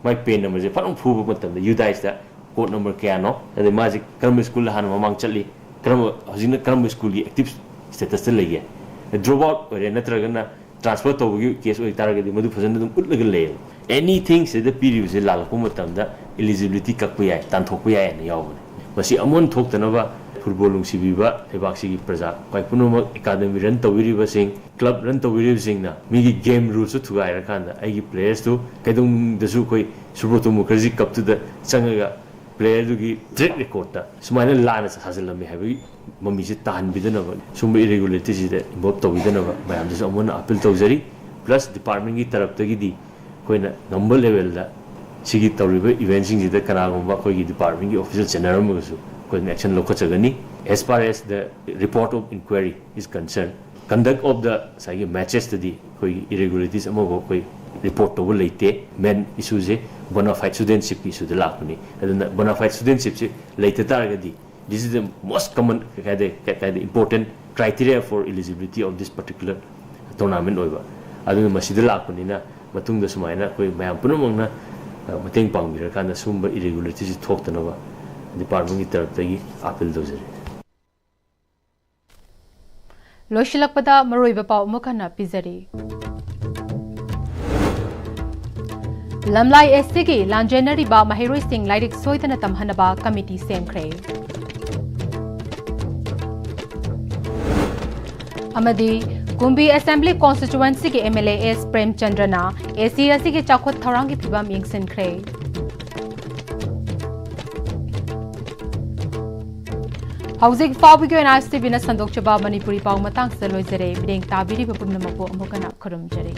ꯃꯥꯏ ꯄꯦꯟ ꯅꯝꯕꯔꯁꯦ ꯐꯖꯅ ꯐꯨꯕ ꯃꯇꯝꯗ, UDISE ꯇ code number ꯀꯌꯥꯅꯣ, ꯑꯗꯩ ꯃꯥꯁꯦ ꯀꯔꯝꯕ ꯁ꯭ꯀꯨꯜꯗ ꯍꯥꯟꯅ ꯃꯃꯥꯡ ꯆꯠꯂꯤ, ꯀꯔꯝꯕ, ꯍꯧꯖꯤꯛꯅ ꯀꯔꯝꯕ ꯁ꯭ꯀꯨꯜꯒꯤ active status ꯇ ꯂꯩꯒꯦ, drop out ꯑꯣꯏꯔꯦ ꯅꯠꯇ꯭ꯔꯒꯅ transfer ꯇꯧꯕꯒꯤ ꯀꯦꯁ ꯑꯣꯏꯇꯥꯔꯒꯗꯤ, ꯃꯗꯨ ꯐꯖꯅ ꯑꯗꯨꯝ ꯎꯠꯂꯒ ꯂꯩꯌꯦꯕ꯫ ꯑꯦꯅꯤꯊꯤꯡ ꯁꯤꯗ ꯄꯤꯔꯤꯕꯁꯦ ꯂꯥꯜꯂꯛꯄ ꯃꯇꯝꯗ eligibility ꯀꯛꯄ ꯌꯥꯏ, ꯇꯥꯟꯊꯣꯛꯄ ꯌꯥꯏ ꯍꯥꯏꯅ ꯌꯥꯎꯕꯅꯦ꯫ ꯃꯁꯤ ꯑꯃꯨꯛ ꯍꯟꯅ ꯊꯣꯛꯇꯅꯕ ꯐꯨꯠꯕꯣꯜ ꯅꯨꯡꯁꯤꯕꯤꯕ ꯂꯩꯕꯥꯛꯁꯤꯒꯤ ꯄ꯭ꯔꯖꯥ ꯑꯩꯈꯣꯏ ꯄꯨꯝꯅꯃꯛ, ꯑꯦꯀꯥꯗꯃꯤ ꯔꯟ ꯇꯧꯕꯤꯔꯤꯕꯁꯤꯡ, ꯀ꯭ꯂꯕ ꯔꯟ ꯇꯧꯕꯤꯔꯤꯕꯁꯤꯡꯅ ꯃꯤꯒꯤ ꯒꯦꯝ ꯔꯨꯜꯁꯇꯨ ꯊꯨꯒꯥꯏꯔꯀꯥꯟꯗ ꯑꯩꯒꯤ ꯄ꯭ꯂꯦꯌꯔꯁꯇꯨ ꯀꯩꯗꯧꯅꯨꯡꯗꯁꯨ ꯑꯩꯈꯣꯏ ꯁꯨꯕ꯭ꯔꯣꯇꯣ ꯃꯨꯈꯔꯖꯤ ꯀꯞꯇꯨꯗ ꯆꯪꯉꯒ ꯄ꯭ꯂꯦꯌꯔꯗꯨꯒꯤ ꯇ꯭ꯔꯦꯛ ꯔꯦꯀꯣꯔꯠꯇ ꯁꯨꯃꯥꯏꯅ ꯂꯥꯟꯅ ꯁꯥꯖꯤꯜꯂꯝꯃꯤ ꯍꯥꯏꯕꯒꯤ ꯃꯃꯤꯁꯦ ꯇꯥꯍꯟꯕꯤꯗꯅꯕ, ꯁꯨꯝꯕ ꯏꯔꯦꯒꯨꯂꯔꯤꯇꯤꯁꯤꯗ ꯏꯟꯚꯣꯜꯕ ꯇꯧꯕꯤꯗꯅꯕ ꯃꯌꯥꯝꯗꯁꯨ ꯑꯃꯨꯛ ꯍꯟꯅ ꯑꯄꯤꯜ ꯇꯧꯖꯔꯤ꯫ ꯄ꯭ꯂꯁ ꯗꯤꯄꯥꯔꯠꯃꯦꯟꯒꯤ ꯇꯔꯞꯇꯒꯤꯗꯤ ꯑꯩꯈꯣꯏꯅ ꯉꯝꯕ ꯂꯦꯚꯦꯜꯗ ꯁꯤꯒꯤ ꯇꯧꯔꯤꯕ ꯏꯚꯦꯟꯁꯤꯡꯁꯤꯗ ꯀꯅꯥꯒꯨꯝꯕ ꯑꯩꯈꯣꯏꯒꯤ ꯗꯤꯄꯥꯔꯠꯃꯦꯟꯒꯤ ꯑꯣꯐꯤꯁꯤꯌꯦꯜ ꯆꯦꯟꯅꯔꯝꯃꯒꯁꯨ ꯑꯩꯈꯣꯏꯅ action ꯂꯧꯈꯠꯆꯒꯅꯤ꯫ As far as the report of inquiry is concerned, conduct of the ꯉꯁꯥꯏꯒꯤ ꯃꯦꯠꯆꯦꯁꯇꯗꯤ ꯑꯩꯈꯣꯏꯒꯤ ꯏꯔꯦꯒꯨꯂꯔꯤꯇꯤꯁ ꯑꯃꯐꯥꯎ ꯑꯩꯈꯣꯏ ꯔꯤꯄꯣꯔꯠ ꯇꯧꯕ ꯂꯩꯇꯦ꯫ ꯃꯦꯟ ꯏꯁꯨꯁꯦ ꯕꯣꯅꯥꯐꯥꯏꯠ ꯁꯨꯗꯦꯟꯁꯤꯞꯀꯤ ꯏꯁꯨꯗ ꯂꯥꯛꯄꯅꯤ꯫ ꯑꯗꯨꯅ ꯕꯣꯅꯥꯐꯥꯏꯠ ꯁꯨꯗꯦꯟꯁꯤꯞꯁꯦ ꯂꯩꯇ ꯇꯥꯔꯒꯗꯤ, this is the most common, ꯀꯩ ꯍꯥꯏꯇꯥꯔꯦ, ꯀꯩ ꯍꯥꯏꯇꯥꯔꯦ, important criteria for eligibility of this particular tournament ꯑꯣꯏꯕ꯫ ꯑꯗꯨꯅ ꯃꯁꯤꯗ ꯂꯥꯛꯄꯅꯤꯅ ꯃꯇꯨꯡꯗ ꯁꯨꯃꯥꯏꯅ ꯑꯩꯈꯣꯏ ꯃꯌꯥꯝ ꯄꯨꯝꯅꯃꯛꯅ ꯃꯇꯦꯡ ꯄꯥꯡꯕꯤꯔꯀꯥꯟꯗ ꯁꯨꯝꯕ ꯏꯔꯤꯒꯨꯂꯔꯤꯇꯤꯁꯤ ꯊꯣꯛꯇꯅꯕ ꯗꯤꯄꯥꯔꯠꯃꯦꯟꯒꯤ ꯇꯔꯞꯇꯒꯤ ꯑꯥꯄꯤꯜ ꯇꯧꯖꯔꯤ꯫ ꯂꯣꯏꯁꯤꯜꯂꯛꯄꯗ ꯃꯔꯨꯑꯣꯏꯕ ꯄꯥꯎ ꯑꯃꯨꯛ ꯍꯟꯅ ꯄꯤꯖꯔꯤ꯫ ꯂꯝꯂꯥꯏ ꯑꯦꯁ ꯇꯤꯒꯤ ꯂꯥꯟꯖꯦꯟꯅꯔꯤꯕ ꯃꯍꯩꯔꯣꯏꯁꯤꯡ ꯂꯥꯏꯔꯤꯛ ꯁꯣꯏꯗꯅ ꯇꯝꯍꯟꯅꯕ ꯀꯃꯤꯇꯤ ꯁꯦꯝꯈ꯭ꯔꯦ꯫ ꯑꯃꯗꯤ ꯀꯨꯝꯕꯤ ꯑꯦꯁꯦꯝꯕ꯭ꯂꯤ ꯀꯣꯟꯁꯇꯤꯇ꯭ꯌꯨꯋꯦꯟꯁꯤꯒꯤ ꯑꯦꯝ ꯑꯦꯜ ꯑꯦ ꯑꯦꯁ ꯄ꯭ꯔꯦꯝꯆꯟꯗ꯭ꯔꯅ ꯑꯦ ꯁꯤ ꯑꯁꯤꯒꯤ ꯆꯥꯎꯈꯠ ꯊꯧꯔꯥꯡꯒꯤ ꯐꯤꯕꯝ ꯌꯦꯡꯁꯤꯟꯈ꯭ꯔꯦ꯫ ꯍꯧꯖꯤꯛ ꯐꯥꯎꯕꯒꯤ ꯑꯣꯏꯅ ꯑꯥꯏ ꯑꯦꯁ ꯇꯤ ꯚꯤꯅ ꯁꯟꯗꯣꯛꯆꯕ ꯃꯅꯤꯄꯨꯔꯤ ꯄꯥꯎ ꯃꯇꯥꯡꯁꯤꯗ ꯂꯣꯏꯖꯔꯦ꯫ ꯃꯤꯠꯌꯦꯡ ꯇꯥꯕꯤꯔꯤꯕ ꯄꯨꯝꯅꯃꯛꯄꯨ ꯑꯃꯨꯛ ꯍꯟꯅ ꯈꯨꯔꯨꯝꯖꯔꯤ꯫